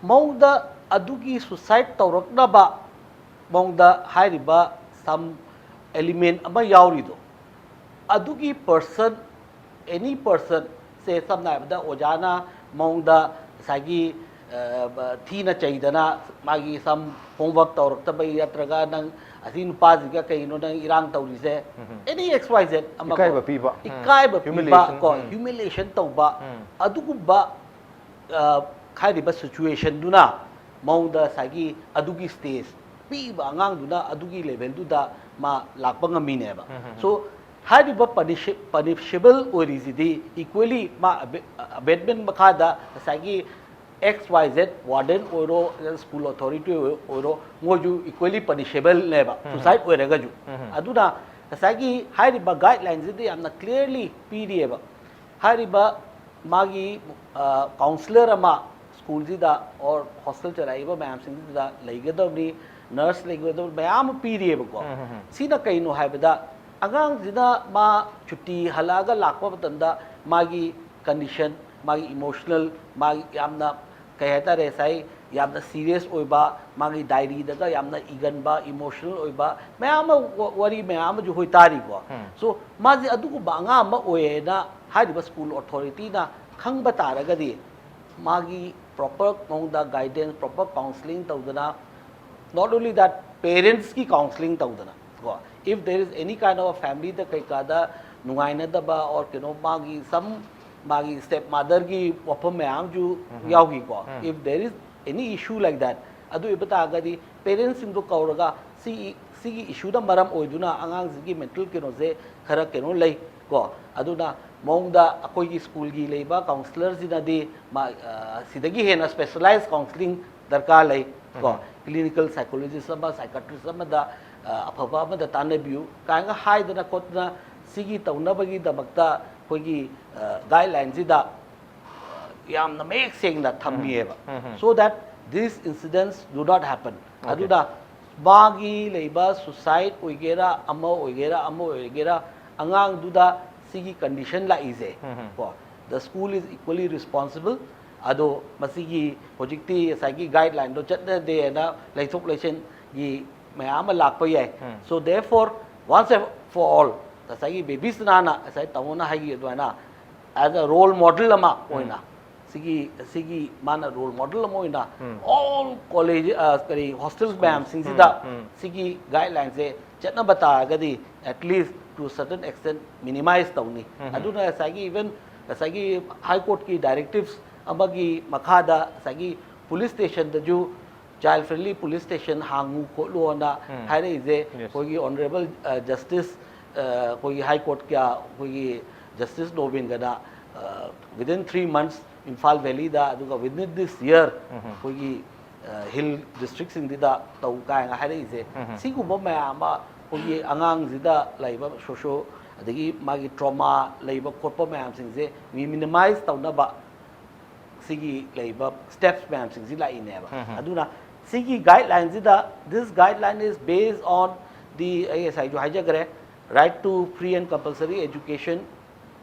ꯃꯉꯣꯟꯗ ꯑꯗꯨꯒꯤ ꯁꯨꯁꯥꯏꯠ ꯇꯧꯔꯛꯅꯕ ꯃꯉꯣꯟꯗ ꯍꯥꯏꯔꯤꯕ ꯁꯝ ꯑꯦꯂꯤꯃꯦꯟ ꯑꯃ ꯌꯥꯎꯔꯤꯗꯣ, ꯑꯗꯨꯒꯤ ꯄꯔꯁꯟ, ꯑꯦꯅꯤ ꯄꯔꯁꯟ, ꯁꯦ ꯁꯝꯅ ꯍꯥꯏꯔꯕꯗ ꯑꯣꯖꯥꯅ ꯃꯉꯣꯟꯗ ꯉꯁꯥꯏꯒꯤ ꯑ, ꯊꯤꯅ ꯆꯩꯗꯅ ꯃꯥꯒꯤ ꯁꯝ ꯍꯣꯝꯋꯔꯛ ꯇꯧꯔꯛꯇꯕꯩ ꯅꯠꯇ꯭ꯔꯒ ꯅꯪ ꯑꯁꯤ ꯅꯨꯄꯥꯁꯤꯒ ꯀꯩꯅꯣ ꯅꯪ ꯏꯔꯥꯡ ꯇꯧꯔꯤꯁꯦ, ꯑꯦꯅꯤ ꯑꯦꯛꯁ ꯋꯥꯏ ꯖꯦꯠ ꯑꯃ ꯏꯀꯥꯏꯕ ꯄꯤꯕ, ꯎꯝ, ꯏꯀꯥꯏꯕ ꯄꯤꯕ humiliation, ꯀꯣ, ꯎꯝ, ꯍ꯭ꯌꯨꯃꯤꯂꯤꯌꯦꯁꯟ ꯇꯧꯕ, ꯎꯝ, ꯑꯗꯨꯒꯨꯝꯕ ꯑ, ꯍꯥꯏꯔꯤꯕ ꯁꯤꯆꯨꯋꯦꯁꯟꯗꯨꯅ ꯃꯉꯣꯟꯗ ꯉꯁꯥꯏꯒꯤ ꯑꯗꯨꯒꯤ ꯁ꯭ꯇꯦꯖ ꯄꯤꯛꯏꯕ ꯑꯉꯥꯡꯗꯨꯅ ꯑꯗꯨꯒꯤ ꯂꯦꯚꯦꯜꯗꯨꯗ ꯃꯥ ꯂꯥꯛꯄ ꯉꯝꯃꯤꯅꯦꯕ꯫ ꯁꯣ ꯍꯥꯏꯔꯤꯕ ꯄꯅꯤꯁꯦꯕꯜ ꯑꯣꯏꯔꯤꯁꯤꯗꯤ ꯏꯀ꯭ꯋꯦꯂꯤ ꯃꯥ ꯑꯕꯦꯠꯃꯦꯟ ꯃꯈꯥꯗ ꯉꯁꯥꯏꯒꯤ ꯑꯦꯛꯁ ꯋꯥꯏ ꯖꯦꯠ ꯋꯥꯔꯗꯦꯟ ꯑꯣꯏꯔꯣ, ꯁ꯭ꯀꯨꯜ ꯑꯣꯊꯣꯔꯤꯇꯤ ꯑꯣꯏꯔꯣ, ꯃꯣꯏꯁꯨ ꯏꯀ꯭ꯋꯦꯂꯤ ꯄꯅꯤꯁꯦꯕꯜꯅꯦꯕ ꯁꯨꯁꯥꯏꯠ ꯑꯣꯏꯔꯒꯁꯨ꯫ ꯑꯗꯨꯅ ꯉꯁꯥꯏꯒꯤ ꯍꯥꯏꯔꯤꯕ ꯒꯥꯏꯗꯂꯥꯏꯟꯁꯤꯗꯤ ꯌꯥꯝꯅ ꯀ꯭ꯂꯤꯌꯔꯂꯤ ꯄꯤꯔꯤꯑꯕ꯫ ꯍꯥꯏꯔꯤꯕ ꯃꯥꯒꯤ ꯀꯥꯎꯟꯁꯤꯂꯔ ꯑꯃ ꯁ꯭ꯀꯨꯜꯁꯤꯗ ꯑꯣꯔ ꯍꯣꯁꯇꯦꯜ ꯆꯂꯥꯏꯔꯤꯕ ꯃꯌꯥꯝꯁꯤꯡꯁꯤꯗ ꯂꯩꯒꯗꯕꯅꯤ, ꯅꯔꯁ ꯂꯩꯒꯗꯕꯅꯤ, ꯃꯌꯥꯝ ꯑꯃ ꯄꯤꯔꯤꯑꯕꯀꯣ꯫ ꯁꯤꯅ ꯀꯩꯅꯣ ꯍꯥꯏꯕꯗ ꯑꯉꯥꯡꯁꯤꯅ ꯃꯥ ꯁꯨꯇꯤ ꯍꯜꯂꯛꯑꯒ ꯂꯥꯛꯄ ꯃꯇꯝꯗ ꯃꯥꯒꯤ ꯀꯟꯗꯤꯁꯟ, ꯃꯥꯒꯤ ꯏꯃꯣꯁꯅꯦꯜ, ꯃꯥꯒꯤ ꯌꯥꯝꯅ ꯀꯩ ꯍꯥꯏꯇꯥꯔꯦ, ꯉꯁꯥꯏ ꯌꯥꯝꯅ ꯁꯤꯔꯤꯌꯁ ꯑꯣꯏꯕ, ꯃꯥꯒꯤ ꯗꯥꯏꯔꯤꯗꯒ ꯌꯥꯝꯅ ꯏꯒꯟꯕ, ꯏꯃꯣꯁꯅꯦꯜ ꯑꯣꯏꯕ ꯃꯌꯥꯝ ꯑꯃ ꯋꯥ- ꯋꯥꯔꯤ ꯃꯌꯥꯝ ꯑꯃꯁꯨ ꯑꯩꯈꯣꯏ ꯇꯥꯔꯤꯀꯣ꯫ ꯁꯣ ꯃꯥꯁꯦ ꯑꯗꯨꯒꯨꯝꯕ ꯑꯉꯥꯡ ꯑꯃ ꯑꯣꯏꯌꯦꯅ ꯍꯥꯏꯔꯤꯕ ꯁ꯭ꯀꯨꯜ ꯑꯣꯊꯣꯔꯤꯇꯤꯅ ꯈꯪꯕ ꯇꯥꯔꯒꯗꯤ ꯃꯥꯒꯤ ꯄ꯭ꯔꯣꯄꯔ ꯃꯑꯣꯡꯗ ꯒꯥꯏꯗꯦꯟꯁ, ꯄ꯭ꯔꯣꯄꯔ ꯀꯥꯎꯟꯁꯤꯂꯤꯡ ꯇꯧꯗꯅ, ꯅꯣꯠ ꯑꯣꯟꯂꯤ ꯗꯦꯠ, ꯄꯦꯔꯦꯟꯁꯀꯤ ꯀꯥꯎꯟꯁꯤꯂꯤꯡ ꯇꯧꯗꯅ ꯀꯣ, if there is any kind of family ꯗ ꯀꯩꯀꯥꯗ ꯅꯨꯡꯉꯥꯏꯅꯗꯕ ꯑꯣꯔ ꯀꯩꯅꯣ ꯃꯥꯒꯤ ꯁꯝ ꯃꯥꯒꯤ step motherꯒꯤ ꯋꯥꯐꯝ ꯃꯌꯥꯝꯁꯨ ꯌꯥꯎꯈꯤꯀꯣ꯫ If there is any issue like that, ꯑꯗꯨ ꯑꯣꯏꯕ ꯇꯥꯔꯒꯗꯤ parentꯁꯤꯡꯗꯣ ꯀꯧꯔꯒ ꯁꯤꯒꯤ ꯁꯤꯒꯤ issueꯗ ꯃꯔꯝ ꯑꯣꯏꯗꯨꯅ ꯑꯉꯥꯡꯁꯤꯒꯤ mental ꯀꯩꯅꯣꯁꯦ ꯈꯔ ꯀꯩꯅꯣ ꯂꯩ ꯀꯣ꯫ ꯑꯗꯨꯅ ꯃꯑꯣꯡꯗ ꯑꯩꯈꯣꯏꯒꯤ schoolꯒꯤ ꯂꯩꯕ counsellorꯁꯤꯅꯗꯤ ꯃꯥ ꯑ, ꯁꯤꯗꯒꯤ ꯍꯦꯟꯅ specialized counselling ꯗꯔꯀꯥꯔ ꯂꯩ ꯀꯣ꯫ Clinical psychologist ꯑꯃ, psychiatrist ꯑꯃꯗ ꯑ, ꯑꯐꯕ ꯑꯃꯗ ꯇꯥꯟꯅꯕꯤꯌꯨ ꯀꯥꯏꯅ ꯍꯥꯏꯗꯅ ꯈꯣꯠꯇꯅ ꯁꯤꯒꯤ ꯇꯧꯅꯕꯒꯤꯗꯃꯛꯇ ꯑꯩꯈꯣꯏꯒꯤ guidelineꯁꯤꯗ ꯌꯥꯝꯅ ꯃꯌꯦꯛ ꯁꯦꯡꯅ ꯊꯝꯃꯤꯑꯕ꯫ So that these incidents do not happen. ꯑꯗꯨꯅ ꯃꯥꯒꯤ ꯂꯩꯕ suicide ꯑꯣꯏꯒꯦꯔꯥ, ꯑꯃ ꯑꯣꯏꯒꯦꯔꯥ, ꯑꯃ ꯑꯣꯏꯒꯦꯔꯥ, ꯑꯉꯥꯡꯗꯨꯗ ꯁꯤꯒꯤ condition ꯂꯥꯛꯏꯁꯦ ꯀꯣ, the school is equally responsible꯫ ꯑꯗꯣ ꯃꯁꯤꯒꯤ ꯍꯧꯖꯤꯛꯇꯤ ꯉꯁꯥꯏꯒꯤ guidelineꯗꯣ ꯆꯠꯅꯗꯦꯅ ꯂꯩꯊꯣꯛ ꯂꯩꯁꯤꯟꯒꯤ ꯃꯌꯥꯝ ꯑꯃ ꯂꯥꯛꯄ ꯌꯥꯏ꯫ So therefore, once and for all, ꯉꯁꯥꯏꯒꯤ ꯕꯦꯕꯤ ꯁꯅꯥꯅ ꯉꯁꯥꯏ ꯇꯥꯃꯣꯅ ꯍꯥꯏꯈꯤ ꯑꯗꯨꯃꯥꯏꯅ, as a role model ꯑꯃ ꯑꯣꯏꯅ ꯁꯤꯒꯤ ꯁꯤꯒꯤ ꯃꯥꯅ role model ꯑꯃ ꯑꯣꯏꯅ all college, ꯑ, ꯀꯔꯤ, hostel ꯃꯌꯥꯝꯁꯤꯡꯁꯤꯗ ꯁꯤꯒꯤ guidelineꯁꯦ ꯆꯠꯅꯕ ꯇꯥꯔꯒꯗꯤ at least to certain extent minimize ꯇꯧꯅꯤ꯫ ꯑꯗꯨꯅ ꯉꯁꯥꯏꯒꯤ even ꯉꯁꯥꯏꯒꯤ High Courtꯀꯤ directives ꯑꯃꯒꯤ ꯃꯈꯥꯗ ꯉꯁꯥꯏꯒꯤ police stationꯗꯁꯨ child friendly police station ꯍꯥꯡꯉꯨ ꯈꯣꯠꯂꯨꯅ ꯍꯥꯏꯔꯛꯏꯁꯦ꯫ ꯑꯩꯈꯣꯏꯒꯤ honourable, ꯑ, justice, ꯑ, ꯑꯩꯈꯣꯏꯒꯤ High Courtꯀ ꯑꯩꯈꯣꯏꯒꯤ Justice ꯅꯣꯕꯤꯟꯒꯅ, ꯑ, within three months Imphal Valleyꯗ, ꯑꯗꯨꯒ within this year ꯑꯩꯈꯣꯏꯒꯤ, ꯑ, hill districtꯁꯤꯡꯁꯤꯗ ꯇꯧ ꯀꯥꯏꯅ ꯍꯥꯏꯔꯛꯏꯁꯦ꯫ ꯁꯤꯒꯨꯝꯕ ꯃꯌꯥꯝ ꯑꯃ ꯑꯩꯈꯣꯏꯒꯤ ꯑꯉꯥꯡꯁꯤꯗ ꯂꯩꯕ socio ꯑꯗꯒꯤ ꯃꯥꯒꯤ trauma ꯂꯩꯕ ꯈꯣꯠꯄ ꯃꯌꯥꯝꯁꯤꯡꯁꯦ we minimize ꯇꯧꯅꯕ ꯁꯤꯒꯤ ꯂꯩꯔꯤꯕ steps ꯃꯌꯥꯝꯁꯤꯡꯁꯤ ꯂꯥꯛꯏꯅꯦꯕ꯫ ꯑꯗꯨꯅ ꯁꯤꯒꯤ guidelineꯁꯤꯗ, this guideline is based on the, ꯑꯩ ꯉꯁꯥꯏꯁꯨ ꯍꯥꯏꯖꯈ꯭ꯔꯦ, Right to Free and Compulsory Education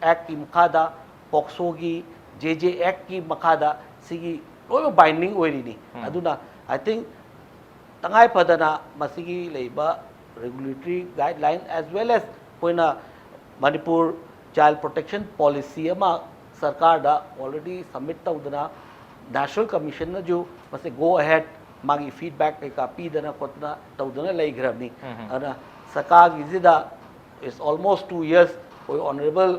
Actꯀꯤ ꯃꯈꯥꯗ, POCSOꯒꯤ, JJ Actꯀꯤ ꯃꯈꯥꯗ ꯁꯤꯒꯤ ꯂꯣꯏꯅ binding ꯑꯣꯏꯔꯤꯅꯤ꯫ ꯑꯗꯨꯅ I think ꯇꯉꯥꯏ ꯐꯗꯅ ꯃꯁꯤꯒꯤ ꯂꯩꯕ regulatory guideline as well as ꯑꯩꯈꯣꯏꯅ ꯃꯅꯤꯄꯨꯔ child protection policy ꯑꯃ ꯁꯔꯀꯥꯔꯗ already submit ꯇꯧꯗꯅ National Commissionꯅꯁꯨ ꯃꯁꯤ go ahead ꯃꯥꯒꯤ feedback ꯀꯩꯀꯥ ꯄꯤꯗꯅ ꯈꯣꯠꯇꯅ ꯇꯧꯗꯅ ꯂꯩꯈ꯭ꯔꯕꯅꯤ꯫ ꯑꯗꯨꯅ ꯁꯔꯀꯥꯔꯒꯤꯁꯤꯗ it's almost two years ꯑꯩꯈꯣꯏ honourable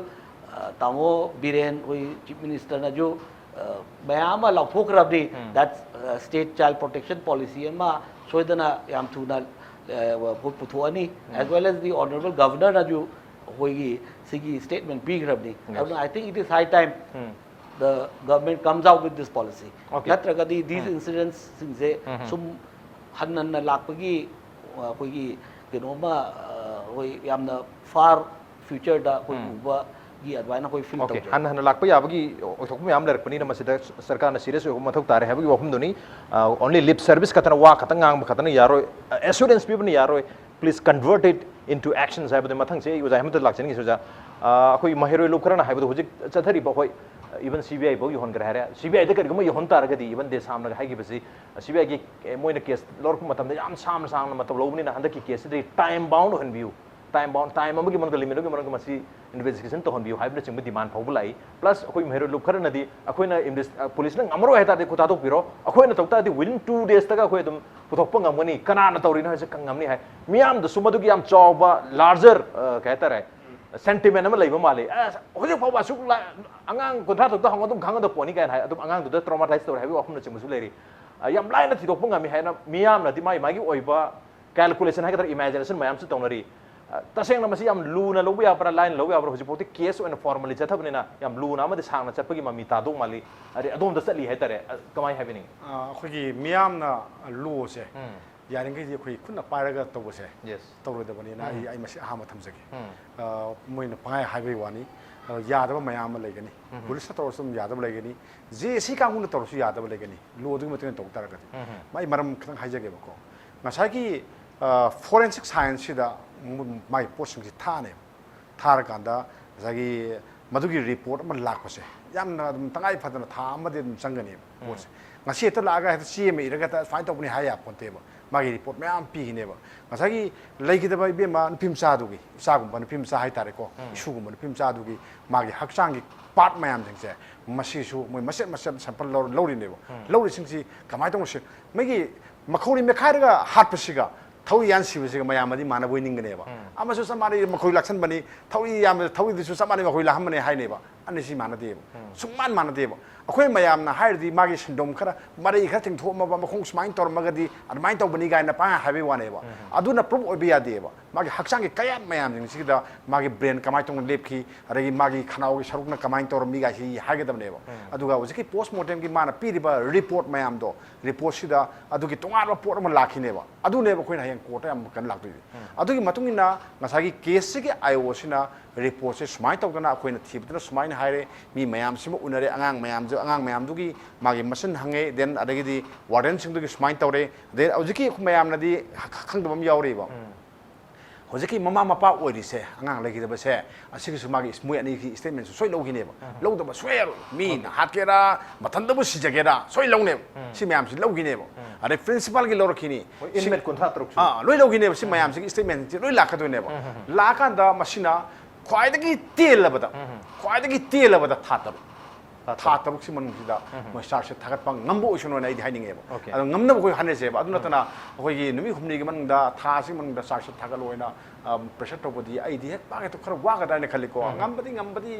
ꯇꯥꯃꯣ ꯕꯤꯔꯦꯟ, ꯑꯩꯈꯣꯏ ꯆꯤꯐ ꯃꯤꯅꯤꯁꯇꯔꯅꯁꯨ ꯃꯌꯥꯝ ꯑꯃ ꯂꯥꯎꯊꯣꯛꯈ꯭ꯔꯕꯅꯤ꯫ That state child protection policy ꯑꯃ ꯁꯣꯏꯗꯅ ꯌꯥꯝ ꯊꯨꯅ ꯄꯨꯊꯣꯛꯑꯅꯤ꯫ As well as the honorable governorꯅꯁꯨ ꯑꯩꯈꯣꯏꯒꯤ ꯁꯤꯒꯤ ꯁ꯭ꯇꯦꯠꯃꯦꯟ ꯄꯤꯈ꯭ꯔꯕꯅꯤ꯫ ꯑꯗꯨꯅ I think it is high time the government comes out with this policy. ꯅꯠꯇ꯭ꯔꯒꯗꯤ these incidentsꯁꯤꯡꯁꯦ ꯁꯨꯝ ꯍꯟꯅ ꯍꯟꯅ ꯂꯥꯛꯄꯒꯤ ꯑꯩꯈꯣꯏꯒꯤ ꯀꯩꯅꯣꯝꯃ ꯑꯩꯈꯣꯏ ꯌꯥꯝꯅ far futureꯗ ꯑꯩꯈꯣꯏ ꯎꯕꯒꯤ ꯑꯗꯨꯃꯥꯏꯅ ꯑꯩꯈꯣꯏ ꯐꯤꯜ ꯇꯧꯖꯩ꯫ ꯍꯟꯅ ꯍꯟꯅ ꯂꯥꯛꯄ ꯌꯥꯕꯒꯤ ꯑꯣꯏꯊꯣꯛꯄ ꯃꯌꯥꯝ ꯂꯩꯔꯛꯄꯅꯤꯅ ꯃꯁꯤꯗ ꯁꯔꯀꯥꯔꯅ ꯁꯤꯔꯤꯌꯁ ꯑꯣꯏꯕ ꯃꯊꯧ ꯇꯥꯔꯦ ꯍꯥꯏꯕꯒꯤ ꯋꯥꯐꯝꯗꯨꯅꯤ꯫ Only lip service ꯈꯛꯇꯅ, ꯋꯥ ꯈꯛꯇꯪ ꯉꯥꯡꯕ ꯈꯛꯇꯅ ꯌꯥꯔꯣꯏ, ꯑꯦꯁꯨꯔꯦꯟꯁ ꯄꯤꯕꯅ ꯌꯥꯔꯣꯏ꯫ Please convert it into actions ꯍꯥꯏꯕꯗꯨ ꯃꯊꯪꯁꯦ ꯑꯩ ꯑꯣꯖꯥ ꯍꯦꯃꯟꯇ ꯂꯥꯛꯆꯅꯤꯡꯉꯤ ꯑꯣꯖꯥ꯫ ꯑꯩꯈꯣꯏ ꯃꯍꯩꯔꯣꯏ ꯂꯨꯞ ꯈꯔꯅ ꯍꯥꯏꯕꯗꯣ ꯍꯧꯖꯤꯛ ꯆꯠꯊꯔꯤꯕ ꯑꯩꯈꯣꯏ even CBI ꯐꯥꯎ ꯌꯧꯍꯟꯈ꯭ꯔꯦ ꯍꯥꯏꯔꯦ꯫ CBIꯗ ꯀꯔꯤꯒꯨꯝꯕ ꯌꯧꯍꯟ ꯇꯥꯔꯒꯗꯤ even ꯗꯦꯁꯥꯝꯅꯒ ꯍꯥꯏꯈꯤꯕꯁꯤ CBIꯒꯤ ꯃꯣꯏꯅ ꯀꯦꯁ ꯂꯧꯔꯛꯄ ꯃꯇꯝꯗ ꯌꯥꯝ ꯁꯥꯡꯅ ꯁꯥꯡꯅ ꯃꯇꯝ ꯂꯧꯕꯅꯤꯅ ꯍꯟꯗꯛꯀꯤ ꯀꯦꯁꯁꯤꯗ time bound ꯑꯣꯏꯍꯟꯕꯤꯌꯨ꯫ Time bound, time ꯑꯃꯒꯤ ꯃꯅꯨꯡꯗ, limit ꯑꯃꯒꯤ ꯃꯅꯨꯡꯗ ꯃꯁꯤ investigation ꯇꯧꯍꯟꯕꯤꯌꯨ ꯍꯥꯏꯕꯅꯆꯤꯡꯕ demand ꯐꯥꯎꯕ ꯂꯥꯛꯏ꯫ Plus ꯑꯩꯈꯣꯏ ꯃꯍꯩꯔꯣꯏ ꯂꯨꯞ ꯈꯔꯅꯗꯤ ꯑꯩꯈꯣꯏꯅ ꯏꯟꯚꯦꯁ-, ꯄꯨꯂꯤꯁꯅ ꯉꯝꯃꯔꯣꯏ ꯍꯥꯏ ꯇꯥꯔꯗꯤ ꯈꯨꯠ ꯊꯥꯗꯣꯛꯄꯤꯔꯣ, ꯑꯩꯈꯣꯏꯅ ꯇꯧ ꯇꯥꯔꯗꯤ within two daysꯇꯒ ꯑꯩꯈꯣꯏ ꯑꯗꯨꯝ ꯄꯨꯊꯣꯛꯄ ꯉꯝꯒꯅꯤ, ꯀꯅꯥꯅ ꯇꯧꯔꯤꯅꯣ ꯍꯥꯏꯁꯦ ꯈꯪ ꯉꯝꯅꯤ ꯍꯥꯏ꯫ ꯃꯤꯌꯥꯝꯗꯁꯨ ꯃꯗꯨꯒꯤ ꯌꯥꯝ ꯆꯥꯎꯕ larger, ꯑ, ꯀꯩ ꯍꯥꯏꯇꯥꯔꯦ, sentiment ꯑꯃ ꯂꯩꯕ ꯃꯥꯜꯂꯤ꯫ ꯑꯁ, ꯍꯧꯖꯤꯛ ꯐꯥꯎꯕ ꯑꯁꯨꯛ ꯂꯥ-, ꯑꯉꯥꯡ ꯀꯨꯟꯊ꯭ꯔꯥ ꯇꯔꯨꯛꯇ ꯍꯪꯉꯣ ꯑꯗꯨꯝ ꯈꯪꯒꯗꯕ ꯄꯣꯠꯅꯤ ꯀꯥꯏꯅ ꯍꯥꯏ꯫ ꯑꯗꯨꯝ ꯑꯉꯥꯡꯗꯨꯗ traumatize ꯇꯧꯔꯦ ꯍꯥꯏꯕꯒꯤ ꯋꯥꯐꯝꯅꯆꯤꯡꯕꯁꯨ ꯂꯩꯔꯤ꯫ ꯑ, ꯌꯥꯝ ꯂꯥꯏꯅ ꯊꯤꯗꯣꯛꯄ ꯉꯝꯃꯤ ꯍꯥꯏꯅ ꯃꯤꯌꯥꯝꯅꯗꯤ ꯃꯥꯒꯤ ꯃꯥꯒꯤ ꯑꯣꯏꯕ calculation ꯍꯥꯏꯒꯗ꯭ꯔꯥ, imagination ꯃꯌꯥꯝꯁꯨ ꯇꯧꯅꯔꯤ꯫ ꯑ, ꯇꯁꯦꯡꯅ ꯃꯁꯤ ꯌꯥꯝ ꯂꯨꯅ ꯂꯧꯕ ꯌꯥꯕ꯭ꯔꯥ, ꯂꯥꯏꯅ ꯂꯧꯕ ꯌꯥꯕ꯭ꯔꯥ, ꯍꯧꯖꯤꯛꯐꯥꯎꯗꯤ case ꯑꯣꯏꯅ formally ꯆꯠꯊꯕꯅꯤꯅ ꯌꯥꯝ ꯂꯨꯅ ꯑꯃꯗꯤ ꯁꯥꯡꯅ ꯆꯠꯄꯒꯤ ꯃꯃꯤ ꯇꯥꯗꯧ ꯃꯥꯜꯂꯤ꯫ ꯑꯗꯩ ꯑꯗꯣꯝꯗ ꯆꯠꯂꯤ ꯍꯥꯏꯇꯥꯔꯦ꯫ ꯑ, ꯀꯃꯥꯏ ꯍꯥꯏꯕꯤꯅꯤꯡꯉꯤ? ꯑ, ꯑꯩꯈꯣꯏꯒꯤ ꯃꯤꯌꯥꯝꯅ ꯂꯣꯁꯦ ꯎꯝ꯫ ꯌꯥꯔꯤꯈꯩꯗꯤ ꯑꯩꯈꯣꯏ ꯈꯨꯠꯅ ꯄꯥꯏꯔꯒ ꯇꯧꯕꯁꯦ Yes. ꯇꯧꯔꯣꯏꯗꯕꯅꯤꯅ ꯑꯩ, ꯎꯝ꯫ ꯑꯩ ꯃꯁꯤ ꯑꯍꯥꯟꯕ ꯊꯝꯖꯒꯦ꯫ ꯎꯝ꯫ ꯑ, ꯃꯣꯏꯅ ꯄꯪꯍꯥꯏ ꯍꯥꯏꯕꯒꯤ ꯋꯥꯅꯤ꯫ ꯑ, ꯌꯥꯗꯕ ꯃꯌꯥꯝ ꯑꯃ ꯂꯩꯒꯅꯤ꯫ ꯎꯝ꯫ ꯄꯨꯂꯤꯁꯅ ꯇꯧꯔꯁꯨ ꯑꯗꯨꯝ ꯌꯥꯗꯕ ꯂꯩꯒꯅꯤ꯫ JAC ꯀꯥꯡꯕꯨꯅ ꯇꯧꯔꯁꯨ ꯌꯥꯗꯕ ꯂꯩꯒꯅꯤ꯫ ꯂꯣꯗꯨꯒꯤ ꯃꯇꯨꯡ ꯏꯟꯅ ꯇꯧ ꯇꯥꯔꯒꯗꯤ꯫ ꯎꯝ꯫ ꯃꯥꯏ ꯃꯔꯝ ꯈꯤꯇꯪ ꯍꯥꯏꯖꯒꯦꯕꯀꯣ꯫ ꯉꯁꯥꯏꯒꯤ, ꯑ, forensic scienceꯁꯤꯗ ꯃꯥꯒꯤ ꯄꯣꯠꯁꯤꯡꯁꯤ ꯊꯥꯅꯦꯕ꯫ ꯊꯥꯔꯀꯥꯟꯗ ꯉꯁꯥꯏꯒꯤ ꯃꯗꯨꯒꯤ report ꯑꯃ ꯂꯥꯛꯄꯁꯦ ꯌꯥꯝꯅ ꯑꯗꯨꯝ ꯇꯉꯥꯏ ꯐꯗꯅ ꯊꯥ ꯑꯃꯗꯤ ꯑꯗꯨꯝ ꯆꯪꯒꯅꯦꯕ ꯎꯝ꯫ ꯄꯣꯠꯁꯦ꯫ ꯉꯁꯤ ꯍꯦꯛꯇ ꯂꯥꯛꯑꯒ ꯍꯦꯛꯇ ꯆꯦ ꯑꯃ ꯏꯔꯒ ꯍꯦꯛꯇ ꯁꯨꯃꯥꯏꯅ ꯇꯧꯕꯅꯤ ꯍꯥꯏ ꯌꯥꯄꯣꯟꯇꯦꯕ꯫ ꯃꯥꯒꯤ report ꯃꯌꯥꯝ ꯄꯤꯈꯤꯅꯦꯕ꯫ ꯉꯁꯥꯏꯒꯤ ꯂꯩꯈꯤꯗꯕ ꯏꯕꯦꯝꯃ ꯅꯨꯄꯤ ꯃꯆꯥꯗꯨꯒꯤ, ꯏꯆꯥꯒꯨꯝꯕ ꯅꯨꯄꯤ ꯃꯆꯥ ꯍꯥꯏꯇꯥꯔꯦꯀꯣ, ꯎꯝ꯫ ꯏꯁꯨꯒꯨꯝꯕ ꯅꯨꯄꯤ ꯃꯆꯥꯗꯨꯒꯤ ꯃꯥꯒꯤ ꯍꯛꯆꯥꯡꯒꯤ part ꯃꯌꯥꯝꯁꯤꯡꯁꯦ ꯃꯁꯤꯁꯨ ꯃꯣꯏ ꯃꯆꯦꯠ ꯃꯆꯦꯠ sample ꯂꯧꯔ-, ꯂꯧꯔꯤꯅꯦꯕ꯫ ꯎꯝ꯫ ꯂꯧꯔꯤꯁꯤꯡꯁꯤ ꯀꯃꯥꯏꯅ ꯇꯧꯅ ꯁꯤ-, ꯃꯣꯏꯒꯤ ꯃꯈꯧꯔꯤ ꯃꯦꯠꯈꯥꯏꯔꯒ ꯍꯥꯠꯄꯁꯤꯒ ꯊꯧꯔꯤ ꯌꯥꯟ ꯁꯤꯕꯁꯤꯒ ꯃꯌꯥꯝ ꯑꯃꯗꯤ ꯃꯥꯟꯅꯕꯣꯏ ꯅꯤꯡꯒꯅꯦꯕ꯫ ꯎꯝ꯫ ꯑꯃꯁꯨ ꯆꯞ ꯃꯥꯟꯅꯩ, ꯃꯈꯣꯏ ꯂꯥꯛꯁꯟꯕꯅꯤ, ꯊꯧꯔꯤ ꯌꯥꯟꯕꯗ ꯊꯧꯔꯤꯗꯨꯁꯨ ꯆꯞ ꯃꯥꯟꯅꯩ, ꯃꯈꯣꯏ ꯂꯥꯛꯍꯟꯕꯅꯦ ꯍꯥꯏꯅꯦꯕ꯫ ꯑꯅꯤꯁꯤ ꯃꯥꯟꯅꯗꯦꯕ꯫ ꯎꯝ꯫ ꯁꯨꯡꯃꯥꯟ ꯃꯥꯟꯅꯗꯦꯕ꯫ ꯑꯩꯈꯣꯏ ꯃꯌꯥꯝꯅ ꯍꯥꯏꯔꯗꯤ ꯃꯥꯒꯤ ꯁꯤꯟꯗꯣꯝ ꯈꯔ, ꯃꯔꯩ ꯈꯔ ꯇꯤꯡꯊꯣꯛꯑꯝꯃꯕ, ꯃꯈꯣꯡ ꯁꯨꯃꯥꯏꯅ ꯇꯧꯔꯝꯃꯒꯗꯤ ꯑꯗꯨꯃꯥꯏꯅ ꯇꯧꯕꯅꯤ ꯀꯥꯏꯅ ꯄꯪꯍꯥꯏ ꯍꯥꯏꯕꯒꯤ ꯋꯥꯅꯦꯕ꯫ ꯎꯝ꯫ ꯑꯗꯨꯅ ꯄ꯭ꯔꯨꯐ ꯑꯣꯏꯕ ꯌꯥꯗꯦꯕ꯫ ꯃꯥꯒꯤ ꯍꯛꯆꯥꯡꯒꯤ ꯀꯌꯥꯠ ꯃꯌꯥꯝꯁꯤꯡꯁꯤꯗ ꯃꯥꯒꯤ ꯕ꯭ꯔꯦꯟ ꯀꯃꯥꯏꯅ ꯇꯧꯅ ꯂꯦꯞꯈꯤ, ꯑꯗꯒꯤ ꯃꯥꯒꯤ ꯈꯅꯥꯎꯒꯤ ꯁꯔꯨꯛꯅ ꯀꯃꯥꯏꯅ ꯇꯧꯔꯝꯃꯤ ꯀꯥꯏꯁꯤ ꯍꯥꯏꯒꯗꯕꯅꯦꯕ꯫ ꯎꯝ꯫ ꯑꯗꯨꯒ ꯍꯧꯖꯤꯛꯀꯤ ꯄꯣꯁ ꯃꯣꯔꯇꯦꯝꯒꯤ ꯃꯥꯅ ꯄꯤꯔꯤꯕ ꯔꯤꯄꯣꯔꯠ ꯃꯌꯥꯝꯗꯣ, ꯔꯤꯄꯣꯔꯠꯁꯤꯗ ꯑꯗꯨꯒꯤ ꯇꯣꯉꯥꯟꯕ ꯄꯣꯠ ꯑꯃ ꯂꯥꯛꯈꯤꯅꯦꯕ꯫ ꯑꯗꯨꯅꯦꯕ ꯑꯩꯈꯣꯏꯅ ꯍꯌꯦꯡ ꯀꯣꯔꯠꯇ ꯌꯥꯝ ꯀꯟꯅ ꯂꯥꯛꯇꯣꯏꯁꯦ꯫ ꯎꯝ꯫ ꯑꯗꯨꯒꯤ ꯃꯇꯨꯡ ꯏꯟꯅ ꯉꯁꯥꯏꯒꯤ ꯀꯦꯁꯁꯤꯒꯤ ꯑꯥꯏ ꯑꯣꯁꯤꯅ ꯔꯤꯄꯣꯔꯠꯁꯦ ꯁꯨꯃꯥꯏꯅ ꯇꯧꯗꯅ ꯑꯩꯈꯣꯏꯅ ꯊꯤꯕꯗꯅ ꯁꯨꯃꯥꯏꯅ ꯍꯥꯏꯔꯦ, ꯃꯤ ꯃꯌꯥꯝꯁꯤꯃ ꯎꯅꯔꯦ, ꯑꯉꯥꯡ ꯃꯌꯥꯝꯁꯨ, ꯑꯉꯥꯡ ꯃꯌꯥꯝꯗꯨꯒꯤ ꯃꯥꯒꯤ ꯃꯆꯤꯟ ꯍꯪꯉꯦ, ꯗꯦꯟ ꯑꯗꯒꯤꯗꯤ ꯋꯥꯔꯗꯦꯟꯁꯤꯡꯗꯨꯒꯤ ꯁꯨꯃꯥꯏꯅ ꯇꯧꯔꯦ, ꯗꯦꯟ ꯍꯧꯖꯤꯛꯀꯤ ꯃꯌꯥꯝꯅꯗꯤ ꯈ-, ꯈꯪꯗꯕ ꯑꯃ ꯌꯥꯎꯔꯤꯕ꯫ ꯎꯝ꯫ ꯍꯧꯖꯤꯛꯀꯤ ꯃꯃꯥ ꯃꯄꯥ ꯑꯣꯏꯔꯤꯁꯦ, ꯑꯉꯥꯡ ꯂꯩꯈꯤꯗꯕꯁꯦ, ꯑꯁꯤꯒꯤꯁꯨ ꯃꯥꯒꯤ ꯃꯣꯏ ꯑꯅꯤꯒꯤ ꯁ꯭ꯇꯦꯠꯃꯦꯟꯁꯨ ꯁꯣꯏ ꯂꯧꯈꯤꯅꯦꯕ꯫ ꯎꯝ꯫ ꯂꯧꯗꯕ ꯁꯣꯏ ꯌꯥꯔꯣꯏ꯫ ꯃꯤꯅ ꯍꯥꯠꯀꯦꯔꯥ, ꯃꯊꯟꯇꯕꯨ ꯁꯤꯖꯒꯦꯔꯥ, ꯁꯣꯏ ꯂꯧꯅꯦꯕ꯫ ꯎꯝ꯫ ꯁꯤ ꯃꯌꯥꯝꯁꯤ ꯂꯧꯈꯤꯅꯦꯕ꯫ ꯎꯝ꯫ ꯑꯗꯩ ꯄ꯭ꯔꯤꯟꯁꯤꯄꯥꯜꯒꯤ ꯂꯧꯔꯛꯈꯤꯅꯤ꯫ ꯍꯣꯏ, ꯁꯤ inmate ꯀꯨꯟꯊ꯭ꯔꯥ ꯇꯔꯨꯛꯁꯨ꯫ ꯑꯥ, ꯂꯣꯏ ꯂꯧꯈꯤꯅꯦꯕ꯫ ꯁꯤ ꯎꯝ꯫ ꯃꯌꯥꯝꯁꯤꯒꯤ ꯁ꯭ꯇꯦꯠꯃꯦꯟꯁꯤ ꯂꯣꯏ ꯂꯥꯛꯀꯗꯣꯏꯅꯦꯕ꯫ ꯎꯝ, ꯎꯝ, ꯎꯝ꯫ ꯂꯥꯛꯑꯀꯥꯟꯗ ꯃꯁꯤꯅ ꯈ꯭ꯋꯥꯏꯗꯒꯤ ꯇꯦꯜꯂꯕꯗ, ꯎꯝ, ꯎꯝ꯫ ꯈ꯭ꯋꯥꯏꯗꯒꯤ ꯇꯦꯜꯂꯕꯗ ꯊꯥ ꯇꯔꯨꯛ꯫ ꯊꯥ ꯊꯥ ꯇꯔꯨꯛ꯫ ꯇꯔꯨꯛꯁꯤ ꯃꯅꯨꯡꯁꯤꯗ ꯎꯝ, ꯎꯝ꯫ ꯃꯣꯏ ꯆꯥꯔꯖꯁꯦ ꯊꯥꯒꯠꯄ ꯉꯝꯕ ꯑꯣꯏꯁꯅꯨ ꯍꯥꯏꯅ ꯑꯩꯗꯤ ꯍꯥꯏꯅꯤꯡꯉꯦꯕ꯫ ꯑꯣꯀꯦ꯫ ꯑꯗꯣ ꯉꯝꯅꯕ ꯑꯩꯈꯣꯏ ꯍꯣꯠꯅꯁꯦꯕ꯫ ꯑꯗꯨ ꯎꯝ꯫ ꯅꯠꯇꯅ ꯑꯩꯈꯣꯏꯒꯤ ꯅꯨꯃꯤꯠ ꯍꯨꯝꯅꯤꯒꯤ ꯃꯅꯨꯡꯗ, ꯊꯥ ꯑꯁꯤꯒꯤ ꯃꯅꯨꯡꯗ ꯆꯥꯔꯖꯁꯦ ꯊꯥꯒꯠꯂꯣ ꯍꯥꯏꯅ, ꯑ, ꯄ꯭ꯔꯦꯁꯔ ꯇꯧꯕꯗꯤ ꯑꯩꯗꯤ ꯍꯦꯛ ꯃꯥꯒꯤ ꯈꯔ ꯋꯥꯒꯗ꯭ꯔꯥ ꯍꯥꯏꯅ ꯈꯜꯂꯤꯀꯣ꯫ ꯎꯝ, ꯎꯝ꯫ ꯉꯝꯕꯗꯤ, ꯉꯝꯕꯗꯤ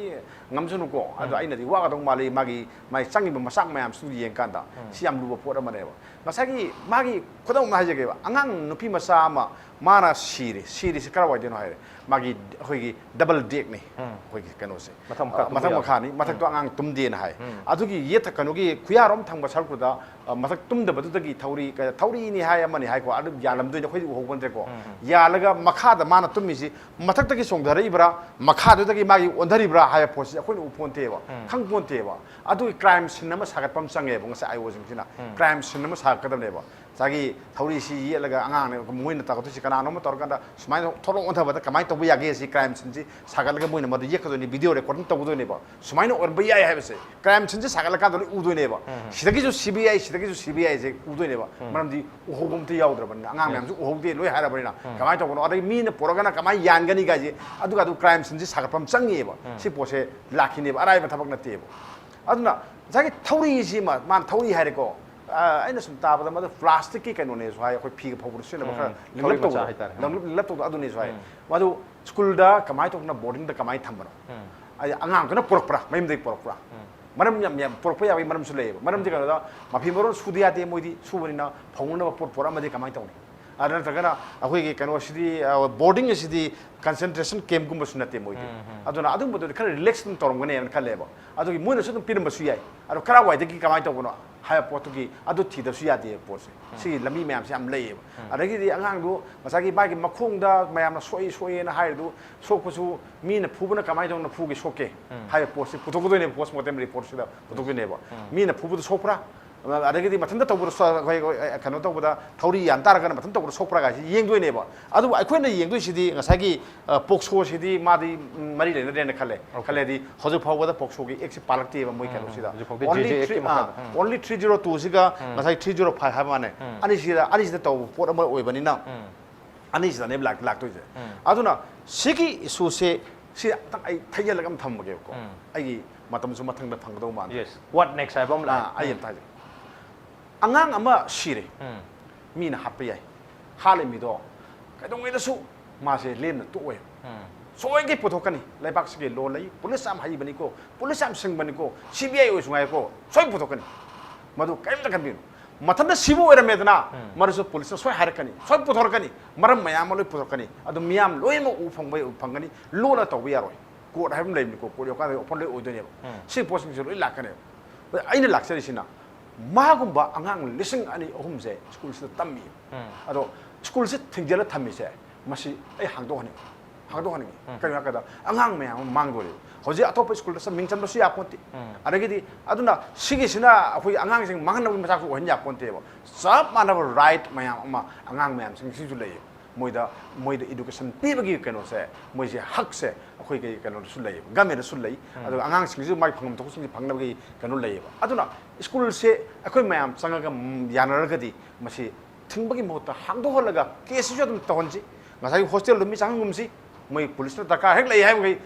ꯉꯝꯁꯅꯨꯀꯣ꯫ ꯑꯗꯣ ꯎꯝ꯫ ꯑꯩꯅꯗꯤ ꯋꯥꯒꯗꯧ ꯃꯥꯜꯂꯤ, ꯃꯥꯒꯤ, ꯃꯥꯒꯤ ꯆꯪꯉꯤꯕ ꯃꯆꯥꯛ ꯃꯌꯥꯝꯁꯤꯡꯗꯨ ꯌꯦꯡꯀꯥꯟꯗ꯫ ꯎꯝ꯫ ꯁꯤ ꯌꯥꯝ ꯂꯨꯕ ꯄꯣꯠ ꯑꯃꯅꯦꯕ꯫ ꯉꯁꯥꯏꯒꯤ ꯃꯥꯒꯤ ꯈꯨꯗꯝ ꯑꯃ ꯍꯥꯏꯖꯒꯦꯕ, ꯑꯉꯥꯡ ꯅꯨꯄꯤ ꯃꯆꯥ ꯑꯃ ꯃꯥꯅ ꯁꯤꯔꯦ꯫ ꯁꯤꯔꯤꯁꯤ ꯀꯔꯥꯏꯋꯥꯏꯗꯅꯣ ꯍꯥꯏꯔꯦ, ꯃꯥꯒꯤ ꯑꯩꯈꯣꯏꯒꯤ ꯗꯕꯜ ꯗꯦꯛꯅꯤ, ꯎꯝ꯫ ꯑꯩꯈꯣꯏꯒꯤ ꯀꯩꯅꯣꯁꯦ꯫ ꯃꯊꯛ ꯃꯈꯥ ꯑ, ꯇꯨꯝꯕ ꯃꯊꯛ ꯌꯥꯕ꯫ ꯃꯈꯥꯅꯤ, ꯃꯊꯛꯇꯣ ꯎꯝ꯫ ꯑꯉꯥꯡ ꯇꯨꯝꯗꯦꯅ ꯍꯥꯏ꯫ ꯎꯝ꯫ ꯑꯗꯨꯒꯤ ꯌꯦꯠꯇ ꯀꯩꯅꯣꯒꯤ ꯈꯨꯌꯥꯔꯣꯝ ꯊꯪꯕ ꯁꯔꯨꯛꯇꯨꯗ, ꯑ, ꯃꯊꯛ ꯇꯨꯝꯗꯕꯗꯨꯗꯒꯤ ꯊꯧꯔꯤ, ꯀ-, ꯊꯧꯔꯤꯅꯤ ꯍꯥꯏ ꯑꯃꯅꯤ ꯍꯥꯏꯀꯣ, ꯑꯗꯨ ꯌꯥꯜꯂꯝꯗꯣꯏꯅꯤ, ꯑꯩꯈꯣꯏꯗꯤ ꯎꯍꯧꯕ ꯅꯠꯇ꯭ꯔꯦꯀꯣ꯫ ꯎꯝ, ꯎꯝ꯫ ꯌꯥꯜꯂꯒ ꯃꯈꯥꯗ ꯃꯥꯅ ꯇꯨꯝꯃꯤꯁꯤ ꯃꯊꯛꯇꯒꯤ ꯆꯣꯡꯊꯔꯛꯏꯕ꯭ꯔꯥ, ꯃꯈꯥꯗꯨꯗꯒꯤ ꯃꯥꯒꯤ ꯑꯣꯟꯊꯔꯤꯕ꯭ꯔꯥ ꯍꯥꯏꯕ ꯄꯣꯠꯁꯤ ꯑꯩꯈꯣꯏꯅ ꯎ ꯄꯣꯟꯇꯦꯕ, ꯎꯝ꯫ ꯈꯪ ꯄꯣꯟꯇꯦꯕ꯫ ꯑꯗꯨꯒꯤ ꯀ꯭ꯔꯥꯏꯝ ꯁꯤꯟ ꯑꯃ ꯁꯥꯒꯠꯄ ꯑꯃ ꯆꯪꯉꯦꯕ ꯉꯁꯥꯏ ꯑꯥꯏ ꯑꯣꯁꯤꯡꯁꯤꯅ꯫ ꯎꯝ꯫ ꯀ꯭ꯔꯥꯏꯝ ꯁꯤꯟ ꯑꯃ ꯁꯥꯒꯠꯀꯗꯕꯅꯦꯕ꯫ ꯉꯁꯥꯏꯒꯤ ꯊꯧꯔꯤꯁꯤ ꯌꯦꯠꯂꯒ ꯑꯉꯥꯡꯅ ꯃꯣꯏꯅ ꯇꯧꯒꯗꯣꯏꯁꯤ ꯀꯅꯥꯅꯣꯝ ꯇꯧꯔꯀꯥꯟꯗ ꯁꯨꯃꯥꯏꯅ ꯊꯣꯛꯂꯛ ꯑꯣꯟꯊꯕꯗ ꯀꯃꯥꯏꯅ ꯇꯧꯕ ꯌꯥꯒꯦ ꯁꯤ ꯀ꯭ꯔꯥꯏꯝ ꯁꯤꯟꯁꯤ ꯁꯥꯒꯠꯂꯒ ꯃꯣꯏꯅ ꯃꯗꯨ ꯌꯦꯛꯀꯗꯣꯏꯅꯤ, ꯚꯤꯗꯤꯑꯣ ꯔꯦꯀꯣꯔꯗꯤꯡ ꯇꯧꯒꯗꯣꯏꯅꯦꯕ꯫ ꯁꯨꯃꯥꯏꯅ ꯑꯣꯟꯕ ꯌꯥꯏ ꯍꯥꯏꯕꯁꯦ ꯀ꯭ꯔꯥꯏꯝ ꯁꯤꯟꯁꯤ ꯁꯥꯒꯠꯂꯀꯥꯟꯗ ꯂꯣꯏ ꯎꯗꯣꯏꯅꯦꯕ꯫ ꯎꯝ, ꯎꯝ꯫ ꯁꯤꯗꯒꯤꯁꯨ ꯁꯤ ꯕꯤ ꯑꯥꯏ, ꯁꯤꯗꯒꯤꯁꯨ ꯁꯤ ꯕꯤ ꯑꯥꯏꯁꯦ ꯎꯗꯣꯏꯅꯦꯕ꯫ ꯎꯝ꯫ ꯃꯔꯝꯗꯤ ꯎꯍꯧꯕ ꯑꯝꯇ ꯌꯥꯎꯗ꯭ꯔꯕꯅꯤꯅ, ꯑꯉꯥꯡ ꯎꯝ꯫ ꯃꯌꯥꯝꯁꯨ ꯎꯍꯧꯗꯦ ꯂꯣꯏ ꯍꯥꯏꯔꯕꯅꯤꯅ꯫ ꯎꯝ꯫ ꯀꯃꯥꯏꯅ ꯇꯧꯕꯅꯣ? ꯑꯗꯩ ꯃꯤꯅ ꯄꯨꯔꯒꯅ ꯀꯃꯥꯏꯅ ꯌꯥꯟꯒꯅꯤ ꯀꯥꯏꯁꯦ, ꯑꯗꯨꯒ ꯑꯗꯨ ꯀ꯭ꯔꯥꯏꯝ ꯁꯤꯟꯁꯤ ꯁꯥꯒꯠꯄ ꯑꯃ ꯆꯪꯉꯤꯑꯕ꯫ ꯎꯝ꯫ ꯁꯤ ꯄꯣꯠꯁꯦ ꯂꯥꯛꯈꯤꯅꯦꯕ, ꯑꯔꯥꯏꯕ ꯊꯕꯛ ꯅꯠꯇꯦꯕ꯫ ꯑꯗꯨꯅ ꯉꯁꯥꯏꯒꯤ ꯊꯧꯔꯤꯁꯤꯃ, ꯃꯥꯅ ꯊꯧꯔꯤ ꯍꯥꯏꯔꯦꯀꯣ, ꯑ, ꯑꯩꯅ ꯁꯨꯝ ꯇꯥꯕꯗ ꯃꯗꯨ ꯄ꯭ꯂꯥꯁꯇꯤꯛꯀꯤ ꯀꯩꯅꯣꯅꯦꯁꯨ ꯍꯥꯏ, ꯑꯩꯈꯣꯏ ꯐꯤꯒ ꯐꯧꯕꯗ ꯁꯤꯖꯤꯟꯅꯕ ꯈꯔ ꯎꯝ, ꯂꯤꯡꯂꯞ ꯊꯧꯔꯤ ꯃꯆꯥ ꯇꯧꯕꯗꯣ, ꯍꯥꯏꯇꯥꯔꯦ꯫ ꯂꯤꯡꯂꯞ ꯂꯤꯡꯂꯞ ꯇꯧꯕꯗꯣ ꯑꯗꯨꯅꯦꯁꯨ ꯍꯥꯏ꯫ ꯎꯝ꯫ ꯃꯗꯨ ꯁ꯭ꯀꯨꯜꯗ ꯀꯃꯥꯏꯅ ꯇꯧꯗꯅ, ꯕꯣꯔꯗꯤꯡꯗ ꯀꯃꯥꯏꯅ ꯊꯝꯕꯅꯣ? ꯎꯝ꯫ ꯑꯩ ꯑꯉꯥꯡꯗꯨꯅ ꯄꯨꯔꯛꯄ꯭ꯔꯥ, ꯃꯌꯨꯝꯗꯒꯤ ꯄꯨꯔꯛꯄ꯭ꯔꯥ? ꯎꯝ꯫ ꯃꯔꯝ ꯌꯥꯝ ꯌꯥꯝ ꯄꯨꯔꯛꯄ ꯌꯥꯕꯒꯤ ꯃꯔꯝꯁꯨ ꯂꯩꯌꯦꯕ꯫ ꯃꯔꯝꯗꯤ ꯀꯩꯅꯣꯗ, ꯃꯐꯤ ꯃꯔꯣꯟ ꯁꯨꯗ ꯌꯥꯗꯦ, ꯃꯣꯏꯗꯤ ꯁꯨꯕꯅꯤꯅ ꯐꯧꯅꯅꯕ ꯄꯣꯠ ꯄꯨꯔꯛꯑꯝꯃꯗꯤ ꯀꯃꯥꯏꯅ ꯇꯧꯅꯤ? ꯑꯗꯨ ꯅꯠꯇ꯭ꯔꯒꯅ ꯑꯩꯈꯣꯏꯒꯤ ꯀꯩꯅꯣꯁꯤꯗꯤ, ꯑ, ꯕꯣꯔꯗꯤꯡ ꯑꯁꯤꯗꯤ ꯀꯟꯁꯦꯟꯇ꯭ꯔꯦꯁꯟ ꯀꯦꯝꯞꯀꯨꯝꯕꯁꯨ ꯅꯠꯇꯦ ꯃꯣꯏꯗꯤ꯫ ꯎꯝ, ꯎꯝ꯫ ꯑꯗꯨꯅ ꯑꯗꯨꯝꯕꯗꯨꯗꯤ ꯈꯔ ꯔꯤꯂꯦꯛꯁ ꯑꯗꯨꯝ ꯇꯧꯔꯝꯒꯅꯦꯅ ꯈꯜꯂꯦꯕ꯫ ꯑꯗꯨꯒꯤ ꯃꯣꯏꯅꯁꯨ ꯑꯗꯨꯝ ꯄꯤꯔꯝꯕꯁꯨ ꯌꯥꯏ꯫ ꯑꯗꯣ ꯀꯔꯥꯏꯋꯥꯏꯗꯒꯤ ꯀꯃꯥꯏꯅ ꯇꯧꯕꯅꯣ ꯍꯥꯏꯕ ꯄꯣꯠꯇꯨꯒꯤ ꯑꯗꯨ ꯊꯤꯗꯕꯁꯨ ꯌꯥꯗꯦꯕ ꯄꯣꯠꯁꯦ꯫ ꯁꯤꯒꯤ ꯂꯝꯕꯤ ꯃꯌꯥꯝꯁꯦ ꯌꯥꯝ ꯂꯩꯌꯦꯕ꯫ ꯑꯗꯒꯤꯗꯤ ꯑꯉꯥꯡꯗꯨ ꯉꯁꯥꯏꯒꯤ ꯃꯥꯒꯤ ꯃꯈꯣꯡꯗ ꯃꯌꯥꯝꯅ ꯁꯣꯛꯏ ꯁꯣꯛꯏꯅ ꯍꯥꯏꯔꯤꯗꯨ, ꯁꯣꯛꯄꯁꯨ ꯃꯤꯅ ꯐꯨꯕꯅ ꯀꯃꯥꯏꯅ ꯇꯧꯅ ꯐꯨꯒꯦ ꯁꯣꯛꯀꯦ ꯍꯥꯏꯕ ꯄꯣꯠꯁꯤ ꯄꯨꯊꯣꯛꯀꯗꯣꯏꯅꯦꯕ, ꯄꯣꯁ ꯃꯣꯔꯇꯦꯝ ꯔꯤꯄꯣꯔꯠꯁꯤꯗ ꯄꯨꯊꯣꯛꯇꯣꯏꯅꯦꯕ꯫ ꯃꯤꯅ ꯐꯨꯕꯗ ꯁꯣꯛꯄ꯭ꯔꯥ? ꯑꯗꯒꯤꯗꯤ ꯃꯊꯟꯇ ꯇꯧꯕꯗ ꯁꯣ-, ꯑꯩꯈꯣꯏ, ꯑꯩꯈꯣꯏ ꯀꯩꯅꯣ ꯇꯧꯕꯗ ꯊꯧꯔꯤ ꯌꯥꯟ ꯇꯥꯔꯒꯅ ꯃꯊꯟꯇ ꯇꯧꯕꯗ ꯁꯣꯛꯄ꯭ꯔꯥ ꯀꯥꯏꯁꯤ ꯌꯦꯡꯗꯣꯏꯅꯦꯕ꯫ ꯑꯗꯨꯕꯨ ꯑꯩꯈꯣꯏꯅ ꯌꯦꯡꯗꯣꯏꯁꯤꯗꯤ ꯉꯁꯥꯏꯒꯤ, ꯑ, ꯄꯣꯛꯁꯣꯁꯤꯗꯤ ꯃꯥꯗꯤ, ꯎꯝ, ꯃꯔꯤ ꯂꯩꯅꯗ꯭ꯔꯦꯅ ꯈꯜꯂꯦ꯫ ꯈꯜꯂꯦꯗꯤ ꯍꯧꯖꯤꯛ ꯐꯥꯎꯕꯗ ꯄꯣꯛꯁꯣꯒꯤ ꯑꯦꯛꯁꯤ ꯄꯥꯜꯂꯛꯇꯦꯕ ꯃꯣꯏ ꯀꯩꯅꯣꯁꯤꯗ꯫ ꯍꯧꯖꯤꯛ ꯐꯥꯎꯗꯤ Only JJX ꯀꯤ three, ꯃꯈꯥꯗ꯫ ꯑ, only three zero two ꯁꯤꯒ ꯉꯁꯥꯏ three zero five ꯍꯥꯏꯕ ꯃꯥꯅꯦ꯫ ꯑꯅꯤꯁꯤꯗ, ꯑꯅꯤꯁꯤꯗ ꯇꯧꯕ ꯄꯣꯠ ꯑꯃ ꯑꯣꯏꯕꯅꯤꯅ ꯑꯅꯤꯁꯤꯗꯅꯦꯕ ꯂꯥꯛ-, ꯂꯥꯛꯇꯣꯏꯁꯦ꯫ ꯑꯗꯨꯅ ꯁꯤꯒꯤ ꯏꯁꯨꯁꯦ ꯁꯤ ꯑꯝꯇꯪ ꯑꯩ ꯊꯩꯖꯤꯜꯂꯒ ꯑꯃ ꯊꯝꯃꯒꯦꯕꯀꯣ꯫ ꯑꯩꯒꯤ ꯃꯇꯝꯁꯨ ꯃꯊꯪꯗ ꯐꯪꯒꯗꯧ ꯃꯥꯟꯗꯦ꯫ Yes, what next ꯍꯥꯏꯕ ꯑꯃ ꯑꯥ, ꯂꯥꯛꯑꯦ꯫ ꯑꯩ ꯑꯝꯇ ꯍꯥꯏꯖꯒꯦ꯫ ꯑꯉꯥꯡ ꯑꯃ ꯁꯤꯔꯦ, ꯎꯝ꯫ ꯃꯤꯅ ꯍꯥꯠꯄ ꯌꯥꯏ꯫ ꯍꯥꯠꯂꯤ ꯃꯤꯗꯣ ꯀꯩꯗꯧꯉꯩꯗꯁꯨ ꯃꯥꯁꯦ ꯂꯦꯝꯅ ꯇꯣꯛꯑꯣꯏ꯫ ꯎꯝ꯫ ꯁꯣꯏꯗꯅ ꯄꯨꯊꯣꯛꯀꯅꯤ꯫ ꯂꯩꯕꯥꯛꯁꯤꯒꯤ ꯂꯣ ꯂꯩ, ꯄꯨꯂꯤꯁ ꯌꯥꯝ ꯍꯩꯕꯅꯤꯀꯣ, ꯄꯨꯂꯤꯁ ꯌꯥꯝ ꯁꯤꯡꯕꯅꯤꯀꯣ, CBI ꯑꯣꯏꯁꯨ ꯉꯥꯏꯀꯣ, ꯁꯣꯏ ꯄꯨꯊꯣꯛꯀꯅꯤ꯫ ꯃꯗꯨ ꯀꯔꯤꯝꯇ ꯈꯟꯕꯤꯒꯅꯨ꯫ ꯃꯊꯟꯇ ꯁꯤꯕ ꯑꯣꯏꯔꯝꯃꯦꯗꯅ, ꯃꯗꯨꯁꯨ ꯄꯨꯂꯤꯁꯅ ꯁꯣꯏ ꯍꯥꯏꯔꯛꯀꯅꯤ, ꯁꯣꯏ ꯄꯨꯊꯣꯔꯛꯀꯅꯤ, ꯃꯔꯝ ꯃꯌꯥꯝ ꯑꯃ ꯂꯣꯏ ꯄꯨꯊꯣꯔꯛꯀꯅꯤ꯫ ꯑꯗꯨ ꯃꯤꯌꯥꯝ ꯂꯣꯏꯅꯃꯛ ꯎ ꯐꯪꯕ ꯐꯪꯒꯅꯤ꯫ ꯂꯣꯟꯅ ꯇꯧꯕ ꯌꯥꯔꯣꯏ꯫ ꯀꯣꯔꯠ ꯍꯥꯏꯕ ꯑꯃ ꯂꯩꯕꯅꯤꯀꯣ, ꯀꯣꯔꯠ ꯌꯧꯔꯀꯥꯟꯗ ꯑꯣꯐꯔ ꯂꯣꯏ ꯑꯣꯏꯗꯣꯏꯅꯦꯕ꯫ ꯁꯤ ꯄꯣꯠꯁꯤꯡꯁꯦ ꯂꯣꯏ ꯂꯥꯛꯀꯅꯦꯕ꯫ ꯑꯗ ꯑꯩꯅ ꯂꯥꯛꯆꯔꯤꯁꯤꯅ ꯃꯥꯒꯨꯝꯕ ꯑꯉꯥꯡ ꯂꯤꯁꯤꯡ ꯑꯅꯤ ꯑꯍꯨꯝꯁꯦ ꯁ꯭ꯀꯨꯜꯁꯤꯗ ꯇꯝꯃꯤ꯫ ꯑꯗꯣ ꯁ꯭ꯀꯨꯜꯁꯤ ꯊꯤꯡꯖꯤꯜꯂ ꯊꯝꯃꯤꯁꯦ, ꯃꯁꯤ ꯑꯩ ꯍꯥꯡꯗꯣꯛꯍꯟꯅꯤꯡꯉꯤ, ꯍꯥꯡꯗꯣꯛꯍꯟꯅꯤꯡꯉꯤ꯫ ꯀꯩꯒꯤꯅꯣ ꯍꯥꯏ ꯀꯥꯟꯗ ꯑꯉꯥꯡ ꯃꯌꯥꯝ ꯑꯃ ꯃꯥꯡꯗꯣꯔꯤꯕ꯫ ꯍꯧꯖꯤꯛ ꯑꯇꯣꯞꯄ ꯁ꯭ꯀꯨꯜꯗꯁꯨ ꯃꯤꯡ ꯆꯟꯕꯁꯨ ꯌꯥꯄꯣꯟꯇꯦ꯫ ꯑꯗꯒꯤꯗꯤ ꯑꯗꯨꯅ ꯁꯤꯒꯤꯁꯤꯅ ꯑꯩꯈꯣꯏꯒꯤ ꯑꯉꯥꯡꯁꯤꯡ ꯃꯥꯡꯍꯟꯅꯕꯒꯤ ꯃꯆꯥꯛꯁꯨ ꯑꯣꯏꯍꯟ ꯌꯥꯄꯣꯟꯇꯦꯕ꯫ ꯆꯞ ꯃꯥꯟꯅꯕ ꯔꯥꯏꯠ ꯃꯌꯥꯝ ꯑꯃ ꯑꯉꯥꯡ ꯃꯌꯥꯝꯁꯤꯡꯁꯤꯁꯨ ꯂꯩꯌꯦꯕ꯫ ꯃꯣꯏꯗ, ꯃꯣꯏꯗ ꯏꯗꯨꯀꯦꯁꯟ ꯄꯤꯕꯒꯤ ꯀꯩꯅꯣꯁꯦ, ꯃꯣꯏꯁꯦ ꯍꯛꯁꯦ ꯑꯩꯈꯣꯏꯒꯤ ꯀꯩꯅꯣꯗꯁꯨ ꯂꯩ, ꯒꯃꯦꯟꯗꯁꯨ ꯂꯩ꯫ ꯑꯗꯨꯒ ꯑꯉꯥꯡꯁꯤꯡꯁꯨ ꯃꯥꯒꯤ ꯐꯪꯐꯝ ꯊꯣꯛꯄꯁꯤꯡꯁꯦ ꯐꯪꯅꯕꯒꯤ ꯀꯩꯅꯣ ꯂꯩꯌꯦꯕ꯫ ꯑꯗꯨꯅ ꯁ꯭ꯀꯨꯜꯁꯦ ꯑꯩꯈꯣꯏ ꯃꯌꯥꯝ ꯆꯪꯉꯒ, ꯎꯝ, ꯌꯥꯅꯔꯒꯗꯤ ꯃꯁꯤ ꯊꯤꯡꯕꯒꯤ ꯃꯍꯨꯠꯇ ꯍꯥꯡꯗꯣꯛꯍꯜꯂꯒ ꯀꯦꯁꯁꯤꯁꯨ ꯑꯗꯨꯝ ꯇꯧꯍꯟꯁꯤ꯫ ꯉꯁꯥꯏꯒꯤ ꯍꯣꯁꯇꯦꯜꯗꯣ ꯃꯤ ꯆꯪꯍꯟꯒꯨꯝꯁꯤ꯫ ꯃꯣꯏ ꯄꯨꯂꯤꯁꯅ ꯗꯔꯀꯥꯔ ꯍꯦꯛ ꯂꯩ ꯍꯥꯏꯕꯈꯩ,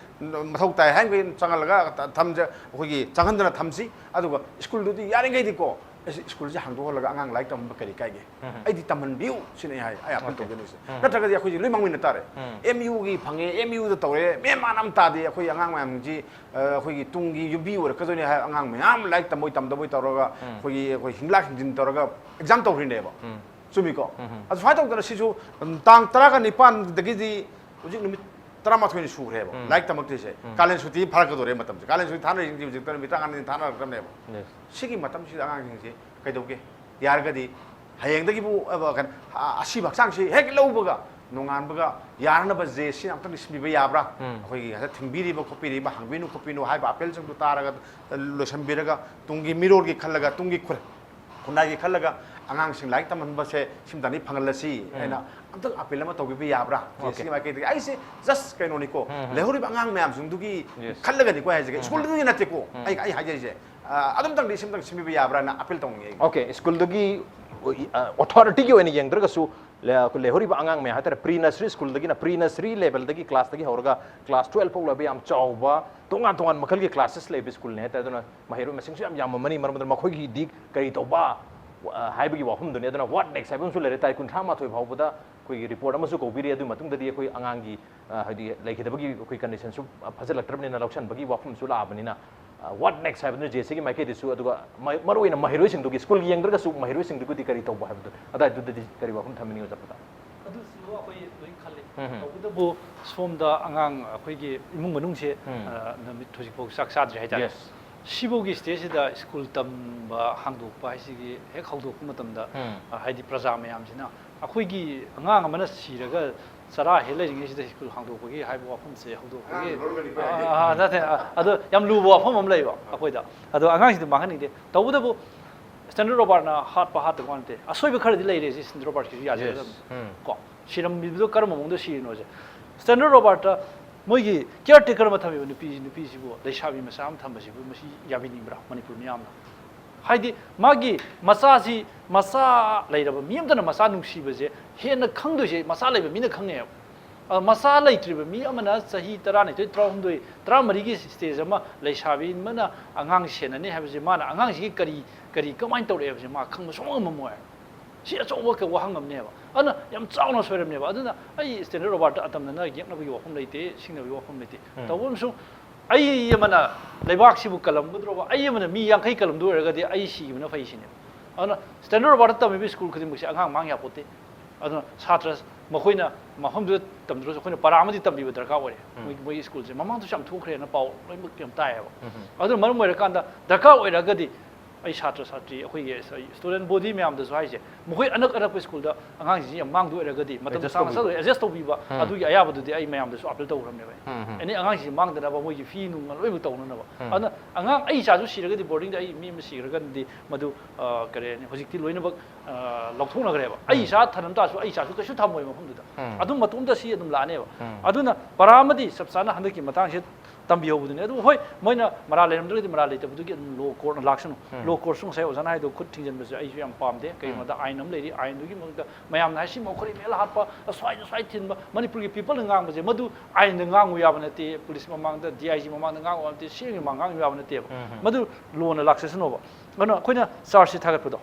ꯃꯊꯧ ꯇꯥꯏ ꯍꯥꯏꯕꯈꯩ ꯆꯪꯍꯜꯂꯒ ꯊꯝꯖ-, ꯑꯩꯈꯣꯏꯒꯤ ꯆꯪꯍꯟꯗꯅ ꯊꯝꯁꯤ꯫ ꯑꯗꯨꯒ ꯁ꯭ꯀꯨꯜꯗꯨꯗꯤ ꯌꯥꯔꯤꯈꯩꯗꯤꯀꯣ, ꯑꯁꯤ ꯁ꯭ꯀꯨꯜꯁꯦ ꯍꯥꯡꯗꯣꯛꯍꯜꯂꯒ ꯑꯉꯥꯡ ꯂꯥꯏꯔꯤꯛ ꯇꯝꯍꯟꯕ ꯀꯔꯤ ꯀꯥꯏꯒꯦ? ꯑꯩꯗꯤ ꯇꯝꯍꯟꯕꯤꯌꯨ ꯁꯤꯅꯦ ꯑꯩ ꯍꯥꯏ, ꯑꯩ ꯑꯥꯄꯤꯜ ꯇꯧꯖꯅꯤꯡꯉꯤꯁꯦ꯫ ꯅꯠꯇ꯭ꯔꯒꯗꯤ ꯑꯩꯈꯣꯏꯁꯦ ꯂꯣꯏ ꯃꯥꯡꯃꯤꯟꯅ ꯇꯥꯔꯦ꯫ ꯑꯦꯝ ꯌꯨꯒꯤ ꯐꯪꯉꯦ, ꯑꯦꯝ ꯌꯨꯗ ꯇꯧꯔꯦ, ꯃꯦꯟ ꯃꯥꯟ ꯑꯃ ꯇꯥꯗꯦ꯫ ꯑꯩꯈꯣꯏ ꯑꯉꯥꯡ ꯃꯌꯥꯝꯁꯤ, ꯑ, ꯑꯩꯈꯣꯏꯒꯤ ꯇꯨꯡꯒꯤ ꯌꯨꯝꯕꯤ ꯑꯣꯏꯔꯛꯀꯗꯣꯏꯅꯦ ꯍꯥꯏ ꯑꯉꯥꯡ ꯃꯌꯥꯝ ꯂꯥꯏꯔꯤꯛ ꯇꯝꯕꯣꯏ ꯇꯝꯗꯕꯣꯏ ꯇꯧꯔꯒ ꯑꯩꯈꯣꯏꯒꯤ, ꯑꯩꯈꯣꯏ ꯍꯤꯡꯂꯥꯛ ꯍꯤꯡꯖꯤꯟ ꯇꯧꯔꯒ ꯑꯦꯛꯖꯥꯝ ꯇꯧꯔꯤꯅꯦꯕ꯫ ꯆꯨꯝꯃꯤꯀꯣ? ꯑꯗꯨ ꯁꯨꯃꯥꯏꯅ ꯇꯧꯗꯅ ꯁꯤꯁꯨ, ꯎꯝ, ꯇꯥꯡ ꯇꯔꯥꯒ ꯅꯤꯄꯥꯟꯗꯒꯤꯗꯤ ꯍꯧꯖꯤꯛ ꯅꯨꯃꯤꯠ ꯇꯔꯥꯃꯥꯊꯣꯏꯅꯤ ꯁꯨꯈ꯭ꯔꯦꯕ ꯂꯥꯏꯔꯤꯛ ꯇꯝꯃꯛꯇ꯭ꯔꯤꯁꯦ꯫ ꯀꯥꯂꯦꯟ ꯁꯨꯇꯤ ꯐꯥꯔꯛꯀꯗꯧꯔꯦ ꯃꯇꯝꯁꯦ꯫ ꯀꯥꯂꯦꯟ ꯁꯨꯇꯤ ꯊꯥꯅꯔꯤꯁꯤꯡꯁꯤ ꯍꯧꯖꯤꯛꯇ ꯅꯨꯃꯤꯠ ꯇꯔꯥꯃꯉꯥꯅꯤ ꯊꯥꯅꯔꯛꯇꯕꯅꯦꯕ꯫ ꯁꯤꯒꯤ ꯃꯇꯝꯁꯤꯗ ꯑꯉꯥꯡꯁꯤꯡꯁꯤ ꯀꯩꯗꯧꯒꯦ? ꯌꯥꯔꯒꯗꯤ ꯍꯌꯦꯡꯗꯒꯤꯕꯨ, ꯑ, ꯀꯩꯅꯣ, ꯑ, ꯑꯁꯤꯕ ꯍꯛꯆꯥꯡꯁꯤ ꯍꯦꯛ ꯂꯧꯕꯒ ꯅꯣꯡꯉꯥꯟꯕꯒ ꯌꯥꯔꯅꯕ ꯖꯦ ꯁꯤ ꯑꯝꯇꯪꯗꯤ ꯁꯤꯟꯕꯤꯕ ꯌꯥꯕ꯭ꯔꯥ? ꯑꯩꯈꯣꯏꯒꯤ ꯍꯟꯗꯛ ꯊꯤꯡꯕꯤꯔꯤꯕ ꯈꯣꯠꯄꯤꯔꯤꯕ ꯍꯪꯕꯤꯅꯨ ꯈꯣꯠꯄꯤꯅꯨ ꯍꯥꯏꯕ ꯑꯥꯄꯦꯜꯁꯤꯡꯗꯨ ꯇꯥꯔꯒ, ꯑ, ꯂꯣꯏꯁꯤꯟꯕꯤꯔꯒ ꯇꯨꯡꯒꯤ ꯃꯤꯔꯣꯜꯒꯤ ꯈꯜꯂꯒ, ꯇꯨꯡꯒꯤ ꯈꯨ-, ꯈꯨꯟꯅꯥꯏꯒꯤ ꯈꯜꯂꯒ ꯑꯉꯥꯡꯁꯤꯡ ꯂꯥꯏꯔꯤꯛ ꯇꯝꯍꯟꯕꯁꯦ ꯁꯤꯝꯇꯪꯗꯤ ꯐꯪꯍꯜꯂꯁꯤ ꯍꯥꯏꯅ ꯑꯝꯇꯪ ꯑꯥꯄꯦꯜ ꯑꯃ ꯇꯧꯕꯤꯕ ꯌꯥꯕ꯭ꯔꯥ? ꯖꯦ ꯁꯤꯒꯤ ꯃꯥꯏꯀꯩꯗꯒꯤ꯫ ꯑꯩꯁꯦ just ꯀꯩꯅꯣꯅꯤꯀꯣ, ꯂꯩꯍꯧꯔꯤꯕ ꯑꯉꯥꯡ ꯃꯌꯥꯝꯁꯤꯡꯗꯨꯒꯤ ꯈꯜꯂꯒꯅꯤꯀꯣ ꯍꯥꯏꯁꯦ, ꯁ꯭ꯀꯨꯜꯗꯨꯒꯤ ꯅꯠꯇꯦꯀꯣ꯫ ꯑꯩ, ꯑꯩ ꯍꯥꯏꯖꯔꯤꯁꯦ, ꯑ, ꯑꯗꯨꯝꯇꯪꯗꯤ ꯁꯤꯝꯇꯪ ꯁꯤꯟꯕꯤꯕ ꯌꯥꯕ꯭ꯔꯥꯅ ꯑꯥꯄꯦꯜ ꯇꯧꯅꯤꯡꯉꯦ ꯑꯩ꯫ ꯑꯣꯀꯦ, ꯁ꯭ꯀꯨꯜꯗꯨꯒꯤ, ꯑ, ꯑꯣꯊꯣꯔꯤꯇꯤꯒꯤ ꯑꯣꯏꯅ ꯌꯦꯡꯗ꯭ꯔꯒꯁꯨ, ꯂꯦ-, ꯂꯩꯍꯧꯔꯤꯕ ꯑꯉꯥꯡ ꯃꯌꯥꯝ ꯍꯥꯏꯇꯥꯔꯦ, ꯄ꯭ꯔꯤ ꯅꯔꯁꯔꯤ ꯁ꯭ꯀꯨꯜꯗꯒꯤꯅ, ꯄ꯭ꯔꯤ ꯅꯔꯁꯔꯤ ꯂꯦꯚꯦꯜꯗꯒꯤ ꯀ꯭ꯂꯥꯁꯇꯒꯤ ꯍꯧꯔꯒ ꯀ꯭ꯂꯥꯁ ꯇꯨꯌꯦꯜꯐ ꯐꯥꯎ ꯂꯣꯏꯕ ꯌꯥꯝ ꯆꯥꯎꯕ ꯇꯣꯉꯥꯟ ꯇꯣꯉꯥꯟ ꯃꯈꯜꯒꯤ ꯀ꯭ꯂꯥꯁꯦꯁ ꯂꯩꯕ ꯁ꯭ꯀꯨꯜꯅꯤ ꯍꯥꯏꯇꯥꯔꯦ꯫ ꯑꯗꯨꯅ ꯃꯍꯩꯔꯣꯏ ꯃꯁꯤꯡꯁꯨ ꯌꯥꯝ ꯌꯥꯝꯃꯝꯃꯅꯤ꯫ ꯃꯔꯝ ꯑꯗꯨꯅ ꯃꯈꯣꯏꯒꯤꯗꯤ ꯀꯔꯤ ꯇꯧꯕ, ꯑ, ꯍꯥꯏꯕꯒꯤ ꯋꯥꯐꯝꯗꯨꯅꯤ꯫ ꯑꯗꯨꯅ what next ꯍꯥꯏꯕ ꯑꯃꯁꯨ ꯂꯩꯔꯦ꯫ ꯇꯥꯔꯤꯛ ꯀꯨꯟꯊ꯭ꯔꯥ ꯃꯥꯊꯣꯏ ꯐꯥꯎꯕꯗ ꯑꯩꯈꯣꯏꯒꯤ ꯔꯤꯄꯣꯔꯠ ꯑꯃꯁꯨ ꯀꯧꯕꯤꯔꯤ꯫ ꯑꯗꯨꯒꯤ ꯃꯇꯨꯡꯗꯗꯤ ꯑꯩꯈꯣꯏ ꯑꯉꯥꯡꯒꯤ, ꯑ, ꯍꯥꯏꯗꯤ ꯂꯩꯈꯤꯗꯕꯒꯤ ꯑꯩꯈꯣꯏ ꯀꯟꯗꯤꯁꯟꯁꯨ, ꯑ, ꯐꯖꯜꯂꯛꯇ꯭ꯔꯕꯅꯤꯅ ꯂꯧꯁꯤꯟꯕꯒꯤ ꯋꯥꯐꯝꯁꯨ ꯂꯥꯛꯑꯕꯅꯤꯅ, ꯑ, what next ꯍꯥꯏꯕꯗꯨꯅ ꯖꯦ ꯁꯤꯒꯤ ꯃꯥꯏꯀꯩꯗꯁꯨ, ꯑꯗꯨꯒ ꯃ-, ꯃꯔꯨꯑꯣꯏꯅ ꯃꯍꯩꯔꯣꯏꯁꯤꯡꯗꯨꯒꯤ, ꯁ꯭ꯀꯨꯜꯒꯤ ꯌꯦꯡꯗ꯭ꯔꯒꯁꯨ ꯃꯍꯩꯔꯣꯏꯁꯤꯡꯗꯨꯒꯤꯗꯤ ꯀꯔꯤ ꯇꯧꯕ ꯍꯥꯏꯕꯗꯨ, ꯑꯗꯨꯋꯥꯏꯗꯨꯗꯗꯤ ꯀꯔꯤ ꯋꯥꯐꯝ ꯊꯝꯕꯤꯅꯤꯡꯉꯤ ꯑꯣꯖꯥ ꯄ꯭ꯔꯇꯥꯞ? ꯑꯗꯨꯁꯨ ꯑꯩꯈꯣꯏ ꯂꯣꯏ ꯈꯜꯂꯤ꯫ ꯎꯝ ꯍꯝ꯫ ꯇꯧꯕꯇꯕꯨ ꯁꯣꯝꯗ ꯑꯉꯥꯡ ꯑꯩꯈꯣꯏꯒꯤ ꯏꯃꯨꯡ ꯃꯅꯨꯡꯁꯦ, ꯎꯝ꯫ ꯑ, ꯅꯨꯃꯤꯠ ꯍꯧꯖꯤꯛꯐꯥꯎ ꯆꯥꯛ ꯆꯥꯗ꯭ꯔꯤ ꯍꯥꯏꯇꯥꯔꯦ꯫ Yes꯫ ꯁꯤꯐꯥꯎꯒꯤ ꯁ꯭ꯇꯦꯖꯁꯤꯗ ꯁ꯭ꯀꯨꯜ ꯇꯝꯕ ꯍꯥꯡꯗꯣꯛꯄ ꯍꯥꯏꯁꯤꯒꯤ ꯍꯦꯛ ꯍꯧꯗꯣꯛꯄ ꯃꯇꯝꯗ, ꯎꯝ꯫ ꯑ, ꯍꯥꯏꯗꯤ ꯄ꯭ꯔꯖꯥ ꯃꯌꯥꯝꯁꯤꯅ ꯑꯩꯈꯣꯏꯒꯤ ꯑꯉꯥꯡ ꯑꯃꯅ ꯁꯤꯔꯒ ꯆꯔꯥ ꯍꯦꯛ ꯂꯩꯔꯤꯉꯩꯁꯤꯗ ꯁ꯭ꯀꯨꯜ ꯍꯥꯡꯗꯣꯛꯄꯒꯤ ꯍꯥꯏꯕ ꯋꯥꯐꯝꯁꯦ ꯍꯧꯗꯣꯛꯄꯒꯤ, ꯑꯉꯥꯡ ꯂꯧꯔꯒꯅꯤꯀꯣ ꯑ, ꯍꯥꯏꯗꯤ꯫ ꯑ, ꯑ, ꯅꯠꯇꯦ, ꯑ, ꯑꯗꯣ ꯌꯥꯝ ꯂꯨꯕ ꯋꯥꯐꯝ ꯑꯃ ꯂꯩꯕ ꯑꯩꯈꯣꯏꯗ꯫ ꯑꯗꯣ ꯑꯉꯥꯡꯁꯤꯡꯗꯣ ꯃꯥꯡꯍꯟꯅꯤꯡꯗꯦ꯫ ꯇꯧꯕꯇꯕꯨ ꯁ꯭ꯇꯦꯟꯗꯔꯠ ꯔꯣꯕꯥꯔꯠꯅ ꯍꯥꯠꯄ ꯍꯥꯠꯇꯕ ꯋꯥ ꯅꯠꯇꯦ, ꯑꯁꯣꯏꯕ ꯈꯔꯗꯤ ꯂꯩꯔꯦ ꯁꯤ ꯁ꯭ꯇꯦꯟꯗꯔꯠ ꯔꯣꯕꯥꯔꯠꯀꯤꯁꯨ ꯌꯥꯖꯒꯗꯕꯅꯤ꯫ Yes꯫ ꯎꯝ꯫ ꯀꯣ, ꯁꯤꯔꯝꯃꯤꯕꯗꯣ ꯀꯔꯝꯕ ꯃꯑꯣꯡꯗ ꯁꯤꯔꯤꯅꯣꯁꯦ꯫ ꯁ꯭ꯇꯦꯟꯗꯔꯠ ꯔꯣꯕꯥꯔꯠꯇ ꯃꯣꯏꯒꯤ ꯀꯤꯌꯔ ꯇꯦꯀꯔ ꯑꯃ ꯊꯝꯃꯦꯕ, ꯅꯨꯄꯤ, ꯅꯨꯄꯤꯁꯤꯕꯨ, ꯂꯩꯁꯥꯕꯤ ꯃꯆꯥ ꯑꯃ ꯊꯝꯕꯁꯤꯕꯨ ꯃꯁꯤ ꯌꯥꯕꯤꯅꯤꯡꯕ꯭ꯔꯥ ꯃꯅꯤꯄꯨꯔ ꯃꯤꯌꯥꯝꯅ? ꯍꯥꯏꯗꯤ ꯃꯥꯒꯤ ꯃꯆꯥꯁꯤ, ꯃꯆꯥ ꯂꯩꯔꯕ ꯃꯤ ꯑꯃꯇꯅ ꯃꯆꯥ ꯅꯨꯡꯁꯤꯕꯁꯦ ꯍꯦꯟꯅ ꯈꯪꯗꯣꯏꯁꯦ ꯃꯆꯥ ꯂꯩꯕ ꯃꯤꯅ ꯈꯪꯉꯦꯕ꯫ ꯑ, ꯃꯆꯥ ꯂꯩꯇ꯭ꯔꯤꯕ ꯃꯤ ꯑꯃꯅ ꯆꯍꯤ ꯇꯔꯥꯅꯤꯊꯣꯏ, ꯇꯔꯥꯍꯨꯝꯗꯣꯏ, ꯇꯔꯥꯃꯔꯤꯒꯤ stage ꯑꯃ ꯂꯩꯁꯥꯕꯤ ꯑꯃꯅ ꯑꯉꯥꯡ ꯁꯦꯟꯅꯅꯤ ꯍꯥꯏꯕꯁꯦ, ꯃꯥꯅ ꯑꯉꯥꯡꯁꯤꯒꯤ ꯀꯔꯤ, ꯀꯔꯤ ꯀꯃꯥꯏꯅ ꯇꯧꯔꯛꯑꯦ ꯍꯥꯏꯕꯁꯦ ꯃꯥ ꯈꯪꯕ ꯁꯨꯡꯉꯝ ꯉꯝꯃꯣꯏ꯫ ꯁꯤ ꯑꯆꯧꯕ ꯀ-, ꯋꯥꯍꯪ ꯑꯃꯅꯦꯕ꯫ ꯑꯗꯨꯅ ꯌꯥꯝ ꯆꯥꯎꯅ ꯁꯣꯏꯔꯝꯅꯦꯕ꯫ ꯑꯗꯨꯅ ꯑꯩ Standard Award ꯑꯇꯝꯅꯅ ꯌꯦꯛꯅꯕꯒꯤ ꯋꯥꯐꯝ ꯂꯩꯇꯦ, ꯁꯤꯡꯅꯕꯒꯤ ꯋꯥꯐꯝ ꯂꯩꯇꯦ꯫ ꯎꯝ꯫ ꯇꯧꯕ ꯑꯃꯁꯨꯡ ꯑꯩ ꯑꯃꯅ ꯂꯩꯕꯥꯛꯁꯤꯕꯨ ꯀꯜꯂꯝꯒꯗ꯭ꯔꯣꯕ? ꯑꯩ ꯑꯃꯅ ꯃꯤ ꯌꯥꯡꯈꯩ ꯀꯜꯂꯝꯗꯣꯏ ꯑꯣꯏꯔꯒꯗꯤ ꯑꯩ ꯁꯤꯈꯤꯕꯅ ꯐꯩ ꯁꯤꯅꯦꯕ꯫ ꯑꯗꯨꯅ Standard Award ꯇꯝꯃꯤꯕ school ꯈꯨꯗꯤꯡꯃꯛꯁꯦ ꯑꯉꯥꯡ ꯃꯥꯡ ꯌꯥꯄꯣꯠꯇꯦ꯫ ꯑꯗꯨꯅ ꯁꯥꯇ꯭ꯔ ꯃꯈꯣꯏꯅ ꯃꯐꯝꯗꯨꯗ ꯇꯝꯗ꯭ꯔꯁꯨ ꯑꯩꯈꯣꯏꯅ ꯄꯔꯥ ꯑꯃꯗꯤ ꯇꯝꯕꯤꯕ ꯗꯔꯀꯥꯔ ꯑꯣꯏꯔꯦ꯫ ꯎꯝ꯫ ꯃꯣꯏ, ꯃꯣꯏꯒꯤ schoolꯁꯦ ꯃꯃꯥꯡꯗꯁꯨ ꯌꯥꯝ ꯊꯣꯛꯈ꯭ꯔꯦꯅ ꯄꯥꯎ ꯂꯣꯏꯅꯃꯛ ꯌꯥꯝ ꯇꯥꯏꯌꯦꯕ꯫ ꯎꯝ꯫ ꯑꯗꯨꯅ ꯃꯔꯝ ꯑꯣꯏꯔꯀꯥꯟꯗ ꯗꯔꯀꯥꯔ ꯑꯣꯏꯔꯒꯗꯤ ꯑꯩ ꯁꯥꯇ꯭ꯔ ꯁꯥꯇ꯭ꯔꯤ, ꯑꯩꯈꯣꯏꯒꯤ student body ꯃꯌꯥꯝꯗꯁꯨ ꯍꯥꯏꯁꯦ, ꯃꯈꯣꯏ ꯑꯅꯛ ꯑꯅꯛꯄ schoolꯗ ꯑꯉꯥꯡꯁꯤꯡꯁꯤ ꯌꯥꯝ ꯃꯥꯡꯗꯣꯏ ꯑꯣꯏꯔꯒꯗꯤ ꯃꯇꯝ adjust ꯁꯥꯡꯅ ꯇꯧꯕꯤꯕ꯫ ꯆꯠꯂꯣꯏ, adjust ꯇꯧꯕꯤꯕ, ꯎꯝ꯫ ꯑꯗꯨꯒꯤ ꯑꯌꯥꯕꯗꯨꯗꯤ ꯑꯩ ꯃꯌꯥꯝꯗꯁꯨ appeal ꯇꯧꯈ꯭ꯔꯕꯅꯦꯕ ꯑꯩ꯫ ꯎꯝ, ꯎꯝ꯫ Any ꯑꯉꯥꯡꯁꯤꯡꯁꯤ ꯃꯥꯡꯗꯅꯕ ꯃꯣꯏꯒꯤ fee ꯅꯨꯡ ꯂꯣꯏꯅꯃꯛ ꯇꯧꯅꯅꯕ꯫ ꯎꯝ꯫ ꯑꯗꯨꯅ ꯑꯉꯥꯡ ꯑꯩ ꯏꯆꯥꯁꯨ ꯁꯤꯔꯒꯗꯤ, boardingꯗ ꯑꯩ ꯃꯤ ꯑꯃ ꯁꯤꯈ꯭ꯔꯒꯗꯤ ꯃꯗꯨ, ꯑ, ꯀꯔꯤ ꯍꯥꯏꯅꯤ, ꯍꯧꯖꯤꯛꯇꯤ ꯂꯣꯏꯅꯃꯛ, ꯑ, ꯂꯧꯊꯣꯛꯅꯈ꯭ꯔꯦꯕ꯫ ꯑꯩ ꯎꯝ꯫ ꯏꯆꯥ ꯊꯅꯝ ꯇꯥꯔꯁꯨ ꯑꯩ ꯏꯆꯥꯁꯨ ꯀꯩꯁꯨ ꯊꯝꯃꯣꯏ ꯃꯐꯝꯗꯨꯗ꯫ ꯎꯝ꯫ ꯑꯗꯨꯝ ꯃꯇꯣꯝꯇ ꯁꯤ ꯑꯗꯨꯝ ꯂꯥꯛꯑꯅꯦꯕ꯫ ꯎꯝ꯫ ꯑꯗꯨꯅ ꯄꯔꯥ ꯑꯃꯗꯤ ꯆꯞ ꯆꯥꯅ ꯍꯟꯗꯛꯀꯤ ꯃꯇꯥꯡꯁꯤ ꯇꯝꯕꯤꯍꯧꯕꯗꯨꯅꯤ꯫ ꯑꯗꯨꯕꯨ ꯍꯣꯏ, ꯃꯣꯏꯅ ꯃꯔꯥꯜ ꯂꯩꯔꯝꯗ꯭ꯔꯒꯗꯤ ꯃꯔꯥꯜ ꯂꯩꯇꯕꯗꯨꯒꯤ ꯑꯗꯨꯝ law courtꯅ ꯂꯥꯛꯁꯅꯨ꯫ ꯎꯝ꯫ Law courtꯁꯨ ꯉꯁꯥꯏ ꯑꯣꯖꯥꯅ ꯍꯥꯏꯗꯣ ꯈꯨꯠ ꯊꯤꯡꯖꯤꯟꯕꯁꯦ ꯑꯩꯁꯨ ꯌꯥꯝ ꯄꯥꯝꯗꯦ꯫ ꯎꯝ꯫ ꯀꯩꯒꯤꯅꯣꯗ ꯑꯥꯏꯟ ꯑꯃ ꯂꯩꯔꯤ, ꯑꯥꯏꯟꯗꯨꯒꯤ ꯃꯊꯛꯇ ꯃꯌꯥꯝꯅ ꯍꯥꯏꯁꯤ ꯃꯈꯣꯏ ꯃꯦꯜ ꯍꯥꯠꯄ, ꯑꯁ꯭ꯋꯥꯏꯗ ꯁ꯭ꯋꯥꯏ ꯊꯤꯟꯕ, ꯃꯅꯤꯄꯨꯔꯒꯤ peopleꯅ ꯉꯥꯡꯕꯁꯦ ꯃꯗꯨ ꯑꯥꯏꯟꯗ ꯉꯥꯡꯉꯨ ꯌꯥꯕ ꯅꯠꯇꯦ, police ꯃꯃꯥꯡꯗ, DIG ꯃꯃꯥꯡꯗ ꯉꯥꯡꯉꯨ ꯌꯥꯕ ꯅꯠꯇꯦ, CMꯒꯤ ꯃꯃꯥꯡ ꯉꯥꯡꯉꯨ ꯌꯥꯕ ꯅꯠꯇꯦꯕ꯫ ꯎꯝ꯫ ꯃꯗꯨ lawꯅ ꯂꯥꯛꯆꯁꯅꯣꯕ꯫ ꯑꯗꯨꯅ ꯑꯩꯈꯣꯏꯅ chargeꯁꯦ ꯊꯥꯒꯠꯄꯗꯣ,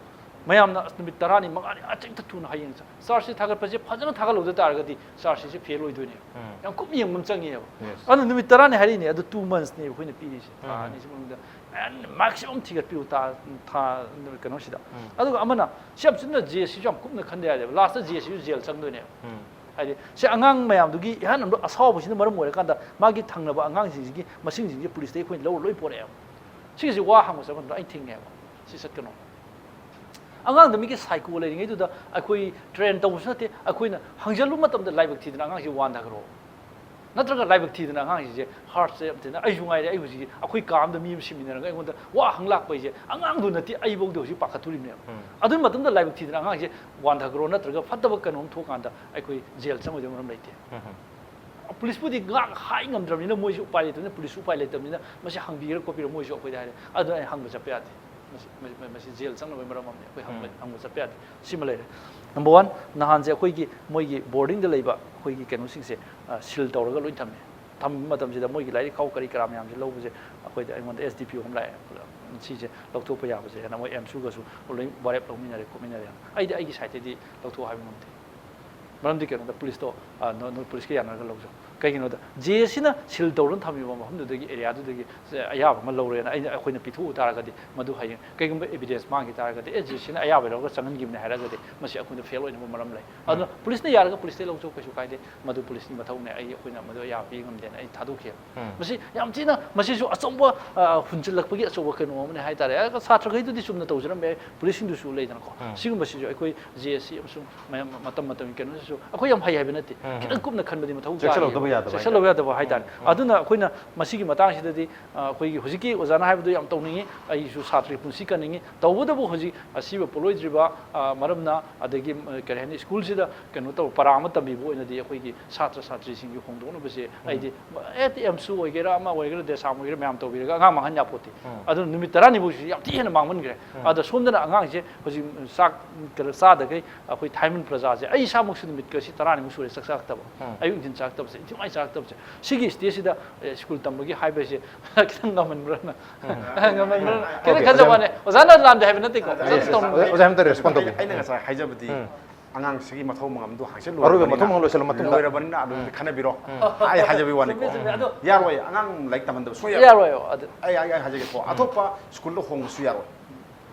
ꯃꯌꯥꯝꯅ ꯅꯨꯃꯤꯠ ꯇꯔꯥꯅꯤ, ꯃꯉꯥꯅꯤ, ꯑꯇꯦꯛꯇ ꯊꯨꯅ ꯍꯌꯦꯡ ꯆ-, chargeꯁꯦ ꯊꯥꯒꯠꯄꯁꯦ ꯐꯖꯅ ꯊꯥꯒꯠꯍꯧꯗ ꯇꯥꯔꯒꯗꯤ chargeꯁꯦ fail ꯑꯣꯏꯗꯣꯏꯅꯦꯕ꯫ ꯎꯝ꯫ ꯌꯥꯝ ꯀꯨꯞꯅ ꯌꯦꯡꯕ ꯑꯃ ꯆꯪꯉꯦꯕ꯫ Yes꯫ ꯑꯗꯨꯅ ꯅꯨꯃꯤꯠ ꯇꯔꯥꯅꯤ ꯍꯥꯏꯔꯤꯅꯦ, ꯑꯗꯨ two monthsꯅꯦꯕ ꯑꯩꯈꯣꯏꯅ ꯄꯤꯔꯤꯁꯦ꯫ ꯊꯥ ꯎꯝ꯫ ꯑꯅꯤꯁꯤ ꯃꯅꯨꯡꯗ and maximum ꯊꯤꯒꯠꯄꯤꯌꯨ ꯊꯥ, ꯊꯥ ꯀꯩꯅꯣꯁꯤꯗ꯫ ꯎꯝ꯫ ꯑꯗꯨꯒ ꯑꯃꯅ ꯁꯤ ꯌꯥꯝ ꯆꯨꯝꯅ, ꯖꯦꯁꯤꯁꯨ ꯌꯥꯝ ꯀꯨꯞꯅ ꯈꯟꯗ ꯌꯥꯗꯦꯕ꯫ Lastꯇ ꯖꯦꯁꯤꯁꯨ jail ꯆꯪꯗꯣꯏꯅꯦꯕ꯫ ꯎꯝ꯫ ꯍꯥꯏꯗꯤ ꯁꯤ ꯑꯉꯥꯡ ꯃꯌꯥꯝꯗꯨꯒꯤ ꯏꯍꯥꯟ ꯑꯃꯗꯣ ꯑꯁꯥꯎꯕꯁꯤꯅ ꯃꯔꯝ ꯑꯣꯏꯔꯀꯥꯟꯗ ꯃꯥꯒꯤ ꯊꯪꯅꯕ ꯑꯉꯥꯡꯁꯤꯡꯁꯤꯒꯤ ꯃꯁꯤꯡꯁꯤꯡꯁꯦ policeꯇꯒꯤ ꯑꯩꯈꯣꯏꯅ ꯂꯧꯔ ꯂꯣꯏ ꯄꯣꯔꯛꯑꯦꯕ꯫ ꯁꯤꯒꯤꯁꯤ ꯋꯥ ꯍꯪꯕ ꯆꯪꯕ ꯃꯇꯝꯗ ꯑꯩꯅ ꯊꯤꯡꯉꯦꯕ꯫ ꯁꯤ ꯆꯠꯀꯅꯣ꯫ ꯑꯉꯥꯡꯗ ꯃꯤꯒꯤ psycho ꯂꯩꯔꯤꯉꯩꯗꯨꯗ ꯑꯩꯈꯣꯏ train ꯇꯧꯕꯁꯨ ꯅꯠꯇꯦ, ꯑꯩꯈꯣꯏꯅ ꯍꯪꯖꯜꯂꯨ ꯃꯇꯝꯗ ꯂꯥꯏꯕꯛ ꯊꯤꯗꯅ ꯑꯉꯥꯡꯁꯤ ꯋꯥꯟꯊꯈ꯭ꯔꯣ꯫ ꯅꯠꯇ꯭ꯔꯒ ꯂꯥꯏꯕꯛ ꯊꯤꯗꯅ ꯑꯉꯥꯡꯁꯤꯡꯁꯦ heartꯁꯦ ꯌꯥꯝ ꯊꯤꯅ, ꯑꯩꯁꯨ ꯉꯥꯏꯔꯦ, ꯑꯩ ꯍꯧꯖꯤꯛ ꯑꯩꯈꯣꯏ ꯀꯥ ꯑꯃꯗ ꯃꯤ ꯑꯃ ꯁꯤꯃꯤꯟꯅꯔꯒ ꯑꯩꯉꯣꯟꯗ ꯋꯥ ꯍꯪ ꯂꯥꯛꯄ ꯍꯥꯏꯁꯦ ꯑꯉꯥꯡꯗꯨ ꯅꯠꯇꯦ, ꯑꯩꯐꯧꯗ ꯍꯧꯖꯤꯛ ꯄꯥꯈꯠꯇꯣꯔꯤꯕꯅꯦꯕ꯫ ꯎꯝ꯫ ꯑꯗꯨꯒꯤ ꯃꯇꯝꯗ ꯂꯥꯏꯕꯛ ꯊꯤꯗꯅ ꯑꯉꯥꯡꯁꯦ ꯋꯥꯟꯊꯈ꯭ꯔꯣ, ꯅꯠꯇ꯭ꯔꯒ ꯐꯠꯇꯕ ꯀꯩꯅꯣꯝ ꯊꯣꯛꯀꯥꯟꯗ ꯑꯩꯈꯣꯏ jail ꯆꯪꯉꯣꯏꯗꯕ ꯃꯔꯝ ꯂꯩꯇꯦ꯫ ꯎꯝ꯫ Policeꯄꯨꯗꯤ ꯉꯥꯛ ꯍꯥꯏ ꯉꯝꯗ꯭ꯔꯕꯅꯤꯅ, ꯃꯣꯏꯁꯨ ꯎꯄꯥꯏ ꯂꯩꯇꯕꯅꯤꯅ, policeꯁꯨ ꯎꯄꯥꯏ ꯂꯩꯇꯕꯅꯤꯅ, ꯃꯁꯤ ꯍꯪꯕꯤꯒꯦꯔꯥ ꯈꯣꯠꯄꯤꯔꯥ ꯃꯣꯏꯁꯨ ꯑꯩꯈꯣꯏꯗ ꯍꯥꯏꯔꯦ꯫ ꯑꯗꯨꯅ ꯑꯩ ꯍꯪꯕ ꯆꯠꯄ ꯌꯥꯗꯦ꯫ ꯃꯁꯤ, ꯃꯁꯤ, ꯃꯁꯤ jail ꯆꯪꯅꯕꯒꯤ ꯃꯔꯝ ꯑꯃꯅꯤ꯫ ꯑꯩꯈꯣꯏ ꯍꯪꯕ, ꯎꯝ꯫ ꯍꯪꯕ ꯆꯠꯄ ꯌꯥꯗꯦ꯫ ꯁꯤꯃ ꯂꯩꯔꯦ꯫ Number one, ꯅꯍꯥꯟꯁꯦ ꯑꯩꯈꯣꯏꯒꯤ ꯃꯣꯏꯒꯤ boardingꯗ ꯂꯩꯕ ꯑꯩꯈꯣꯏꯒꯤ ꯀꯩꯅꯣꯁꯤꯡꯁꯦ, ꯑ, ꯁꯤꯜ ꯇꯧꯔꯒ ꯂꯣꯏ ꯊꯝꯃꯦ꯫ ꯊꯝꯕ ꯃꯇꯝꯁꯤꯗ ꯃꯣꯏꯒꯤ ꯂꯥꯏꯔꯤꯛ ꯈꯥꯎ ꯀꯔꯤ ꯀꯔꯥ ꯃꯌꯥꯝꯁꯦ ꯂꯧꯕꯁꯦ ꯑꯩꯈꯣꯏꯗ, ꯑꯩꯉꯣꯟꯗ ꯑꯦꯁ ꯗꯤ ꯄꯤ ꯑꯣ ꯑꯃ ꯂꯥꯛꯑꯦ, ꯁꯤꯁꯦ ꯂꯧꯊꯣꯛꯄ ꯌꯥꯕꯁꯦ ꯍꯥꯏꯅ ꯃꯣꯏ ꯑꯦꯝꯁꯨꯒꯁꯨ ꯂꯣꯏ ꯋꯥꯔꯦꯞ ꯂꯧꯃꯤꯟꯅꯔꯦ ꯈꯣꯠꯃꯤꯟꯅꯔꯦ꯫ ꯑꯩꯗꯤ ꯑꯩꯒꯤ ꯁꯥꯏꯠꯇꯗꯤ ꯂꯧꯊꯣꯛꯑꯣ ꯍꯥꯏꯕ ꯉꯝꯗꯦ꯫ ꯃꯔꯝꯗꯤ ꯀꯩꯅꯣꯗ ꯄꯨꯂꯤꯁꯇꯣ, ꯑ, ꯅꯣ-, ꯅꯣꯏ ꯄꯨꯂꯤꯁꯀ ꯌꯥꯅꯔꯒ ꯂꯧꯖꯧ꯫ ꯀꯩꯒꯤꯅꯣꯗ ꯖꯦ ꯑꯦꯁ ꯁꯤꯅ ꯁꯤꯜ ꯇꯧꯔꯒ ꯊꯝꯃꯤꯕ ꯃꯐꯝꯗꯨꯗꯒꯤ, ꯑꯦꯔꯤꯌꯥꯗꯨꯗꯒꯤ ꯑꯌꯥꯕ ꯑꯃ ꯂꯧꯔꯦꯅ ꯑꯩꯅ, ꯑꯩꯈꯣꯏꯅ ꯄꯤꯊꯣꯛꯎ ꯇꯥꯔꯒꯗꯤ, ꯃꯗꯨ ꯍꯌꯦꯡ ꯀꯩꯒꯨꯝꯕ ꯑꯦꯚꯤꯗꯦꯟꯁ ꯃꯥꯡꯈꯤ ꯇꯥꯔꯒꯗꯤ, ꯑꯦ, ꯖꯦ ꯑꯦꯁ ꯁꯤꯅ ꯑꯌꯥꯕ ꯂꯧꯔꯒ ꯆꯪꯍꯟꯈꯤꯕꯅꯦ ꯍꯥꯏꯔꯒꯗꯤ, ꯃꯁꯤ ꯑꯩꯈꯣꯏꯗ ꯐꯦꯜ ꯑꯣꯏꯅꯕ ꯃꯔꯝ ꯂꯩ꯫ ꯑꯗꯨꯅ ꯄꯨꯂꯤꯁꯅ ꯌꯥꯔꯒ ꯄꯨꯂꯤꯁꯇꯩ ꯂꯧꯖꯧ, ꯀꯩꯁꯨ ꯀꯥꯏꯗꯦ꯫ ꯃꯗꯨ ꯄꯨꯂꯤꯁꯀꯤ ꯃꯊꯧꯅꯦ, ꯑꯩ, ꯑꯩꯈꯣꯏꯅ ꯃꯗꯨ ꯑꯌꯥꯕ ꯄꯤ ꯉꯝꯗꯦꯅ ꯑꯩ ꯊꯥꯗꯣꯛꯈꯤ꯫ ꯎꯝ꯫ ꯃꯁꯤ ꯌꯥꯝ ꯊꯤꯅ, ꯃꯁꯤꯁꯨ ꯑꯆꯧꯕ, ꯑ, ꯍꯨꯟꯖꯤꯜꯂꯛꯄꯒꯤ ꯑꯆꯧꯕ ꯀꯩꯅꯣ ꯑꯃꯅꯦ ꯍꯥꯏꯇꯥꯔꯦ꯫ ꯑꯗꯨꯒ ꯁꯥꯇ꯭ꯔꯈꯩꯗꯨꯗꯤ ꯆꯨꯝꯅ ꯇꯧꯖꯔꯝꯕ ꯌꯥꯏ, ꯄꯨꯂꯤꯁꯁꯤꯡꯗꯨꯁꯨ ꯂꯩꯗꯅꯀꯣ꯫ ꯎꯝ꯫ ꯁꯤꯒꯨꯝꯕꯁꯤꯁꯨ ꯑꯩꯈꯣꯏ ꯖꯦ ꯑꯦꯁ ꯁꯤ ꯑꯃꯁꯨꯡ ꯃꯌꯥꯝ ꯃꯇꯝ ꯃꯇꯝꯒꯤ ꯀꯩꯅꯣꯗꯁꯨ ꯑꯩꯈꯣꯏ ꯌꯥꯝ ꯍꯩ ꯍꯥꯏꯕ ꯅꯠꯇꯦ꯫ ꯎꯝ, ꯈꯤꯇꯪ ꯎꯝ꯫ ꯀꯨꯞꯅ ꯈꯟꯕꯗꯤ ꯃꯊꯧ ꯆꯦꯛꯁꯤꯜꯍꯧꯗꯕ ꯇꯥꯏꯌꯦꯕ꯫ ꯌꯥꯗꯕ ꯆꯦꯛꯁꯤꯜꯍꯧꯕ ꯍꯥꯏꯇꯥꯔꯦ꯫ ꯌꯥꯗꯕ ꯍꯥꯏꯇꯥꯔꯦ꯫ ꯎꯝ, ꯎꯝ꯫ ꯑꯗꯨꯅ ꯑꯩꯈꯣꯏꯅ ꯃꯁꯤꯒꯤ ꯃꯇꯥꯡꯁꯤꯗꯗꯤ, ꯑ, ꯑꯩꯈꯣꯏꯒꯤ ꯍꯧꯖꯤꯛꯀꯤ ꯑꯣꯖꯥꯅ ꯍꯥꯏꯕꯗꯨ ꯌꯥꯝ ꯇꯧꯅꯤꯡꯉꯤ, ꯑꯩꯁꯨ ꯁꯥꯇ꯭ꯔꯒꯤ ꯄꯨꯟꯁꯤ ꯀꯟꯅꯤꯡꯉꯤ꯫ ꯇꯧꯕꯇꯕꯨ ꯍꯧꯖꯤꯛ ꯑꯁꯤꯕ ꯄꯣꯠꯂꯣꯏꯗ꯭ꯔꯤꯕ, ꯑ, ꯃꯔꯝꯅ, ꯑꯗꯒꯤ, ꯑ, ꯀꯔꯤ ꯍꯥꯏꯅꯤ, ꯁ꯭ꯀꯨꯜꯁꯤꯗ ꯀꯩꯅꯣ ꯇꯧ, ꯄꯔꯥ ꯑꯃ ꯇꯝꯕꯤꯕ ꯑꯣꯏꯅꯗꯤ ꯑꯩꯈꯣꯏꯒꯤ ꯁꯥꯇ꯭ꯔ ꯁꯥꯇ꯭ꯔꯤꯁꯤꯡꯒꯤ ꯍꯣꯡꯗꯣꯛꯅꯕꯁꯦ ꯎꯝ꯫ ꯑꯩꯗꯤ, ꯑꯦ, ꯑꯦꯝꯁꯨ ꯑꯣꯏꯒꯦꯔꯥ, ꯑꯃ ꯑꯣꯏꯒꯦꯔꯥ, ꯗꯦꯁꯥꯝ ꯑꯣꯏꯒꯦꯔꯥ, ꯃꯌꯥꯝ ꯇꯧꯕꯤꯔꯒ ꯑꯉꯥꯡ ꯃꯥꯡꯍꯟ ꯌꯥꯄꯣꯠꯇꯦ꯫ ꯎꯝ꯫ ꯑꯗꯨꯅ ꯅꯨꯃꯤꯠ ꯇꯔꯥꯅꯤꯐꯧꯁꯤ ꯌꯥꯝ ꯊꯤ ꯍꯦꯟꯅ ꯃꯥꯡꯃꯟꯈ꯭ꯔꯦ꯫ ꯎꯝ꯫ ꯑꯗ ꯁꯣꯝꯗꯅ ꯑꯉꯥꯡꯁꯦ ꯍꯧꯖꯤꯛ ꯆꯥꯛ ꯀꯩꯅꯣ ꯆꯥꯗꯈꯩ ꯑꯩꯈꯣꯏ ꯊꯥꯏꯃꯟ ꯄ꯭ꯔꯖꯥꯁꯦ, ꯑꯩ ꯏꯁꯥꯃꯛꯁꯨ ꯅꯨꯃꯤꯠ ꯀꯁꯤ ꯇꯔꯥꯅꯤꯃꯨꯛ ꯁꯨꯔꯦ ꯆꯥꯛ ꯆꯥꯔꯛꯇꯕ꯫ ꯎꯝ꯫ ꯑꯌꯨꯛ ꯅꯨꯡꯊꯤꯟ ꯆꯥꯔꯛꯇꯕꯁꯦ, ꯏꯟꯊꯤ ꯅꯨꯡꯉꯥꯏ ꯆꯥꯔꯛꯇꯕꯁꯦ꯫ ꯁꯤꯒꯤ ꯁ꯭ꯇꯦꯖꯁꯤꯗ, ꯑꯦ, ꯁ꯭ꯀꯨꯜ ꯇꯝꯕꯒꯤ ꯍꯥꯏꯕꯁꯦ ꯈꯤꯇꯪ ꯉꯝꯃꯟꯕ꯭ꯔꯅ꯫ ꯎꯝ꯫ ꯉꯝꯃꯟꯕ꯭ꯔꯅ꯫ ꯈꯤꯇꯪ ꯑꯣꯀꯦ, ꯈꯟꯖꯕ ꯑꯣꯖꯥ꯫ ꯋꯥꯅꯦ꯫ ꯑꯣꯖꯥꯅ ꯂꯥꯟꯗꯦ ꯍꯥꯏꯕ ꯅꯠꯇꯦꯀꯣ꯫ ꯑꯣꯖꯥ, ꯑꯣꯖꯥ, ꯇꯧꯅꯤꯡꯉꯤ꯫ ꯑꯣꯖꯥ ꯑꯝꯇ ꯔꯦꯁꯄꯣꯟ ꯇꯧꯕꯤꯌꯨ꯫ ꯑꯩꯅ ꯉꯁꯥꯏ ꯍꯥꯏꯖꯕꯗꯤ ꯎꯝ꯫ ꯑꯉꯥꯡꯁꯤꯒꯤ ꯃꯊꯧ ꯃꯉꯝꯗꯣ ꯍꯥꯡꯆꯜꯂꯨꯔꯕꯅꯤꯅ, ꯑꯔꯣꯏꯕ ꯃꯊꯧ ꯃꯉꯝ ꯂꯣꯏꯁꯤꯜꯂ ꯃꯇꯨꯡꯗ꯫ ꯂꯣꯏꯔꯕꯅꯤꯅ ꯑꯗꯨꯝ ꯎꯝ꯫ ꯈꯟꯅꯕꯤꯔꯣ꯫ ꯎꯝ꯫ ꯑꯩ ꯍꯥꯏꯖꯕꯒꯤ ꯋꯥꯅꯤꯀꯣ꯫ ꯆꯨꯝꯃꯦ, ꯆꯨꯝꯃꯦ꯫ ꯑꯗꯣ ꯌꯥꯔꯣꯏ, ꯑꯉꯥꯡ ꯂꯥꯏꯔꯤꯛ ꯇꯝꯍꯟꯗꯕ ꯁꯨꯡꯌꯥ ꯌꯥꯔꯣꯏ꯫ ꯌꯥꯔꯣꯏ꯫ ꯑꯗꯨ ꯑꯩ, ꯑꯩ, ꯑꯩ ꯍꯥꯏꯖꯒꯦꯀꯣ꯫ ꯎꯝ꯫ ꯑꯇꯣꯞꯄ ꯁ꯭ꯀꯨꯜꯗ ꯍꯣꯡꯕꯁꯨ ꯌꯥꯔꯣꯏ꯫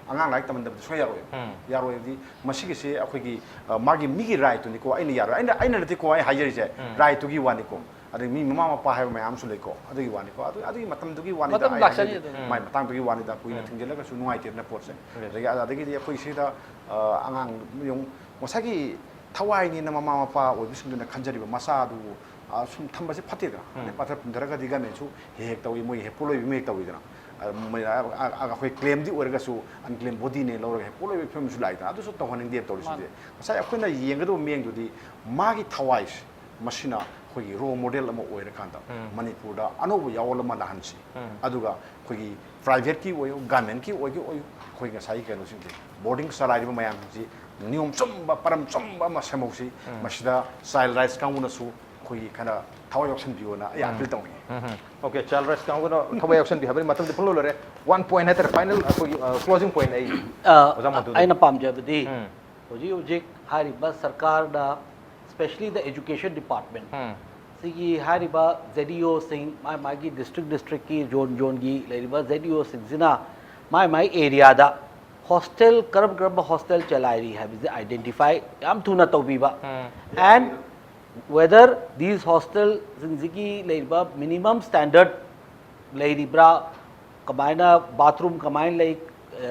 ꯑꯉꯥꯡ ꯂꯥꯏꯔꯤꯛ ꯇꯝꯍꯟꯗꯕꯗꯤ ꯁꯨꯡꯌꯥ ꯌꯥꯔꯣꯏ꯫ ꯎꯝ꯫ ꯌꯥꯔꯣꯏ ꯍꯥꯏꯕꯗꯤ ꯃꯁꯤꯒꯤꯁꯦ ꯑꯩꯈꯣꯏꯒꯤ, ꯑ, ꯃꯥꯒꯤ ꯃꯤꯒꯤ ꯔꯥꯏꯠꯇꯨꯅꯤꯀꯣ, ꯑꯩꯅ ꯌꯥꯔꯣꯏ꯫ ꯑꯩꯅ, ꯑꯩꯅ ꯅꯠꯇꯦꯀꯣ ꯑꯩ ꯍꯥꯏꯖꯔꯤꯁꯦ, ꯎꯝ꯫ ꯔꯥꯏꯠꯇꯨꯒꯤ ꯋꯥꯅꯤꯀꯣ꯫ ꯑꯗꯒꯤ ꯃꯤ ꯃꯃꯥ ꯃꯄꯥ ꯍꯥꯏꯕ ꯃꯌꯥꯝ ꯑꯃꯁꯨ ꯂꯩꯀꯣ, ꯑꯗꯨꯒꯤ ꯋꯥꯅꯤꯀꯣ꯫ ꯑꯗꯨ, ꯑꯗꯨꯒꯤ ꯃꯇꯝꯗꯨꯒꯤ ꯋꯥꯅꯤꯗ ꯃꯇꯝ ꯑꯩ ꯂꯥꯛꯆꯅꯤ ꯍꯥꯏꯖꯔꯤ꯫ ꯑꯗꯨꯅ꯫ ꯃꯥꯏ ꯃꯇꯥꯡꯗꯨꯒꯤ ꯋꯥꯅꯤꯗ, ꯀꯨꯏꯅ ꯎꯝ꯫ ꯊꯤꯡꯖꯤꯜꯂꯒꯁꯨ ꯅꯨꯡꯉꯥꯏꯇꯦꯗꯅ ꯄꯣꯠꯁꯦ꯫ ꯎꯝ꯫ ꯑꯗꯒꯤ, ꯑꯗꯒꯤꯗꯤ ꯑꯩꯈꯣꯏ ꯁꯤꯗ, ꯑ, ꯑꯉꯥꯡ ꯌꯦꯡꯉꯨ, ꯉꯁꯥꯏꯒꯤ ꯊꯋꯥꯏꯅꯤꯅ ꯃꯃꯥ ꯃꯄꯥ ꯑꯣꯏꯕꯁꯤꯡꯗꯨꯅ ꯈꯟꯖꯔꯤꯕ ꯃꯆꯥꯗꯨꯕꯨ, ꯑ, ꯁꯨꯝ ꯊꯝꯕꯁꯦ ꯐꯠꯇꯦꯗꯅ꯫ ꯎꯝ꯫ ꯑꯗꯩ ꯄꯥꯊꯔ ꯄꯨꯝꯊꯔꯒꯗꯤ ꯒꯃꯦꯟꯁꯨ ꯍꯦꯛ ꯍꯦꯛ ꯇꯧꯏ, ꯃꯣꯏ ꯍꯦꯛ ꯄꯣꯠꯂꯣꯏꯕꯤ ꯑꯃ ꯍꯦꯛ ꯇꯧꯏꯗꯅ꯫ ꯑ, ꯃꯣꯏ, ꯑ, ꯑ, ꯑꯩꯈꯣꯏ ꯀ꯭ꯂꯦꯝꯗꯤ ꯑꯣꯏꯔꯒꯁꯨ ꯑꯟꯀ꯭ꯂꯦꯝ ꯕꯣꯗꯤꯅꯦ ꯂꯧꯔꯒ ꯍꯦꯛ ꯄꯣꯠꯂꯣꯏꯕꯒꯤ ꯐꯤꯕꯝꯁꯨ ꯂꯥꯛꯏꯗꯅ꯫ ꯑꯗꯨꯁꯨ ꯇꯧꯍꯟꯅꯤꯡꯗꯦ ꯇꯧꯔꯤꯁꯤꯗꯤ꯫ ꯃꯥꯅꯤ꯫ ꯉꯁꯥꯏ ꯑꯩꯈꯣꯏꯅ ꯌꯦꯡꯒꯗꯕ ꯃꯤꯠꯌꯦꯡꯗꯨꯗꯤ ꯃꯥꯒꯤ ꯊꯋꯥꯏꯁꯦ, ꯃꯁꯤꯅ ꯑꯩꯈꯣꯏꯒꯤ ꯔꯣꯜ ꯃꯣꯗꯦꯜ ꯑꯃ ꯑꯣꯏꯔꯀꯥꯟꯗ ꯎꯝ꯫ ꯃꯅꯤꯄꯨꯔꯗ ꯑꯅꯧꯕ ꯌꯥꯑꯣꯜ ꯑꯃ ꯂꯥꯛꯍꯟꯁꯤ꯫ ꯎꯝ꯫ ꯑꯗꯨꯒ ꯑꯩꯈꯣꯏꯒꯤ ꯄ꯭ꯔꯥꯏꯚꯦꯠꯀꯤ ꯑꯣꯏꯌꯨ, ꯒꯃꯦꯟꯀꯤ ꯑꯣꯏꯒꯦ ꯑꯣꯏꯌꯨ, ꯑꯩꯈꯣꯏ ꯉꯁꯥꯏꯒꯤ ꯀꯩꯅꯣꯁꯤꯡꯁꯦ, ꯕꯣꯔꯗꯤꯡ ꯆꯂꯥꯏꯔꯤꯕ ꯃꯌꯥꯝꯁꯤꯡꯁꯤ ꯅꯤꯌꯣꯝ ꯆꯨꯝꯕ, ꯄꯔꯝ ꯆꯨꯝꯕ ꯑꯃ ꯁꯦꯝꯍꯧꯁꯤ꯫ ꯃꯁꯤꯗ ꯆꯥꯏꯜ ꯔꯥꯏꯠꯁ ꯀꯥꯡꯕꯨꯅꯁꯨ ꯑꯩꯈꯣꯏꯒꯤ ꯈꯔ ꯊꯋꯥꯏ ꯌꯥꯎꯁꯟꯕꯤꯌꯣꯅ ꯑꯩ ꯑꯄꯤꯜ ꯇꯧꯅꯤꯡꯉꯤ꯫ ꯎꯝ, okay, ꯆꯥꯏꯜ ꯔꯥꯏꯠꯁ ꯀꯥꯡꯕꯨꯅ ꯊꯋꯥꯏ ꯌꯥꯎꯁꯟꯕꯤ ꯍꯥꯏꯕꯅꯤ꯫ ꯃꯇꯝꯗꯤ ꯄꯨꯡꯂꯣꯏ ꯂꯣꯏꯔꯦ꯫ One point ꯍꯥꯏꯇꯥꯔꯦ, ꯐꯥꯏꯅꯦꯜ ꯑꯩꯈꯣꯏꯒꯤ ꯀ꯭ꯂꯣꯖꯤꯡ ꯄꯣꯏꯟ ꯑꯩ ꯑꯣꯖꯥ ꯃꯣꯟꯇꯨꯗ꯫ ꯑꯩꯅ ꯄꯥꯝꯖꯕꯗꯤ ꯎꯝ, ꯍꯧꯖꯤꯛ ꯍꯧꯖꯤꯛ ꯍꯥꯏꯔꯤꯕ ꯁꯔꯀꯥꯔꯅ, especially the education department, ꯎꯝ, ꯁꯤꯒꯤ ꯍꯥꯏꯔꯤꯕ ꯖꯦ ꯗꯤ ꯑꯣꯁꯤꯡ, ꯃꯥꯏ ꯃꯥꯒꯤ ꯗꯤꯁꯇ꯭ꯔꯤꯛ ꯗꯤꯁꯇ꯭ꯔꯤꯛꯀꯤ ꯖꯣꯟ ꯖꯣꯟꯒꯤ ꯂꯩꯔꯤꯕ ꯖꯦ ꯗꯤ ꯑꯣꯁꯤꯡꯁꯤꯅ ꯃꯥꯏ ꯃꯥꯏ ꯑꯦꯔꯤꯌꯥꯗ ꯍꯣꯁꯇꯦꯜ ꯀꯔꯝ ꯀꯔꯝꯕ ꯍꯣꯁꯇꯦꯜ ꯆꯂꯥꯏꯔꯤ ꯍꯥꯏꯕꯁꯦ ꯑꯥꯏꯗꯦꯟꯇꯤꯐꯥꯏ ꯌꯥꯝ ꯊꯨꯅ ꯇꯧꯕꯤꯕ꯫ ꯎꯝ, And whether these ꯍꯣꯁꯇꯦꯜꯁꯤꯡꯁꯤꯒꯤ ꯂꯩꯔꯤꯕ ꯃꯤꯅꯤꯃꯝ ꯁ꯭ꯇꯦꯟꯗꯔꯠ ꯂꯩꯔꯤꯕ꯭ꯔꯥ, ꯀꯃꯥꯏꯅ ꯕꯥꯊꯔꯨꯝ ꯀꯃꯥꯏꯅ ꯂꯩ,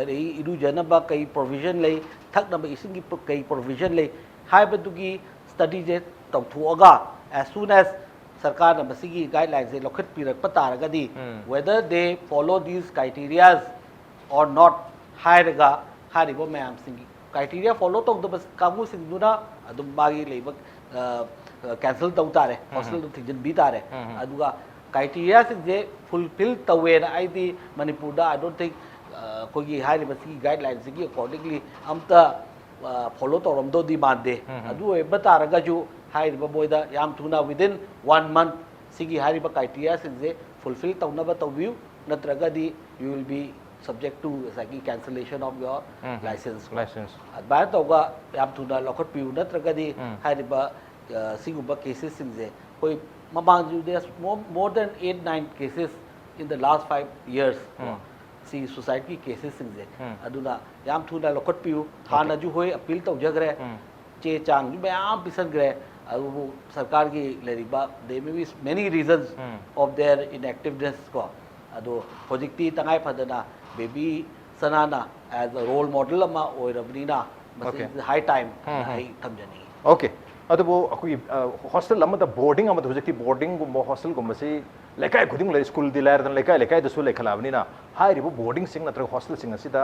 ꯑꯗꯒꯤ ꯏꯔꯨꯖꯅꯕ ꯀꯩ ꯄ꯭ꯔꯣꯚꯤꯖꯟ ꯂꯩ, ꯊꯛꯅꯕ ꯏꯁꯤꯡꯒꯤ ꯀꯩ ꯄ꯭ꯔꯣꯚꯤꯖꯟ ꯂꯩ ꯍꯥꯏꯕꯗꯨꯒꯤ ꯁ꯭ꯇꯗꯤꯁꯦ ꯇꯧꯊꯣꯛꯑꯒ, as soon as ꯁꯔꯀꯥꯔꯅ ꯃꯁꯤꯒꯤ ꯒꯥꯏꯗꯂꯥꯏꯟꯁꯦ ꯂꯧꯈꯠꯄꯤꯔꯛꯄ ꯇꯥꯔꯒꯗꯤ, ꯎꯝ, whether they follow these criterias or not ꯍꯥꯏꯔꯒ, ꯍꯥꯏꯔꯤꯕ ꯃꯌꯥꯝꯁꯤꯡꯒꯤ ꯀ꯭ꯔꯥꯏꯇꯦꯔꯤꯌꯥ ꯐꯣꯂꯣ ꯇꯧꯗꯕ ꯀꯥꯡꯕꯨꯁꯤꯡꯗꯨꯅ ꯑꯗꯨꯝ ꯃꯥꯒꯤ ꯂꯩꯕ ꯀꯦꯟꯁꯦꯜ ꯇꯧ ꯇꯥꯔꯦ, ꯍꯣꯁꯇꯦꯜꯗꯨ ꯊꯤꯡꯖꯤꯟꯕꯤ ꯇꯥꯔꯦ꯫ ꯎꯝ꯫ ꯑꯗꯨꯒ ꯀ꯭ꯔꯥꯏꯇꯦꯔꯤꯌꯥꯁꯤꯡꯁꯦ ꯐꯨꯜꯐꯤꯜ ꯇꯧꯋꯦꯅ ꯑꯩꯗꯤ ꯃꯅꯤꯄꯨꯔꯗ, I don't think, ꯑꯩꯈꯣꯏꯒꯤ ꯍꯥꯏꯔꯤꯕ ꯁꯤꯒꯤ ꯒꯥꯏꯗꯂꯥꯏꯟꯁꯤꯒꯤ ꯑꯦꯀꯣꯔꯗꯤꯡꯂꯤ ꯑꯝꯇ ꯐꯣꯂꯣ ꯇꯧꯔꯝꯗꯧꯗꯤ ꯃꯥꯟꯗꯦ꯫ ꯎꯝ꯫ ꯑꯗꯨ ꯑꯣꯏꯕ ꯇꯥꯔꯒꯁꯨ ꯍꯥꯏꯔꯤꯕ ꯃꯣꯏꯗ ꯌꯥꯝ ꯊꯨꯅ within one month ꯁꯤꯒꯤ ꯍꯥꯏꯔꯤꯕ ꯀ꯭ꯔꯥꯏꯇꯦꯔꯤꯌꯥꯁꯤꯡꯁꯦ ꯐꯨꯜꯐꯤꯜ ꯇꯧꯅꯕ ꯇꯧꯕꯤꯌꯨ, ꯅꯠꯇ꯭ꯔꯒꯗꯤ you will be subject to ꯉꯁꯥꯏꯒꯤ cancellation of your um, license꯫ Licence. ꯑꯗꯨꯃꯥꯏꯅ ꯇꯧꯕ ꯌꯥꯝ ꯊꯨꯅ ꯂꯧꯈꯠꯄꯤꯌꯨ, ꯅꯠꯇ꯭ꯔꯒꯗꯤ ꯎꯝ꯫ ꯍꯥꯏꯔꯤꯕ ꯑ, ꯁꯤꯒꯨꯝꯕ ꯀꯦꯁꯦꯁꯁꯤꯡꯁꯦ ꯑꯩꯈꯣꯏ ꯃꯃꯥꯡꯁꯨ there are more, more than eight nine cases in the last five years ꯀꯣ꯫ ꯎꯝ꯫ ꯁꯤ ꯁꯨꯁꯥꯏꯠꯀꯤ ꯀꯦꯁꯦꯁꯁꯤꯡꯁꯦ꯫ ꯎꯝ꯫ ꯑꯗꯨꯅ ꯌꯥꯝ ꯊꯨꯅ ꯂꯧꯈꯠꯄꯤꯌꯨ꯫ ꯍꯥꯟꯅꯁꯨ ꯍꯣꯏ ꯑꯄꯤꯜ ꯇꯧꯖꯈ꯭ꯔꯦ, ꯎꯝ꯫ ꯆꯦ ꯆꯥꯡꯁꯨ ꯃꯌꯥꯝ ꯄꯤꯁꯟꯈ꯭ꯔꯦ, ꯑꯗꯨꯕꯨ ꯁꯔꯀꯥꯔꯒꯤ ꯂꯩꯔꯤꯕ, there may be many reasons um. of their inactiveness ꯀꯣ꯫ ꯑꯗꯣ ꯍꯧꯖꯤꯛꯇꯤ ꯇꯉꯥꯏ ꯐꯗꯅ baby ꯁꯅꯥꯅ as a role model ꯑꯃ ꯑꯣꯏꯔꯕꯅꯤꯅ, ꯃꯁꯤ Okay. is high time ꯎꯝ, ꯎꯝ꯫ ꯑꯩ ꯊꯝꯖꯅꯤꯡꯉꯤ꯫ Okay, ꯑꯗꯨꯕꯨ ꯑꯩꯈꯣꯏꯒꯤ ꯍꯣꯁꯇꯦꯜ ꯑꯃꯗ, ꯕꯣꯔꯗꯤꯡ ꯑꯃꯗ, ꯍꯧꯖꯤꯛꯇꯤ ꯕꯣꯔꯗꯤꯡꯒꯨꯝꯕ ꯍꯣꯁꯇꯦꯜꯒꯨꯝꯕꯁꯤ ꯂꯩꯀꯥꯏ ꯈꯨꯗꯤꯡ ꯂꯩ, ꯁ꯭ꯀꯨꯜꯗꯤ ꯂꯥꯏꯔꯗꯅ ꯂꯩꯀꯥꯏ ꯂꯩꯀꯥꯏꯗꯁꯨ ꯂꯩꯈꯠꯂꯛꯑꯕꯅꯤꯅ, ꯍꯥꯏꯔꯤꯕ ꯕꯣꯔꯗꯤꯡꯁꯤꯡ ꯅꯠꯇ꯭ꯔꯒ ꯍꯣꯁꯇꯦꯜꯁꯤꯡ ꯑꯁꯤꯗ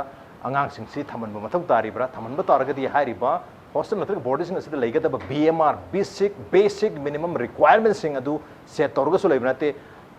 ꯑꯉꯥꯡꯁꯤꯡꯁꯤ ꯊꯝꯍꯟꯕ ꯃꯊꯧ ꯇꯥꯔꯤꯕ꯭ꯔꯥ? ꯊꯝꯍꯟꯕ ꯇꯥꯔꯒꯗꯤ ꯍꯥꯏꯔꯤꯕ ꯍꯣꯁꯇꯦꯜ ꯅꯠꯇ꯭ꯔꯒ ꯕꯣꯔꯗꯤꯡꯁꯤꯡ ꯑꯁꯤꯗ ꯂꯩꯒꯗꯕ B M R, basic, basic minimum requirementꯁꯤꯡ ꯑꯗꯨ ꯁꯦꯠ ꯇꯧꯔꯒꯁꯨ ꯂꯩꯕ ꯅꯠꯇꯦ꯫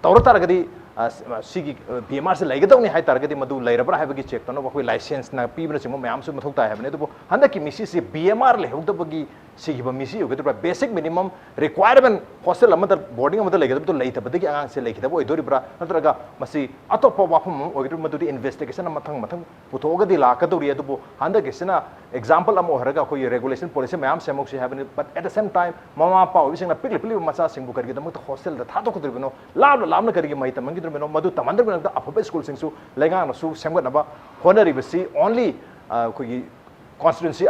ꯇꯧꯔ ꯇꯥꯔꯒꯗꯤ ꯑ, ꯁꯤꯒꯤ ꯕꯤ ꯑꯦꯝ ꯑꯥꯔꯁꯦ ꯂꯩꯒꯗꯧꯅꯤ ꯍꯥꯏ ꯇꯥꯔꯒꯗꯤ ꯃꯗꯨ ꯂꯩꯔꯕ꯭ꯔꯥ ꯍꯥꯏꯕꯒꯤ ꯆꯦꯛ ꯇꯧꯅꯕ ꯑꯩꯈꯣꯏ ꯂꯥꯏꯁꯦꯟꯁꯅ ꯄꯤꯕꯅꯆꯤꯡꯕ ꯃꯌꯥꯝꯁꯨ ꯃꯊꯧ ꯇꯥꯏ ꯍꯥꯏꯕꯅꯤ꯫ ꯑꯗꯨꯕꯨ ꯍꯟꯗꯛꯀꯤ ꯃꯤꯁꯤꯁꯤ ꯕꯤ ꯑꯦꯝ ꯑꯥꯔ ꯂꯩꯍꯧꯗꯕꯒꯤ ꯁꯤꯈꯤꯕ ꯃꯤꯁꯤ ꯑꯣꯏꯒꯗꯧꯔꯤꯕ꯭ꯔꯥ? ꯕꯦꯁꯤꯛ ꯃꯤꯅꯤꯃꯝ ꯔꯤꯀ꯭ꯋꯥꯏꯔꯃꯦꯟ ꯍꯣꯁꯇꯦꯜ ꯑꯃꯗ, ꯕꯣꯔꯗꯤꯡ ꯑꯃꯗ ꯂꯩꯒꯗꯕꯗꯨ ꯂꯩꯇꯕꯗꯒꯤ ꯑꯉꯥꯡꯁꯦ ꯂꯩꯈꯤꯗꯕ ꯑꯣꯏꯗꯣꯔꯤꯕ꯭ꯔꯥ? ꯅꯠꯇ꯭ꯔꯒ ꯃꯁꯤ ꯑꯇꯣꯞꯄ ꯋꯥꯐꯝ ꯑꯃ ꯑꯣꯏꯒꯗꯧꯔꯤꯕ꯭ꯔꯥ? ꯃꯗꯨꯗꯤ ꯏꯟꯚꯦꯁꯇꯤꯒꯦꯁꯟ ꯑꯃ ꯃꯊꯪ ꯃꯊꯪ ꯄꯨꯊꯣꯛꯑꯒꯗꯤ ꯂꯥꯛꯀꯗꯧꯔꯤ꯫ ꯑꯗꯨꯕꯨ ꯍꯟꯗꯛꯀꯤꯁꯤꯅ ꯑꯦꯛꯖꯥꯝꯄꯜ ꯑꯃ ꯑꯣꯏꯍꯜꯂꯒ ꯑꯩꯈꯣꯏꯒꯤ ꯔꯦꯒꯨꯂꯦꯁꯟ ꯄꯣꯂꯤꯁꯤ ꯃꯌꯥꯝ ꯁꯦꯝꯍꯧꯁꯤ ꯍꯥꯏꯕꯅꯤ꯫ But at the same time, ꯃꯃꯥ ꯃꯄꯥ ꯑꯣꯏꯕꯁꯤꯡꯅ ꯄꯤꯛꯂꯤ ꯄꯤꯛꯂꯤꯕ ꯃꯆꯥꯁꯤꯡꯕꯨ ꯀꯔꯤꯒꯤꯗꯃꯛꯇ ꯍꯣꯁꯇꯦꯜꯗ ꯊꯥꯗꯣꯛꯀꯗꯧꯔꯤꯕꯅꯣ? ꯂꯥꯞꯅ ꯂꯥꯞꯅ ꯀꯔꯤꯒꯤ ꯃꯍꯩ ꯇꯝꯍꯟꯈꯤꯗꯧꯔꯤꯕꯅꯣ? ꯃꯗꯨ ꯇꯝꯍꯟꯗꯕꯒꯤꯗꯃꯛꯇ ꯑꯐꯕ ꯁ꯭ꯀꯨꯜꯁꯤꯡꯁꯨ ꯂꯩꯉꯥꯛꯅꯁꯨ ꯁꯦꯝꯒꯠꯅꯕ ꯍꯣꯠꯅꯔꯤꯕꯁꯤ only, ꯑ, ꯑꯩꯈꯣꯏꯒꯤ ꯀꯣꯟꯁꯇꯤꯇ꯭ꯋꯦꯟꯁꯤ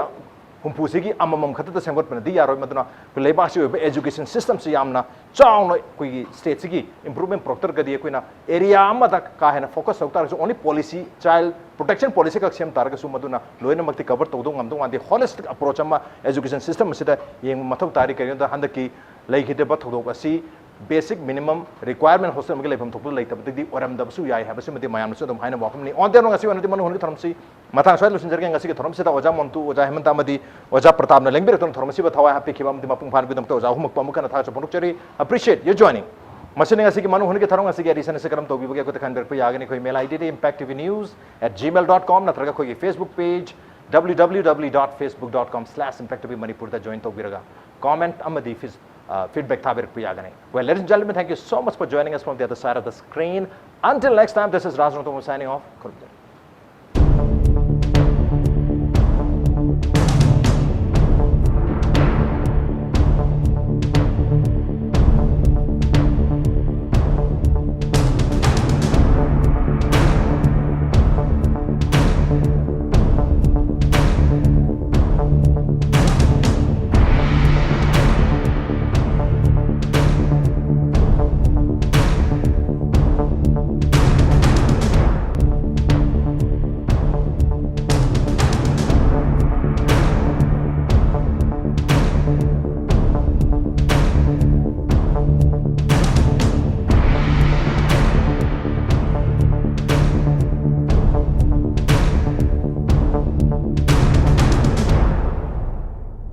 ꯍꯨꯝꯐꯨꯁꯤꯒꯤ ꯑꯃꯃꯝ ꯈꯛꯇꯗ ꯁꯦꯝꯒꯠꯄꯅꯗꯤ ꯌꯥꯔꯣꯏ꯫ ꯃꯗꯨꯅ ꯑꯩꯈꯣꯏ ꯂꯩꯕꯥꯛꯁꯤ ꯑꯣꯏꯕ ꯑꯦꯖꯨꯀꯦꯁꯟ ꯁꯤꯁꯇꯝꯁꯤ ꯌꯥꯝꯅ ꯆꯥꯎꯅ ꯑꯩꯈꯣꯏꯒꯤ ꯁ꯭ꯇꯦꯠꯁꯤꯒꯤ ꯏꯝꯄ꯭ꯔꯨꯚꯃꯦꯟ ꯄꯨꯔꯛꯇ꯭ꯔꯒꯗꯤ ꯑꯩꯈꯣꯏꯅ ꯑꯦꯔꯤꯌꯥ ꯑꯃꯗ ꯀꯥ ꯍꯦꯟꯅ ꯐꯣꯀꯁ ꯇꯧ ꯇꯥꯔꯒꯁꯨ, only policy, child protection policy ꯈꯛ ꯁꯦꯝ ꯇꯥꯔꯒꯁꯨ ꯃꯗꯨꯅ ꯂꯣꯏꯅꯃꯛꯇꯤ ꯀꯚꯔ ꯇꯧꯗꯧ ꯉꯝꯗꯧ ꯃꯥꯟꯗꯦ꯫ ꯍꯣꯂꯤꯁꯇꯤꯛ ꯑꯦꯄ꯭ꯔꯣꯆ ꯑꯃ ꯑꯦꯖꯨꯀꯦꯁꯟ ꯁꯤꯁꯇꯝ ꯑꯁꯤꯗ ꯌꯦꯡꯕ ꯃꯊꯧ ꯇꯥꯔꯤ꯫ ꯀꯔꯤꯒꯤꯅꯣꯗ ꯍꯟꯗꯛꯀꯤ ꯂꯩꯈꯤꯗꯕ ꯊꯧꯗꯣꯛ ꯑꯁꯤ ꯕꯦꯁꯤꯛ ꯃꯤꯅꯤꯃꯝ ꯔꯤꯀ꯭ꯋꯥꯏꯔꯃꯦꯟ ꯍꯣꯁꯇꯦꯜ ꯑꯃꯒꯤ ꯂꯩꯐꯝ ꯊꯣꯛꯄꯗ ꯂꯩꯇꯕꯗꯒꯤ ꯑꯣꯏꯔꯝꯗꯕꯁꯨ ꯌꯥꯏ ꯍꯥꯏꯕꯁꯤꯃꯗꯤ ꯃꯌꯥꯝꯅꯁꯨ ꯑꯗꯨꯝ ꯍꯥꯏꯅꯕ ꯋꯥꯐꯝꯅꯤ꯫ On the whole, ꯉꯁꯤ ꯑꯣꯏꯅꯗꯤ ꯃꯅꯨꯡ ꯍꯨꯠꯅꯒꯤ ꯊꯧꯔꯝꯁꯤ ꯃꯇꯥꯡ ꯁ꯭ꯋꯥꯏꯗ ꯂꯣꯏꯁꯤꯟꯖꯔꯒꯦ꯫ ꯉꯁꯤꯒꯤ ꯊꯧꯔꯝꯁꯤꯗ ꯑꯣꯖꯥ ꯃꯣꯟꯇꯨ, ꯑꯣꯖꯥ ꯍꯦꯃꯟꯇ ꯑꯃꯗꯤ ꯑꯣꯖꯥ ꯄ꯭ꯔꯇꯥꯞꯅ ꯂꯦꯡꯕꯤꯔꯛꯇꯨꯅ ꯊꯧꯔꯝ ꯑꯁꯤꯕꯨ ꯊꯋꯥꯏ ꯍꯥꯞꯄꯤꯈꯤꯕ ꯑꯃꯗꯤ ꯃꯄꯨꯡ ꯐꯥꯍꯟꯕꯒꯤꯗꯃꯛꯇ ꯑꯣꯖꯥ ꯑꯍꯨꯝꯃꯛꯄꯨ ꯑꯃꯨꯛ ꯍꯟꯅ ꯊꯥꯒꯠꯆꯕ ꯐꯣꯡꯗꯣꯛꯆꯔꯤ꯫ Appreciate your joining. ꯃꯁꯤꯅ ꯉꯁꯤꯒꯤ ꯃꯅꯨꯡ ꯍꯨꯠꯅꯒꯤ ꯊꯧꯔꯝ ꯑꯁꯤꯒꯤ edition ꯑꯁꯤ ꯀꯔꯝ ꯇꯧꯕꯤꯕꯒꯦ? ꯑꯩꯈꯣꯏꯗ ꯈꯟꯕꯤꯔꯛꯄ ꯌꯥꯒꯅꯤ꯫ ꯑꯩꯈꯣꯏ email ID D impact T V news at gmail dot com ꯅꯠꯇ꯭ꯔꯒ ꯑꯩꯈꯣꯏꯒꯤ Facebook page W W W dot facebook dot com slash impact T V Manipur ꯗ join ꯇꯧꯕꯤꯔꯒ comment ꯑꯃꯗꯤ feedback ꯊꯥꯕꯤꯔꯛꯄ ꯌꯥꯒꯅꯤ꯫ Well, ladies and gentlemen, thank you so much for joining us from the other side of the screen. Until next time, this is Raj Rongtong signing off. ꯈꯨꯔꯨꯝꯖꯔꯤ꯫